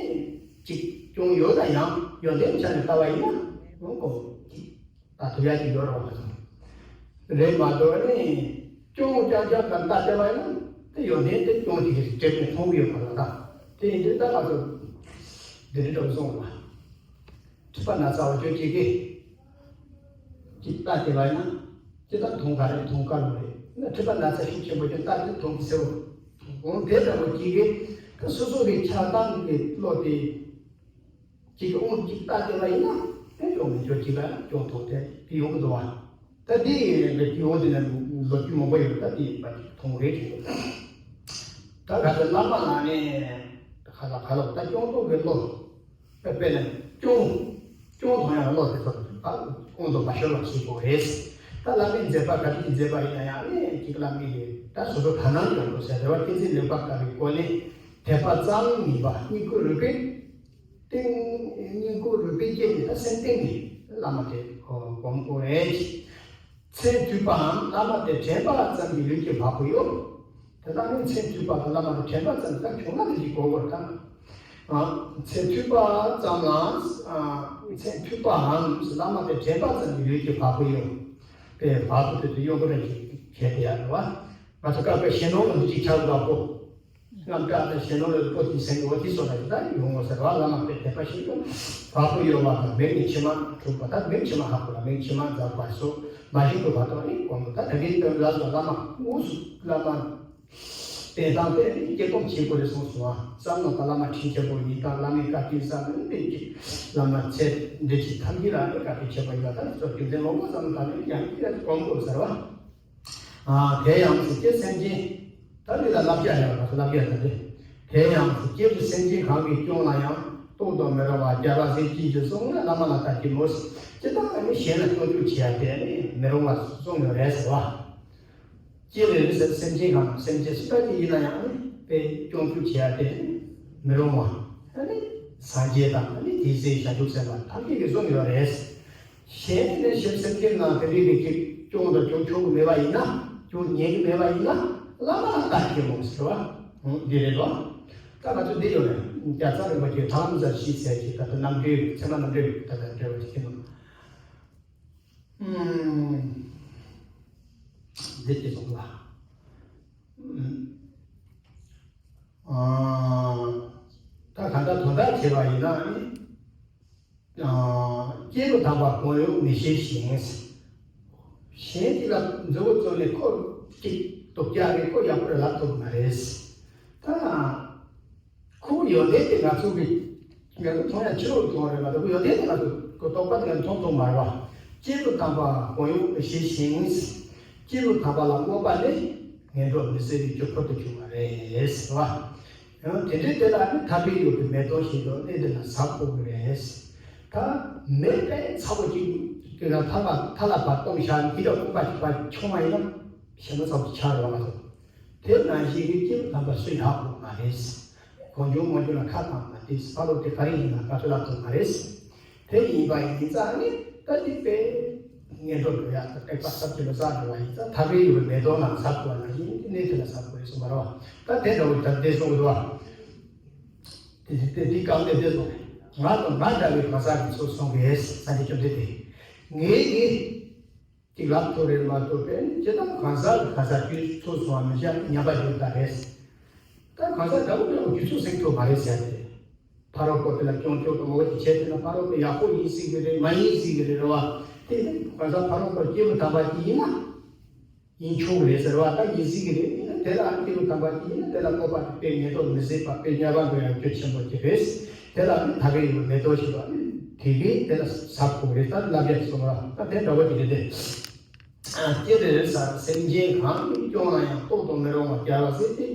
ཅིག་སྐྱོང་ཡོད་ན་ཡང་ཡོན་ཏན་ཆ་ནས་ལྟ་བ་ཡིན་ན་འོང་གོ། ད་དུ་ཡ་གི་ཡོད་རོགས་ལ་སོང་། རེད་མ་གཏོགས་ནི་སྐྱོང་རྐྱང་རྐྱང་ག་ལྟ་བསྡད་པ་ཡིན་ན་དེ་ཡོན་ཏན་དེ་སྐྱོང་གི་རེད་དྲན་ནས་མཐོང་གི་ཡོད་པ་ལ། ད་དེ་ཡིན་དུས་ད་ང་ཚོ་འདི་འདྲ་འགྲོ་སོང་བ། མཁྲིས་པ་ན་ཚ་བ་ཅོ་ཅིག་གིས་ཅིག་ལྟ་བསྡད་པ་ཡིན་ན་ཅི་ལྟར་མཐོང་ག་རེད། མཐོང་ག་རུ་རེད། ན་མཁྲིས་པ་ན་ཚ་ཤུགས་ཆེན་པོ་ཅིག་ལྟ་དུས་མཐོང་གི་ཟེར་བ། འོང་དེ་ལྟ་བུ་ཅིག་གིས་ད་སོ་སོ་གི་ཆགས་སྡང་གི་བློ་དེ། གཅིག་གི་དབང་གཅིག་ལྟ་བསྡད་པ་ཡིན་ན་དེ་སྐྱོང་མི་ཆོག་གཅིག་ལ་སྐྱོང་ཐུབ་དེ་དེ་ཡོང་གི་འདུག་བ། ད་དེ་ཡི་ལས་ཀྱི་འོག་དེ་ནས་ལོ་རྒྱུས་མང་པོ་ཡོད། ད་དེ་ཡིན་པ་ཅིག་མཐོང་རེད་ཅིག་ད་ག་ཚོད་བླ་མ་ལ་ནས་ཁ་ལ་ཁ་ལོ་ད་སྐྱོང་ཐུབ་ཀྱི་བློ། དཔེ་ནས་སྐྱོང་སྐྱོང་ཐུབ་ཡང་བློ་དེ་ཚོ་ད་དབང་དུ་མ་ཤོར་བ་ཞིག་དགོས་རེད། ད་བླ་མའི་མཛད་པ་ག་དུས་ཀྱི་མཛད་པ་ཡིན་ན་ཡང་ནས་ཅིག་བླ་མའི་ད་སོ་སོ་དག་སྣང་ཡོང་དགོས་ཟེར་རེ་བ་ཏིང་འཛིན་ལེགས་པར་དགའ་བའི་སྒོ་ནས་དད་པ་ཙམ་མིན་པ་སྙིང་ཁུང་རུས་པའི། སྟེང་སྙིང་ཁུང་རུས་པའི་དཀྱིལ་ནས་ད་སེམས་གཏིང་ནས་བླ་མ་དེ་སྒོམ་དགོས་རེད། མཚན་མཐུད་པའམ་བླ་མ་དེ་དྲན་པ་ཙམ་གྱིས་ལུས་ཀྱི་བ་སྤུ་གཡོ། དེ་དག་ནི་མཚན་མཐུད་པ་དང་བླ་མ་དེ་དྲན་པ་ཙམ་གྱིས་ད་བྱུང་ན་དེ་ཞིག་གོ་དགོས་ད། མཚན་མཐུད་པ་ཙམ་ལ། མཚན་མཐུད་པའམ་བླ་མ་དེ་དྲན་པ་ཙམ་གྱིས་ལུས་ཀྱི་བ་སྤུ་གཡོ། པའི་བ་སྤུ་དེ་ཚོ་གཡོ་འགུལ་རེ་ཞིག་བྱས་ཏེ་ཡ་རེད་བ། ང་ཚོ་བཀའ་པའི་གཞན་ནོར་ལ་འདི་ཅིག་ཆགས་འདུག་གོ། རྣམ་བཀྲ་དང་གཞན་ནོར་ལ་པོ་ཏི་སེང་གེ་འོ་ཏི་སོགས་ལ་ད་ཡོང་ངོ་ཟེར་བ། བླ་མ་དཔེ་དད་པ་ཞིག་ཏུ་བ་སྤུ་གཡོ་བ་དང་མིག་ནས་མཆི་མ་འཁྲུག་པ། ད་མིག་མཆི་མ་ཧ་གོ་ལ་མིག་མཆི་མ་འཛག་པ་སོགས་མ་བྱུང་བའི་བར་དུ་ནི་སྒོམ་དགོས། ད་དེ་འདྲའི་དོན་ལ་སོགས་བླ་མ་དངོས་སུ་བླ་མ་བསྟེན་སྟངས་དེ་ནི་སྐྱེ་སྟོབས་ཆེན་པོ་རེད་གསུངས་སོང་བ། བསམ་མནོ་དང་བླ་མ་དྲིན་ཆེན་པོ་ཡིན་དང་བླ་མའི་བཀའ་དྲིན་བསམ་ནས་ཅིག་བླ་མ་ཚེ་འདི་ཕྱི་ཐམས་ཅད་ལ་ནི་བཀའ་དྲིན་ཆེན་པོ་ཡིན་པ་དང་ཚོ་རྒྱུ་མཚན་མང་པོ་བསམ་བློ་བཏང་ནས་ཡང་ཅིག་སྒོམ་དགོས་ཟེར་བ། ཨ་དེ་ཡང་ཚིག་གི་སེམས་ཅན། ད་འདི་ལ་བསླབ་བྱ་ཡང་ང་ཚོ་བསླབ་བྱ་ད་འདི། དེ་ཡང་ཚིག་གི་སེམས་ཅན་གང་གིས་སྐྱོང་ལ་ཡང་རྟོག་ཏུ་མི་རུང་བ་རྒྱལ་བ་སྲས་བཅས་ཀྱིས་གསུངས་ན་བླ་མ་ལ་ལྟ་གི་མོ། ཇི་ལྟར་ནི་གཞན་ལ་སྐྱོང་བཅུག་བྱེད་ཡ་དེ་ནི་མི་རུང་བ་གསུངས་ཡོད་རེད་ཟེར་བ། ཅི་རེད་ཟེར་སེམས་ཅན་གང་སེམས་ཅན་སུ་འདྲ་ཅིག་ཡིན་ན་ཡང་ནི་དཔེ་སྐྱོང་བཅུག་བྱེད་ཡ་དེ་མི་རུང་བ། ཨ་ནི་སངས་རྒྱས་དང་ཨ་ནི་དེའི་སྲས་བྱང་ཆུབ་སེམས་དཔའ་ཐམས་ཅད་ཀྱིས་གསུངས་ཡོད་རེད། གཞན་ནི་ཞིབ་སེམས་ཅན་ནང་དེ་འདྲའི་རིགས་ཅིག་སྐྱོང་དང་སྐྱོང་ཆོག་གི་མེད་པ་ཡིན་ན་སྐྱོང་ཉན་གི་མེད་པ་ཡིན་ན་བླ་མ་ལ་ལྟ་གི་མོ་ཟེར་བ། འདི་རེད་དོ། ད་ང་ཚོ་འདི་ཡོད་རེད། རྒྱལ་ཚབ་རིན་པོ་ཆེ་དྷ་རམ་ས་ལ་ཤིས་ཚད་ཀྱི་ད་ལྟ་རྣམ་འགྲེལ་ཚད་མ་རྣམ་འགྲེལ་ད་ལྟ་འགྲེལ་བ་ཅིག་ཡིན་ནོ། ཨུམ། འདི་སྐྱེ་སོང་ལ། ཨུམ། ཨ། ད་གང་ལྟར་དོན་དག་བྱས་པ་ཡིན་ན་ནི། ཨ། སྐྱེས་བུ་དམ་པ་གང་ཡོང་མི་ཤེས་ཤིང་། གཞན་གཅིག་ལ་མཛུབ་མོ་བཙུགས་ནས་ཁོ་གཅིག་སྡུག་ཅག་རེད། ཁོ་ཡག་པོ་རེད་ལབ་ཐུབ་མ་རེད། ད། ཁོ་ཡོན་ཏན་དེ་ང་ཚོ་གི་ང་ཚོ་མཐོང་ཡ་ཕྱི་རོལ་མཐོང་རེད་མ་གཏོགས་ཁོ་ཡོན་ཏན་དེ་ང་ཚོ་གི་རྟོགས་པ་དེ་ང་ཚོ་མཐོང་ཐུབ་མ་རེད་བ། སྐྱེས་བུ་དམ་པ་གང་ཡོང་མི་ཤེས་ཤིང་། སྐྱེས་བུ་དམ་པ་ལ་མངོན་པ་ནི་ངན་འགྲོར་མི་བཟོད་པའི་རྒྱུ་ཁོ་ཐག་ཆོད་པ་རེད་ཟེར་བ། ཡང་དེ་འདྲའི་དེ་ལ་ནི་ཐར་པའི་ཡུལ་གྱི་མེ་ཏོག་བཞིན་དུ་གནས་འདི་ལ་གཟར་ཕོག་གི་རེད། ད་མེ་དཔེ་ཚ་པོ་ཅིག་དེ་ལ་ཐག་ལ་ཐག་ལ་བར་གཏོང་བཞག་ནས་དེ་ལ་ཁུག་པ་ཞིག་པ་མཆོང་བ་ཡིན་ན་ཞེ་མ་ཚ་པོ་ཆགས་རེད་བ་ང་ཚོ། དེ་ནང་བཞིན་གྱི་སྐྱེས་བུ་དམ་པ་སུ་ཡག་པོ་མ་རེད། གང་བྱུང་མང་བྱུང་ལ་ཁ་བཏང་མ་བདེ། ཕ་རོལ་དེ་ག་རེ་ཡིན་ན་ང་ཚོ་ལབ་ཐུབ་མ་རེད། དེ་ཡིན་པ་ཡིན་ཙང་ནི་ད་དེ་དཔེ་ངན་འགྲོ་འགྲོ་ཡག་ད་སྟེགས་པ་སྲབ་ཅིག་ལ་ཟག་འགྲོ་བ་ཡིན་ཙང་ཐར་པའི་ཡུལ་མེ་ཏོག་ནང་ཟག་དགོས་པ་ནང་བཞིན་གནས་དེ་ལ་ཟག་དགོས་རེད་གསུངས་པ་རེད་བ། ད་དེ་འདྲ་བོ་ད་བདེ་སོང་གི་འདུག་བ། དེ་དེ་དེ་གང་དེ་བདེ་སོང་། ང་དང་ང་འདྲ་བའི་གང་ཟག་གིས་ཚུར་གསུངས་པས་སངས་རྒྱས་བཅོམ་ལྡན་འདས། ངས་ནི། ཅིག་ལབ་ཐུབ་རེད་མ་གཏོགས་པས་ནི་ཇི་ལྟར་གང་ཟག་གི་གང་ཟག་དུས་ཚོད་སོང་བ་མི་བཞག་ཉམས་པ་ཡོད་ད་རེད། ད་གང་ཟག་འདྲ་བོ་འདྲ་བོ་དུས་ཚོད་སེང་ཐུབ་མ་རེད་ཟེར་ཏེ། ཕ་རོལ་པོ་དེ་ལ་སྐྱོང་ཆོག་ཏུ་མོ་དེ་བྱས་ཏེ་ན་ཕ་རོལ་པོ་ཡག་པོ་ཡིན་སྲིད་ཀྱི་རེད་མ་ཡིན་སྲིད་ཀྱི་རེད་རེད་བ། དེ་ནི་གང་ཟག་ཕ་རོལ་པོ་སྐྱེས་བུ་དམ་པ་དེ་ཡིན་ན། ཡིན་ཆོག་གི་རེད་ཟེར་བ་ད་ཡིན་སྲིད་ཀྱི་རེད། ཡིན་ན་དེ་ལ་སྐྱེས་བུ་དམ་པ་དེ་ཡིན་ན་དེ་ལ་སྤོབས་པ་དེ་དཔེ་ངེས་ཐོག་མི་སྲིད་པ་དཔེ་དམྱལ་བ་འགྲོ་ཡང་རྒྱུ་ཆེན་པོ་ཅིག་རེད། དེ་ལ་ནི་ད་གེ་ཡོད་མེད་དོ་ཞེས་པ་ནི་དེ་གས་དེ་ལ་ཟབ་དགོས་རེད། ད་བསླབ་ཡག་གསུང་ར་ད་དེ་འདྲ་བོ་དེ་རེད་དེ། ཨ་ཅི་རེད་ཟེར་སེམས་ཅན་གང་ཡིན་སྐྱོང་ན་ཡང་ལྟོགས་དང་མི་རུང་བ་རྒྱལ་བ་སྲས་དེ་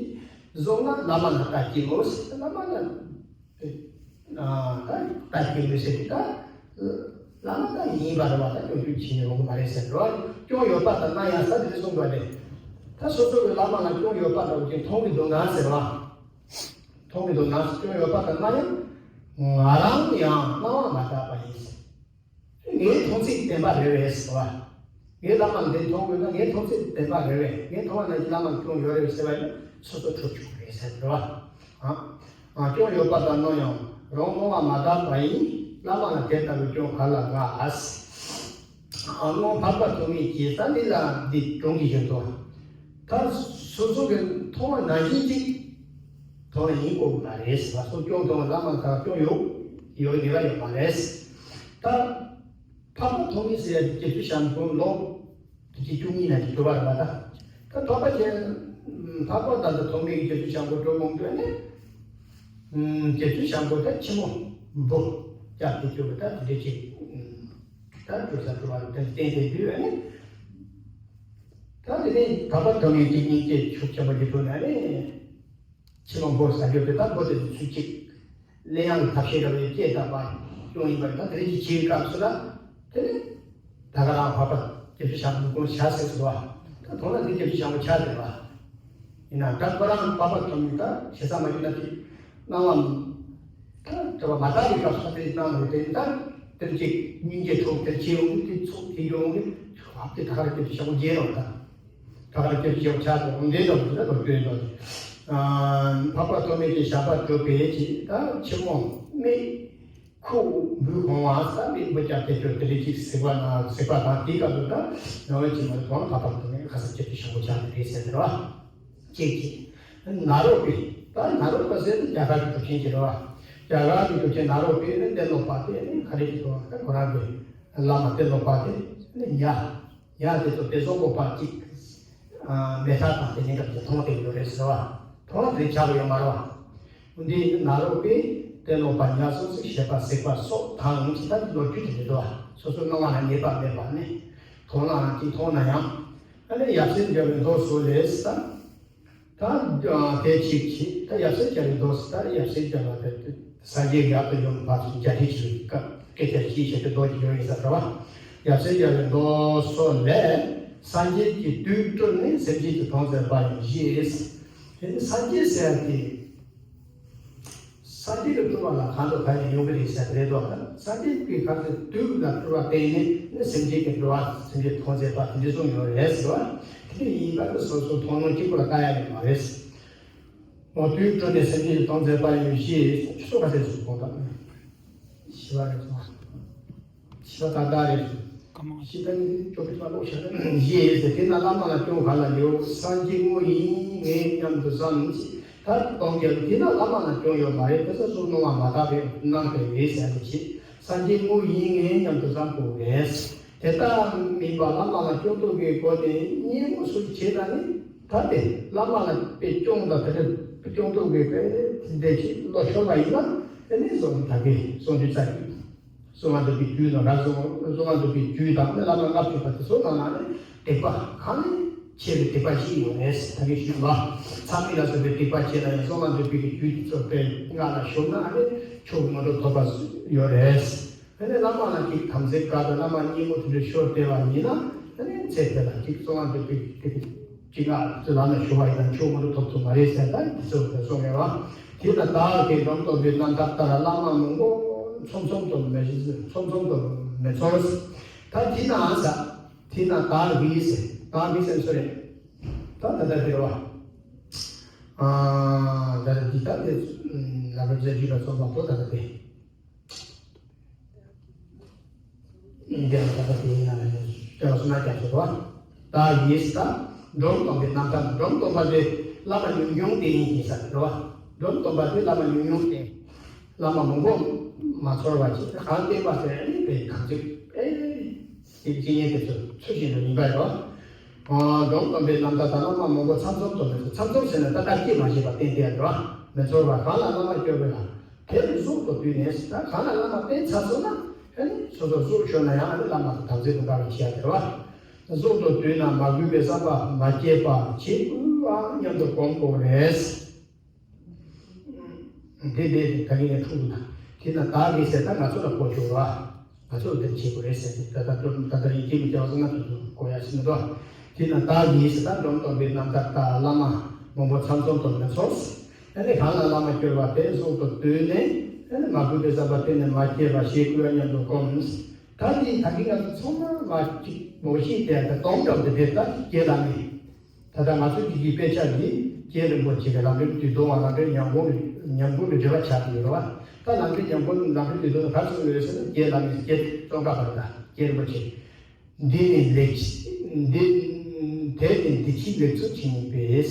བཟུང་ན་བླ་མ་ལ་ལྟ་སྐྱིད་མོ་ཟེར་བླ་མ་ལ། ད་ལྟ་སྐྱིད་མོ་ཟེར་དུས་ད་བླ་མ་ད་ཡིན་པ་རེད་བ། ད་སྐྱོང་རྒྱུ་བྱེད་ཡོང་གི་མ་རེད་ཟེར་རོ། སྐྱོང་ཡོད་པ་དང་ན་ཡང་ས་དེ་གསུངས་པ་རེད། ད་སོ་སོ་གི་བླ་མ་ལ་སྐྱོང་ཡོད་པ་འདྲ་བོ་ཅིག་མཐོང་གི་འདུག་ན་ཟེར་བ། མཐོང་གི་འདུག་ན་སྐྱོང་ཡོད་པ་དང་ན་ཡང་ང་རང་ཡང་སྣང་བ་མ་དག་པ་ཡིན་ཟེར། ངའི་མཐོང་ཚད་བདེན་པ་རེད་བས་ཟེར་བ། ངའི་བླ་མ་འདི་མཐོང་དགོས་ན་ངའི་མཐོང་ཚད་བདེན་པ་རེད་བས། ངའི་མཐོང་བ་ན་བླ་མ་སྐྱོང་ཡོད་རེད་བས་ཟེར་བ་ཡིན་ན་སོ་སོ་འཁྲུལ་ཆུག་རེད་ཟེར་རེད་བ། ཨ། ཨ། སྐྱོང་ཡོད་པ་དང་མནོ་ཡང་རང་སྣང་བ་མ་དག་པ་ཡིན། བླ་མ་ལ་དེ་ལྟ་བུའི་སྐྱོང་ག་ལ་དགའ། ཨ། སྣང་འཕགས་པ་ཐོགས་མེད་ཀྱིས་ད་འདི་ལ་འདི་སྒྲུང་གི་བཞིན་དུ། ད་སོ་སོ་གི་མཐོང་བ་ནང་བཞིན་ཅིག་མཐོང་བ་ཡིན་དགོས་པ་རེད་ཟེར་བ། སོ་སྐྱོང་མཐོང་བ་བླ་མ་དག་སྐྱོང་ཡོད་ཡོད་ནི་ར་ཡོད་མ་རེད། ད་འཕགས་པ་ཐོགས་མེད་ཟེར་ཡ་དེ་རྗེ་བཙུན་བྱམས་མགོན་ལོ་དེ་བཅུ་གཉིས་ན་དེ་གྲུབ་པ་རེད་བ། ད་ད་འཕགས་པ་ཅན་འཕགས་པ་ད་ལྟ་ཐོགས་མེད་ཀྱི་རྗེ་བཙུན་བྱམས་མགོན་གྲུབ་འོང་དུས་ནི། རྗེ་བཙུན་བྱམས་མགོན་ད་ཆེན་མོ་འབུ་བཅག་དེ་གྱུར་པ་ད་དེ་འདྲ་ཅིག་ད་གྲུབ་ས་གྲུབ་པ་དེ་བསྟན་དེ་དུས་ནི། ད་དེ་ནི་འཕགས་པ་ཐོགས་མེད་ཀྱི་སྙིང་རྗེ་ཤུགས་ཆེན་པོ་ཞིག་ཐོབ་ན་ནི། ཕྱི་མ་འབོར་ས་རྒྱུ་དེ་དག་འབོར་དེ་ཚུལ་གཅིག་གླེང་ཡག་གི་ཐབས་ཤེས་ར་བའི་སྐད་བཏགས་པ་སྐྱོང་ཡིན་པ་ད་དེ་རིགས་ཀྱི་ཆེའི་སྐབས་སུ་ལ་དེ་ནི་ད་ག་རང་འཕགས་པ་སྐྱབས་སུ་བྱ་མི་དགོངས་བྱ་ཟེར་སོ། ད་དོན་ལ་དེ་སྐྱབས་སུ་བྱ་བ་ཆགས་བསྡད་པ་ཡིན་ན་ད་ཁོ་རང་འཕགས་པ་ཐོགས་མེད་ད་ཞེ་ས་མ་ཡིན་ན་དེ་སྣང་བ་ད་དྲི་བ་མ་དག་པའི་སྐབས་སུ་དེ་སྣང་བ་དེ་ད་དེར་ཅིག་སྙིང་རྗེ་ཐོག་དེར་ཆེ་འོང་གི་དེ་ཚོགས་དེ་ཡོང་གི་ཧབ་དེ་ད་ག་རང་སྐྱབས་སུ་བྱ་བ་རྒྱས་རོགས་ད། ད་ག་རང་སྐྱབས་སུ་བྱ་བ་ཆགས་སོང་འདི་ལྟ་བུ་ལ་ལོ་རྒྱུས་ལ། འཕགས་པ་ཐོགས་མེད་ཀྱི་ཞབས་པད་སྒྲུབ་པའི་ཆེད་ད་ཆེན་མོ་མི་ཁུ་འབུ་གོང་བ་ས་མི་འབུ་ཀྱང་དེ་ཚོ་དེ་རིགས་ཅིག་གཟིགས་པ་ན་གཟིགས་པ་དང་དེའི་སྐབས་སུ་ད་ནང་བའི་ཆེན་མོ་དོན་འཕགས་པ་ཐོགས་མེད་ཁ་ས་སྐྱབས་སུ་བྱ་བ་ཆགས་ནི་རེད་ཟེར་ཏེ་རེད་བ། གཅིག་གཅིག་ནཱ་རོ་པའི་ད་ནཱ་རོ་པ་ཟེར་ཏེ་རྒྱ་གར་གྱི་གྲུབ་ཆེན་ཅིག་རེད་བ། རྒྱ་གར་གྱི་གྲུབ་ཆེན་ནཱ་རོ་པའི་ནི་གཏན་སློབ་པ་དེ་ནི་ག་རེ་ཅིག་ཐོག་ད་ཁོ་རང་གི་བླ་མ་གཏན་སློབ་པ་དེ་ནི་ཉ། ཡང་དེ་ཚོ་དེ་སོག་པོ་པ་གཅིག་མེ་ཐག་དང་དེ་ནི་འདྲ་དེ་མཐོང་དེ་ཡོད་རེད་ཟེར་བ། མཐོང་དེ་ཆགས་ཡོད་མ་རེད་བ། འདི་ནཱ་རོ་པའི་གཏན་སློབ་པ་ཉ་སོགས་སུ་བཤད་པ་གཟིགས་པ་སོགས་དང་ཅི་ལྟར་ལོ་རྒྱུས་དེ་འདྲ་འདུག་བ། སོ་སོ་སྣང་བ་ལ་ངེས་པ་མེད་པ་ནི། མཐོང་ནའང་ཅིག་མཐོང་ན་ཡང་། ཨ་ནི་ཡབ་སྲས་མཇལ་བའི་མདོ་སོགས་ལས་ད། ད་དེ་གཅིག་གིས་ད་ཡབ་སྲས་མཇལ་བའི་མདོ་ཟེར་ད་ཡབ་སྲས་མཇལ་བ་དེ་སངས་རྒྱས་ཡབ་ཏུ་ཡོང་བར་མཇལ་ཁྲིད་བྱེད་པའི་སྐབས་སྐད་ཆ་ཅིག་བཤད་པའི་མདོ་ཅིག་ཡོད་ཡིན་ས་རེད་བ། ཡབ་སྲས་མཇལ་བའི་མདོ་སོགས་ལས་སངས་རྒྱས་ཀྱི་དུས་སྤྲུལ་ནས་སེམས་ཅན་གྱི་དོན་མཛད་པ་ཡང་བཞེས། དེ་ནི་སངས་རྒྱས་ཟེར་ཡ་དེ། སངས་རྒྱས་ཀྱི་སྤྲུལ་པ་ལ་གང་དང་གང་ཡང་ཡོང་གི་རེད་ཟེར་དེ་རེད་དོ། སངས་རྒྱས་ཀྱི་ག་ཚོད་དུས་ལ་སྤྲུལ་པ་བསྟན་ནས་ནི་སེམས་ཅན་གྱི་འགྲོ་བ་སེམས་ཅན་མཐོང་མཛད་པ་དེ་འདྲ་གསུངས་ཡོད་རེད་ཟེར་བ། དེ་འདྲ་ཡིན་པ་ནི་སོ་སོ་མཐོང་སྣང་གཅིག་པུ་ལ་ལྟ་ཡ་ཡོད་མ་རེད། འོ་དུས་སྤྲུལ་ནས་སེམས་ཅན་མཐོང་མཛད་པ་ཡང་བཞེས། ཆུ་ཚོད་ག་ཚོད་ཟེར་གོང་དང་། ཞི་བ་རེད་སོང་། ཞི་བ་ད་ལྟ་རེད། ཞི་བ་ནི་ཅོ་པི་ཚོ་ལོག་ཤར་བཞེས་ཟེར། དེ་ན་བླ་མ་ལ་སྐྱོང་ག་ལ་ཡོད། སངས་རྒྱས་དངོས་ཡིན་ངས་སྙམ་དུ་བསམ། ད་གཏོང་རྒྱལ་དེ་ན་བླ་མ་ལ་སྐྱོང་ཡོད་མ་རེད། དེ་ཚོ་སོ་སྣང་བ་མ་དག་པའི་སྣང་དེ་རེད་ཟེར་ནས་བྱེད། སངས་རྒྱས་དངོས་ཡིན་ངས་སྙམ་དུ་བསམ་དགོས་རེད། དེ་ལྟ་མིན་པ་བླ་མ་ལ་སྐྱོང་ཐུབ་པའི་སྒོ་ནས་སྙན་མོ་སུ་བྱེད་ད་ནི་ད་དེ་བླ་མ་ལ་དཔེ་སྐྱོང་དང་དེ་འདྲ་སྐྱོང་ཐུབ་པའི་དཔེ་དེ་འདྲ་ཞིག་བློ་ཤོར་བ་ཡིན་ན་དེ་ནི་བཟོ་ད་གི་གསུང་རྒྱུ་རྩ་ཡིན། གསང་སྔགས་འདུས་པའི་རྒྱུད་དང་རབ་གསང་གསང་སྔགས་འདུས་པའི་རྒྱུད་དང་ནི་བླ་མ་ལྔ་བཅུ་པ་དེ་ཚོ་ནང་ན་ནི་སྡིག་པ་གང་ནས་ཆེ་བའི་སྡིག་པ་ཞིག་ཡོད་རེད། ད་གིན་ཞུས་པ། མཚམས་མེད་ལ་སོགས་པའི་སྡིག་པ་ཆེ་ན་ཡང་གསང་སྔགས་འདུས་པའི་རྒྱུད་དེ་ཚོ་དཔེ་སྔགས་ལ་ཞུགས་ན་ནི་མཆོག་དངོས་གྲུབ་ཐོབ་པ་ཡོད་རེད། དེ་ནས་བླ་མ་ལ་ཅིག་དམ་ཚིག་དགའ་དང་བླ་མ་སྙན་མོ་དེ་འདྲ་ཤོར་བསྡད་པ་ཡིན་ན་ཨ་ནི་ཚེ་འདི་ལ་ཅིག་གསང་སྔགས་འདུས་པའི་ཅིག་ཅིག་ལ་ཚེ་ལ་ན་ཞུ་བ་ཡིན་ན་མཆོག་དངོས་གྲུབ་ཐོབ་ཐུབ་མ་རེད་ཟེར་ད་འདི་ཚོ་གསུངས་ཡོད་པ། དེ་ལ་བདག་གིས་སྒྲོམ་སྟོན་པའི་རྣམ་ཐར་ལྟར་བླ་མ་མང་པོ་ཚོམ་ཚོམ་དུ་མི་ཚོམ་ཚོམ་དུ་མི་ཚོར། ད་དེ་ན་ས་དེ་ན་བདག་གིས་ཟེར་བདག་གིས་ཟེར་སུ་རེད། ད་ད་ལྟ་དེ་རེད་བ། ཨ་ད་ལྟ་འདི་ལྟ་སྟེ་ལ་རབ་མཛད་རྒྱུད་ལ་སོགས་པ་པོ་ད་ལྟ་དེ། འདི་ལ་ད་ལྟ་དེ་ཡིན་ན་ལས་ནས་སྐྱེ་བ་སུ་ན་ཀྱང་ཟེར་བ། ད་ཡིས་ད་སྒྲོམ་སྟོན་པའི་རྣམ་ཐར། སྒྲོམ་སྟོན་པ་དེ་བླ་མ་ཉུང་ཉུང་དེ་ཡིན་ཟེར་བ། སྒྲོམ་སྟོན་པ་དེ་བླ་མ་ཉུང་ཉུང་དེ་བླ་མ་མང་པོ་མ་ཚོར་བ་ཅིག་གང་བསྟན་པ་དེ་ནི་པའི་གང་ཅིག་ཨེ་དེ་ཅི་ཡིན་དེ་ཚོ་ཚུལ་བཞིན་དུ་ཡིན་པ་ཡོད། སྒྲོམ་སྟོན་པའི་རྣམ་ཐར་དང་བླ་མ་མང་པོ་ཚམ་ཚོམ་དུ་མི་ཚོར། ཚམ་ཚོམ་ཟེར་ན་ད་བརྟག་དཔྱད་མ་བྱས་པར་བསྟན་ཏེ་འགྲོ་བ་མི་ཚོར་བར། གང་ལ་བླ་མ་བསྐྱོར་བས་ལ་དེར་གཟུགས་སུ་བཏུད་ནས། ད་གང་ལ་བླ་མ་བསྟེན་ཚར་སོང་ན་ཨ་ནི་སོ་སོ་གཟུགས་ཆོད་ན་ཡང་ཨ་ནི་བླ་མ་དང་དམ་ཚིག་ཏུ་འབྲེལ་བ་བྱེད་ཡ་དེ་རེད་བ། གཟུགས་སུ་བཏུད་ན་མ་གུས་པའི་བསམ་པ་མ་སྐྱེས་པ་བྱེད་དགོས་པ་སྙམ་དུ་སྒོམ་དགོས་རེད། འདི་འདི་ད་གིན་ནས་འཁྲུག་འདུག་ན། དེས་ན་བདག་གིས་ཟེར་ད་ང་ཚོ་ལ་གོ་ཆོག་ར། ང་ཚོ་ལ་འདིར་བྱེད་དགོས་རེད་ཟེར་ཏེ་ད་ལྟ་ད་ལྟ་ཡིན་གཅིག་མི་སྐྱ་བ་ང་ཚོ་ཚོ་གོ་ཡ་ཟིན་མི་འདུག་དེས་ན་བདག་གིས་ཟེར་ད་སྒྲོམ་སྟོན་པའི་རྣམ་ཐར་ད་བླ་མ་མང་པོ་ཚམ་ཚོམ་དུ་མི་ཚོར། ཨ་ནི་གང་ལ་བླ་མ་བསྐྱོར་བ་དེར་གཟུགས་སུ་བཏུད་ནས། ཨ་ནི་མ་གུས་པའི་བསམ་པ་གཏན་ནས་མ་སྐྱེས་པ་ཞེས་བསྐུལ་བ་སྙམ་དུ་སྒོམ། ད་འདི་ད་གིན་ང་ཚོ་ཚང་མ་མ་གཅིག་མོ་ཤེས་དེ་ད་སྟོང་གྲོགས་དེ་དེ་ད་རྒྱལ་ལ་མེད། ད་ལྟ་ང་ཚོ་གི་གི་དཔེ་ཆ་འདི་རྒྱལ་རིན་པོ་ཆེ་གི་ལམ་རིམ་བདུད་སྡོང་བ་ལམ་རིམ་ཉམས་གོང་གི་ཉམས་གོང་གི་འགྲེལ་པ་ཆགས་ཀྱི་ཡོད་རེད་བ། ད་ལམ་རིམ་ཉམས་གོང་ལམ་རིམ་བདུད་སྡོང་ག་ཚོད་ཡོད་ཟེར་ན་རྒྱལ་བླ་མའི་རྒྱལ་ཙོང་ཁ་པ་དང་རྒྱལ་རིན་པོ་ཆེ། འདི་ནི་ལེགས། འདི་དེ་ནི་འདི་ཕྱིའི་ལེགས་ཚོགས་ཇི་སྙེད་པས།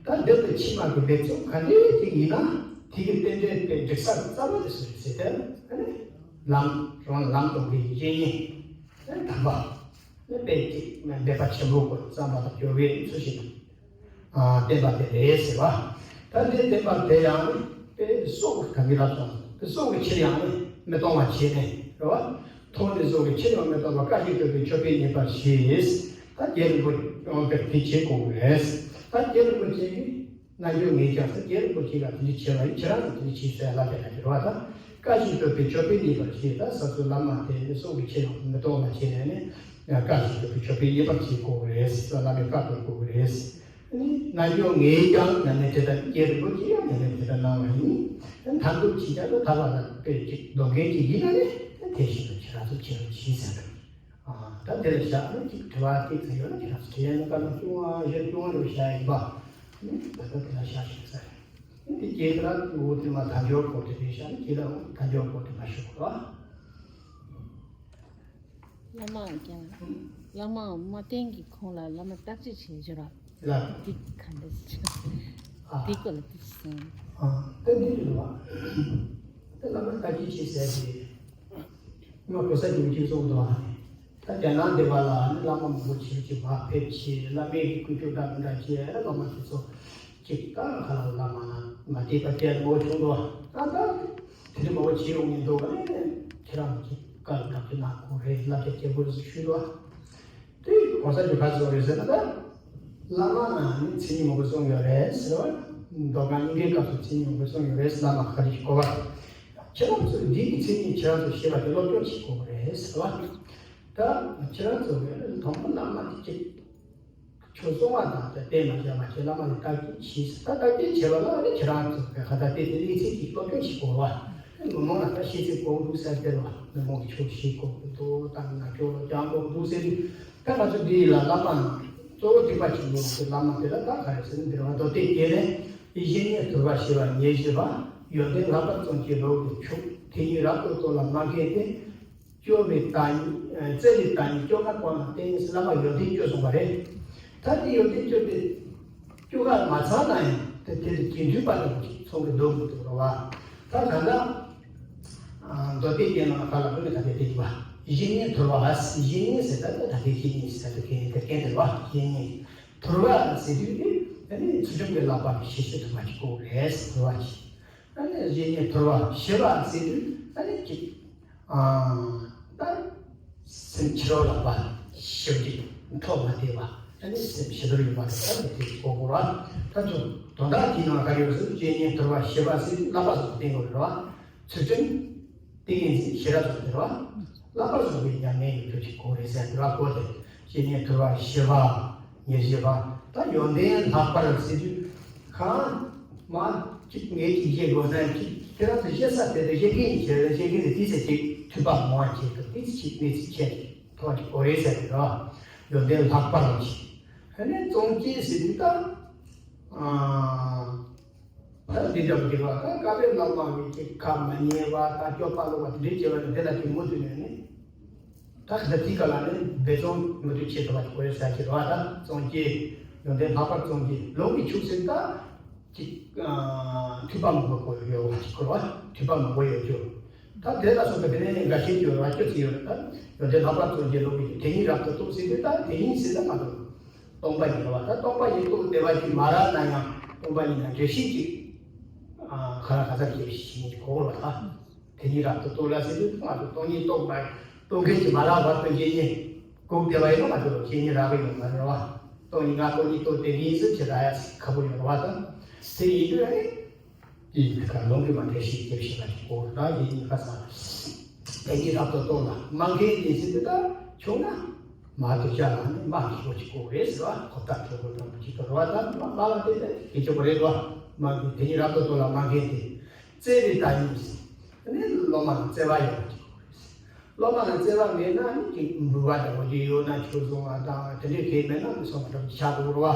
ད་འདི་ལྟ་ཕྱི་མ་གི་ལེགས་ཚོགས་ག་འདྲའི་ཅིག་ཡིན་ན་དེ་གི་རྟེན་འབྲེལ་དེ་འགྲིག་ས་རྩ་བ་དེ་སུ་རེད་ཟེར་ཏེ་ལམ་རང་ལམ་སྟོན་པའི་བཤེས་གཉེན་དམ་པ། དཔེ་གཅིག་འབད་པ་ཆེན་པོ་དགོས་བསམ་པ་དང་སྦྱོར་བའི་ཚུལ་བཞིན་དུ་བསྟན་པ་དེ་རེད་ཟེར་བ། ད་འདི་བསྟན་པ་དེ་ཡང་དཔེ་སྲོག་གི་གང་གི་ལབ་སོང་། དཔེ་སྲོག་གི་ཕྱིར་ཡང་མི་གཏོང་བ་བྱས་ནས་རེད་བ། ཐོག་ནས་སྲོག་གི་ཕྱིར་ཡང་མི་གཏོང་བར་བཀའ་བཞིན་སྒྲུབ་པའི་མཆོད་པས་མཉེས་པར་བྱས། ད་རྒྱལ་རིན་པོ་ཆེ་དེ་བྱེད་དགོས་རེད། ད་རྒྱལ་རིན་པོ་ཆེ་གིས་རྣལ་འབྱོར་ངས་ཀྱང་ཟེར་རྒྱལ་རིན་པོ་ཆེ་ལ་དེ་འདྲ་བྱས་པ་ཡིན། ཁྱེད་རང་ལ་དེ་འདྲ་བྱས་ཟེར་ལབ་པའི་ལ་དེ་རེད་བ། ད་བཀའ་བཞིན་སྒྲུབ་པའི་མཆོད་པས་མཉེས་པར་བྱས། ད་ས་ཚོ་བླ་མ་དེ་སྲོག་གི་ཕྱིར་ཡང་མི་གཏོང་བ་བྱས་ནས་ནི་བཀའ་བཞིན་སྒྲུབ་པའི་མཆོད་པས་མཉེས་པར་བྱེད་དགོས་རེད། བླ་མའི་བཀའ་སྒྲུབ་དགོས་རེད། རྣལ་འབྱོར་ངས་ཀྱང་ཉམས་ལེན་དེ་ལྟར། རྒྱལ་རིན་པོ་ཆེ་ཡང་ཉམས་ལེན་དེ་ལྟར་གནང་བ་ཡིན། མཐར་ཐུག་ཅིག་ཀྱང་ད་ཐར་པ་ལ་དཔེ་ཅིག་འདོད་མཁན་ཅིག་ཡིན་ན་ནི་དེ་བཞིན་དུ་ཁྱེད་རང་ཚོ་བྱེད་རོགས་གྱིས་ཟེར་འདུག་ཨ། ད་དེ་ལ་བཞག་ནས་ཅིག་དྲི་བ་ཏོག་ཙམ་ཡོད་ན་ཁྱེད་རང་ཚོ་དྲི་ཡ་ནི་སྐར་མ་བཅོ་ལྔ་ཞེ་བཅོ་ལྔ་རེ་བཞག་ཡིན་པ། ད་ལྟ་དེ་ལ་བཞག་ཞིག་ཟེར། དེ་རྗེས་ཁྱེད་རང་ཚོ་འོ་དེ་མ་དལ་འབྱོར་སྐོར་དེ་རེད་བཞག་ནི་རྗེས་ལ་འོ་དལ་འབྱོར་སྐོར་དེ་མ་ཞུ་དགོས་རོགས། བླ་མ་ཀྱང་། བླ་མ་མ་བསྟེན་གྱི་གོང་ལ་བླ་མ་བརྟག་དཔྱད་བྱེད་ཞོར་ལ། ལ། འདི་ག་འདྲ་ཞིག་ཨ། འདི་སྐོར་ལ་འདི་ཞིག་གསུངས། ཨ། ད་འདི་རེད་བ། ད་བླ་མ་བརྟག་དཔྱད་བྱེད་ཟེར་དེ། ང་གོ་ས་རྒྱུ་གཅིག་གསུངས་འདུག་ཨ། ད་རྒྱ་ནག་འདི་བ་ལ་ནི་བླ་མ་མང་པོ་ཆེ་ཆེ་མར་ཕེབས་བྱས། བླ་མའི་གི་ཀུན་སྤྱོད་འདྲ་མི་འདྲ་བྱས། བླ་མ་དེ་ཚོ་ཅིག་ད་ག་ལ་བླ་མ་ན་མ་བསྡད་པ་བསྡད་མོ་བྱུང་འདུག་ད་ད་དེ་འདྲ་མང་པོ་བྱེད་ཡོང་ངེས་འདུག་ཨ་ནི་ཁྱེད་རང་གི་བཀའ་ལ་བདག་གཅེས་གནང་དགོས་རེད། བསླབ་བྱ་སྐྱེལ་དགོས་རེད་ཟེར་ཞུས་འདུག་དེ་གོང་ས་མཆོག་ག་ཚོད་རེད་ཟེར་ན། ད་བླ་མ་ན་ནི་མཚན་ཉིད་མང་པོ་གསུངས་ཡོད་རེད་ཟེར་བ། མདོ་སྔགས་དབྱིངས་ཀའི་སྐབས་སུ་མཚན་ཉིད་མང་པོ་གསུངས་ཡོད་རེད། བླ་མ་ག་རེ་ཞིག་གོ་བ། ཁྱེད་རང་ཚོས་འདི་གི་མཚན་ཉིད་ཁྱེད་རང་ཚོས་ཤེས་པ་དེ་སློབ་སྦྱོང་བྱེད་དགོས་རེད་ཟེར་བ། ད་ཁྱེད་རང་ཚོ་གི་དང་པོ་བླ་མ་དེ་གཅིག་ཆོས་གསུང་བ་དང་དེ་བསྟན་པ་བྱ་བ་བྱེད། བླ་མ་ལ་བརྟག་དཔྱད་བྱེད། ད་བརྟག་དཔྱད་བྱེད་པ་ལ་ནི་ཁྱེད་རང་ཚོ་གི་ཁ་ད་དེ་དེ་གནས་ཚུལ་གྱི་སློབ་སྦྱོང་ཞིག་དགོས་བ། མི་མང་ལ་ད་ཤེས་ཚད་གོང་འདུག་ཟེར་དེ་ལ་མི་མང་གི་ཆོས་ཤེས་གོང་འདུག་ད་ང་ཆོས་ལ་སྦྱང་གོང་འདུག་ཟེར་དུས། ད་ང་ཚོ་འདི་ལ་བླ་མ་གཙོ་བོ་སྡིག་པ་ཆེན་པོ་གི་བླ་མ་དེ་ལ་ད་ག་རེ་ཟེར་ན། འདིར་བ་མདོ་སྡེ་རྒྱན་ནས་བཤེས་གཉེན་དོར་བ་ཞེས་པ་ཉེར་བཞི་པ། ཡོན་ཏན་ལྷག་པར་བརྩོན་བཅས་ལོག་ཏུ་ཆུག་དེ་ཉིད་རབ་ཏུ་རྟོགས་ལ་མ་མཁས་ཏེ། སྐྱོ་བའི་བདག་ཉིད། བཙལ་བའི་བདག་ཉིད་སྐྱོ་ངལ་སྤངས་ལ་བརྟེན་ཟེར་བླ་མ་ཡོན་ཏན་བཅུ་གསུངས་པ་རེད། ད་དེ་ཡོན་ཏན་བཅུ་དེ་བཅུ་ཁ་མ་ཚང་ན་ཡང་དེ་དེ་རྒྱན་མཐུན་པ་འདྲ་པོ་ཅིག་ཚང་གི་འདུག་མི་འདུག་རེད་བ། ད་གང་ལྟར། མདོ་སྡེ་རྒྱན་ནང་ག་ལ་དགོས་ནས་ད་ལྟའི་དེ་བ། བཤེས་གཉེན་དོར་བ། བཤེས་གཉེན་ཟེར་ད་ད་ལྟའི་བཤེས་གཉེན་ཟེར་ད་དེ་གན་དེ་གན་དེ་བ། བཤེས་གཉེན་དོར་བ་ཟེར་དུས་དེ་ཨ་ནི་ཚུལ་ཁྲིམས་ཀྱི་བསླབ་པ་ཞེས་བྱ་དུ་མ་ཅིག་དགོས་རེད་དོར་བ་ཅིག་ཨ་ནི་བཤེས་གཉེན་དོར་བ་ཞེས་པ་ཟེར་དུས་ཨ་ནི་ཅིག་ཨ། ད་སེམས་ཕྱི་རོལ་ལ་བ་ཞིབ་ཅིག་ཐོག་མ་བལྟས་པ་ཨ་ནི་སེམས་ཕྱི་དོར་ཡོད་པ་དང་ད་དེ་དེ་གོ་དགོས་ར། ད་ཚོ་དོན་དག་དེའི་ནང་ག་རེ་ཡོད་ཟེར་བཤེས་གཉེན་དོར་བ་ཞེས་པ་ཟེར་དུས་བསླབ་པ་སོགས་བསྟན་དགོས་རེད་བ། ཚུལ་ཁྲིམས། ཏིང་ངེ་འཛིན་ཤེས་རབ་སོགས་དེ་རེད་བ། བསླབ་པ་སོགས་པའི་ཉམས་ལེན་ཡོད་རྒྱུ་ཅིག་དགོས་རེད་ཟེར་དུས་ར། གོ་དེ་བཤེས་གཉེན་དོར་བ་ཞེས་པ་ཉེར་བཞི་པ། ད་ཡོན་ཏན་ལྷག་པར་ཟེར་དུས་གང་མ་ཅིག་ངས་ཅིག་བཤད་དགོས་ན་ཅིག་ཁྱེད་རང་ཚོ་བཤད་ས་དེ་ལ་བཤད་མཁན་ཡིན་ཟེར་བཤད་མཁན་དེ་ཏིག་ཙམ་ཅིག་ཐོས་པ་མང་བ་ཅིག་དང་ཏིག་ཙམ་ཅིག་གནས་ཚུལ་ཆེ་ཐོག་ཅིག་དགོས་རེད་ཟེར་དུས་ར། ཡོན་ཏན་ལྷག་པར་ཅིག་ཨ་ནི་བརྩོན་བཅས་ཟེར་དུས་ད། ཨ། ད་འདི་འདྲ་པོ་ཅིག་ལ་ད་བཀའ་བབས་བླ་མ་གི་ཅིག་ཁ་མ་ཉན་པ་ད་སྐྱོ་པ་ལོག་པ་དེ་འདྲའི་བྱས་པ་ནི་དེ་ལ་ཅིག་མུ་མཐུད་ནས་ནི། ད་ག་ད་དེའི་སྐབས་ལ་ནི་འབད་བརྩོན་མུ་མཐུད་བྱེད་ཐུབ་པ་ཅིག་དགོས་རེད་ཟེར་གྱི་རེད་བ། ད་བརྩོན་བཅས་ཡོན་ཏན་ལྷག་པར་བརྩོན་བཅས་ལོག་གི་ཆུག་ཟེར་ད་ཅིག་ཐོས་པ་མང་པོ་དགོས་ཡོད་པ་ཅིག་དགོས་རེད་བ། ཐོས་པ་མང་པོ་ཡོད་རྒྱུ། ད་དེ་ལ་སོགས་པ་དེ་ནས་ནི་འགའ་ཤས་ཀྱི་རེད་བ། སྐྱོ་ཚིག་ཡོད་རེད། ད་ཡོན་ཏན་ལྷག་པར་བརྩོན་བཅས་ལོག་གི་དེ་ཉིད་རབ་ཏུ་རྟོགས་ཟེར་དུས་ད་དེ་ཉིད་ཟེར་ན་མ་གཏོགས། སྟོང་པ་ཉིད་རེད་བ། ད་སྟོང་པ་ཉིད་རྟོགས་བདེ་བ་ཅིག་མ་རག་ན་ཡང་སྟོང་པ་ཉིད་ལ་འགྲེལ་བཤད་ཅིག་ཨ་ག་ར་ག་ཚར་རྒྱབ་ཤིག་བྱེད་ཉིད་གོ་བ་ད། དེ་ཉིད་རབ་ཏུ་རྟོགས་ལ་ཟེར་དུས་ང་ཚོ་སྟོང་ཉིད་རྟོགས་པ་རྟོགས་མཁན་གྱི་མ་རག་པ་སྟོང་ཉིད་ནི་གོ་བདེ་བ་ཡིན་ན་ང་ཚོ་སྟོང་ཉིད་རག་གི་ཡོད་མ་རེད་བ། སྟོང་ཉིད་ང་སྟོང་ཉིད་རྟོགས་བདེ་གི་ཡིན་ཟེར་བྱེད་ད་ཡ་ཁ་པོ་ཡོད་རེད་བ། ད་དེ་ཡིན་དུས་ཨ་ནི། དེའི་ཁ་ལོང་གི་མ་འདྲེས་ཤིག་ལྟེབ་ཤིག་ལ་ཅིག་གོ་ར་ཡིན་ཁ་ས། དེ་ཉིད་རབ་ཏུ་རྟོགས་ལ་མ་མཁན་དེ་ཟེར་དུས་ད་ཆུང་ན། མ་དེ་བྱ་ལ་ནི་མ་གི་གོ་ཅིག་གོ་རེད་ཟེར་བ་ཁོ་ཐག་ཆོད་གོ་དང་ཅིག་གོ་ར་བ་ད་མ་མ་ལ་དེ་དེ་གི་ཆོག་གོ་རེད་བ། མ་གི་དེ་ཉིད་རབ་ཏུ་རྟོགས་ལ་མ་མཁན་དེ། བརྩེ་བའི་བདག་ཉིད་ཟེར། ནི་སློབ་མ་ལ་བརྩེ་བ་ཡོད་པ་ཅིག་གོ་རེད་ཟེར། སློབ་མ་ལ་བརྩེ་བ་མེད་ན་ནི་ཅིག་འབུལ་བ་དང་འོ་དེ་ཡོད་ན་ཆོས་བཟུང་བ་དང་དེ་འདྲའི་གལ་མེད་ན་མི་སོང་བ་འདྲ་བོ་ཆགས་འགྲོ་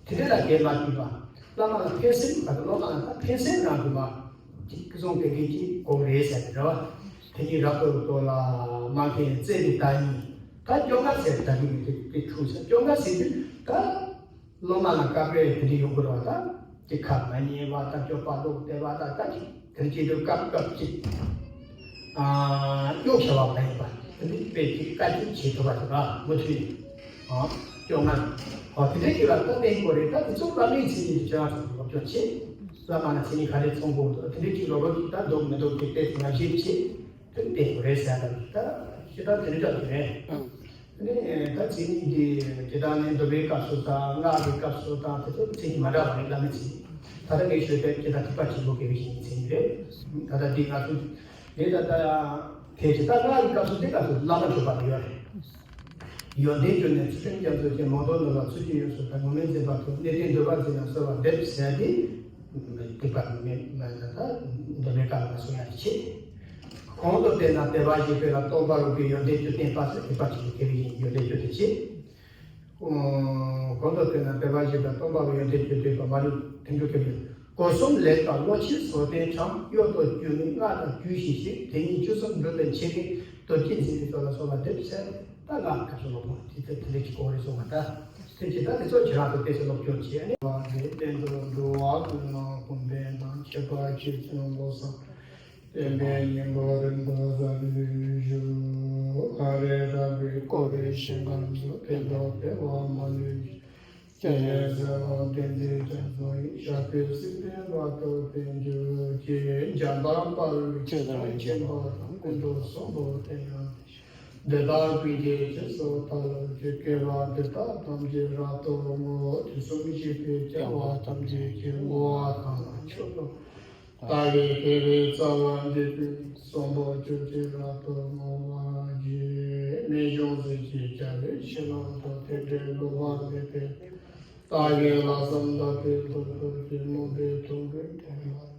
གི་རེད་བ། དེ་འདྲ་ལ་གལ་མ་ཐུག་པ། བླ་མ་ལ་ཕན་སེམས་དགའ་སྟེ་སློབ་མ་ལ་ད་ཕན་སེམས་རང་གི་མ། ཅིག་སྐུ་གསུང་དེ་འདྲའི་ཅིག་གོ་རེད་ཟེར་གི་རེད་བ། དེ་གཉིས་རབ་ཏུ་རྟོགས་ལ་མ་མཁན་བརྩེ་བའི་བདག་ཉིད། ད་སྐྱོ་ངལ་ཟེར་ད་གི་མི་དེ་དེ་འཁྲུག་ཟེར་སྐྱོ་ངལ་ཟེར་དུས་ད། སློབ་མ་ལ་དཀའ་སྤྲད་དེ་འདྲ་ཡོང་གི་རེད་བ་ད། ཅིག་ཁ་མ་ཉན་པ་ད་སྐྱོ་པ་ལོག་བསྡད་པ་ད་ད་ཅིག་དེ་འདྲ་བྱེད་དུས་སྐབས་སྐབས་ཅིག་ཨ། གཡོག་བྱ་བ་མ་ཡིན་པ། དེ་འདྲའི་དཔེ་ཅིག་བཀའ་བཀྱོན་བྱེད་ཐུབ་པ་དེ་ལ་མུ་མཐུད་ནས། ཨ། སྐྱོ་ངལ། ཨ། དེ་འདྲའི་ཅིག་ལ་ད་བསྟེན་དགོས་རེད། ད་དེ་ཚོ་བླ་མའི་མཚན་ཉིད་དུ་བྱ་བ་ཚོ་སློབ་སྦྱོང་བྱེད། བླ་མ་ལ་མཚན་ཉིད་ག་རེ་ཚང་དགོས་འདུག་དེ་འདྲའི་ཅིག་ལོ་ལོ་ཅིག་ད་འདུག་མི་འདུག་ཅིག་བལྟས་ང་ཤེས་བྱེད། དེ་བསྟེན་དགོས་རེད་ཟེར་ཡ་ད་ད་ཅི་ད་དེ་འདྲ་འདྲ་དེ་རེད། ཨ་ནི་ད་མཚན་ཉིད་འདི་ཇི་ལྟར་ནི་འདོན་པའི་སྐབས་སུ་དང་སྔགས་ཀྱི་སྐབས་སུ་དང་དེ་ཚོ་མཚན་ཉིད་མ་འདྲ་བ་རེད། བླ་མའི་མཚན་ཉིད། ད་ལྟ་ངས་ཞུས་པའི་ཇི་ལྟར་ཐེག་པ་ཆེན་པོ་དགེ་བའི་བཤེས་གཉེན་མཚན་ཉིད་རེད། ད་ལྟ་འདི་ང་ཚོ་འདི་ད་ལྟ་དེ་ཇི་ལྟར་སྔགས་ཀྱི་སྐབས་སུ་འདི་སྐབས་སུ་བླ་མ་མཆོད་པ་ལ་ཡོད་རེད། ཡོན་ཏན་བརྗོད་ནས་ཚུལ་ཁྲིམས་རྒྱ་མཚོ་ཆེ། མང་ཐོས་རྣམས་ལ་ཚུལ་གྱིས་ཡོངས་སུ་དག་ངོ་མས་འཛིན་པ་ཐོབ། གནས་བརྟན་འདོད་པ་འཛིན་ན་གསོལ་བ་འདེབས་ཟེར་ཏེ། ཐེག་པ་མེད་མེད་ན་ད་འདོད་པའི་བཀའ་ལ་གསུང་ཡ་ཆེ། གོང་དུ་བསྟན་ན་དད་པ་བཞི་བྱེད་ལ་སྟོང་པ་རུ་གི་ཡོན་ཏན་བཅུ་བསྟན་པ་ཟེར། དེ་པ་ཆེན་པོ་དེ་རིགས་ཡིན། ཡོན་ཏན་བཅུ་དེ་ཆེ། གོང་དུ་བསྟན་ན་དད་པ་བཞི་དང་སྟོང་པ་རུ་ཡོན་ཏན་བཅུ་བསྟན་པ་མ་ལུས་དོན་གྲུབ་ཀྱི་ཡོན། སྒོ་གསུམ་ལེགས་དང་བློ་ཆེས་བཟོད་ལྡན་དྲང་། གཡོ་ལྟོ་སྐྱུར་མོས་སྔགས་དང་རྒྱུད་བཤད་ཞིང་། དེ་ཉིད་བཅུ་གསུམ་འགྲུབ་པའི་ཆེད་དུ། རྡོ་རྗེ་འཛིན་པའི་ཚོགས་ལ་གསོལ་བ་འདེབས་ཟེར། ད་ང་སྐབས་སུ་སློབ་དཔོན་དེ་ཚོ་དེ་འདྲ་ཅིག་གོ་རེ་སོང་བ་ད། དེ་ཅི་ད་དེ་ཚོ་ཁྱེད་རང་ཚོ་དེ་ཚོ་སློབ་སྦྱོང་བྱས་ནས། བ་དེ་བསྟན་དུ་འགྲོ་བ་ཀུན་ལ་གོང་འཕེལ་དང་ཁྱད་པར་ཆེ་བཙུན་བློ་བཟང་བསྟན་པའི་སྙིང་པོ་རིན་པོ་གསལ་ཞུ། ཨ་རེ་ར་བའི་སྐོར་རེ་ཞིང་ཁམས་སུ་ཕན་ཐོགས་འཕེལ་བ་མ་ལུས་ཀྱི། སྤྱན་རས་གཟིགས་དབང་བསྟན་འཛིན་རྒྱ་མཚོ་ཡི། ཞབས་པད་སྲིད་པའི་བར་དུ་བརྟན་གྱུར་ཅིག་འཇམ་དཔལ་དཔའ་བོས་ཇི་ལྟར་མཁྱེན་པ་དང་། ཀུན་ཏུ་གསུམ་པོ་དེ་ཡང་དེ་བཞིན། འདི་དག་ཀུན་གྱི་རྗེས་སུ་བདག་སློབ་ཅིང་། དགེ་བ་འདི་དག་ཐམས་ཅད་རབ་ཏུ་བསྔོ། དུས་གསུམ་གཤེགས་པའི་རྒྱལ་བ་ཐམས་ཅད་ཀྱིས། བསྔོ་བ་དང་ལ་མཆོད་པ། བདག་གིས་དགེ་བའི་རྩ་བ་འདི་ཀུན། གསོན་པོ་གྱུར་ཅིག་རབ་ཏུ་བསྔོ་བར་བགྱི། རྨད་བྱུང་གཟི་བརྗིད་རྒྱལ་བའི་བྱིན་རླབས་དང་། དེ་འདྲའི་འགྲོ་བ་མེད་པའི་བདག་གི་ལྷག་བསམ་དག་པའི་ཐོག་ཏུ་ཀྱེ། མུན་པའི་དུང་ཀུན་བྲལ་བ།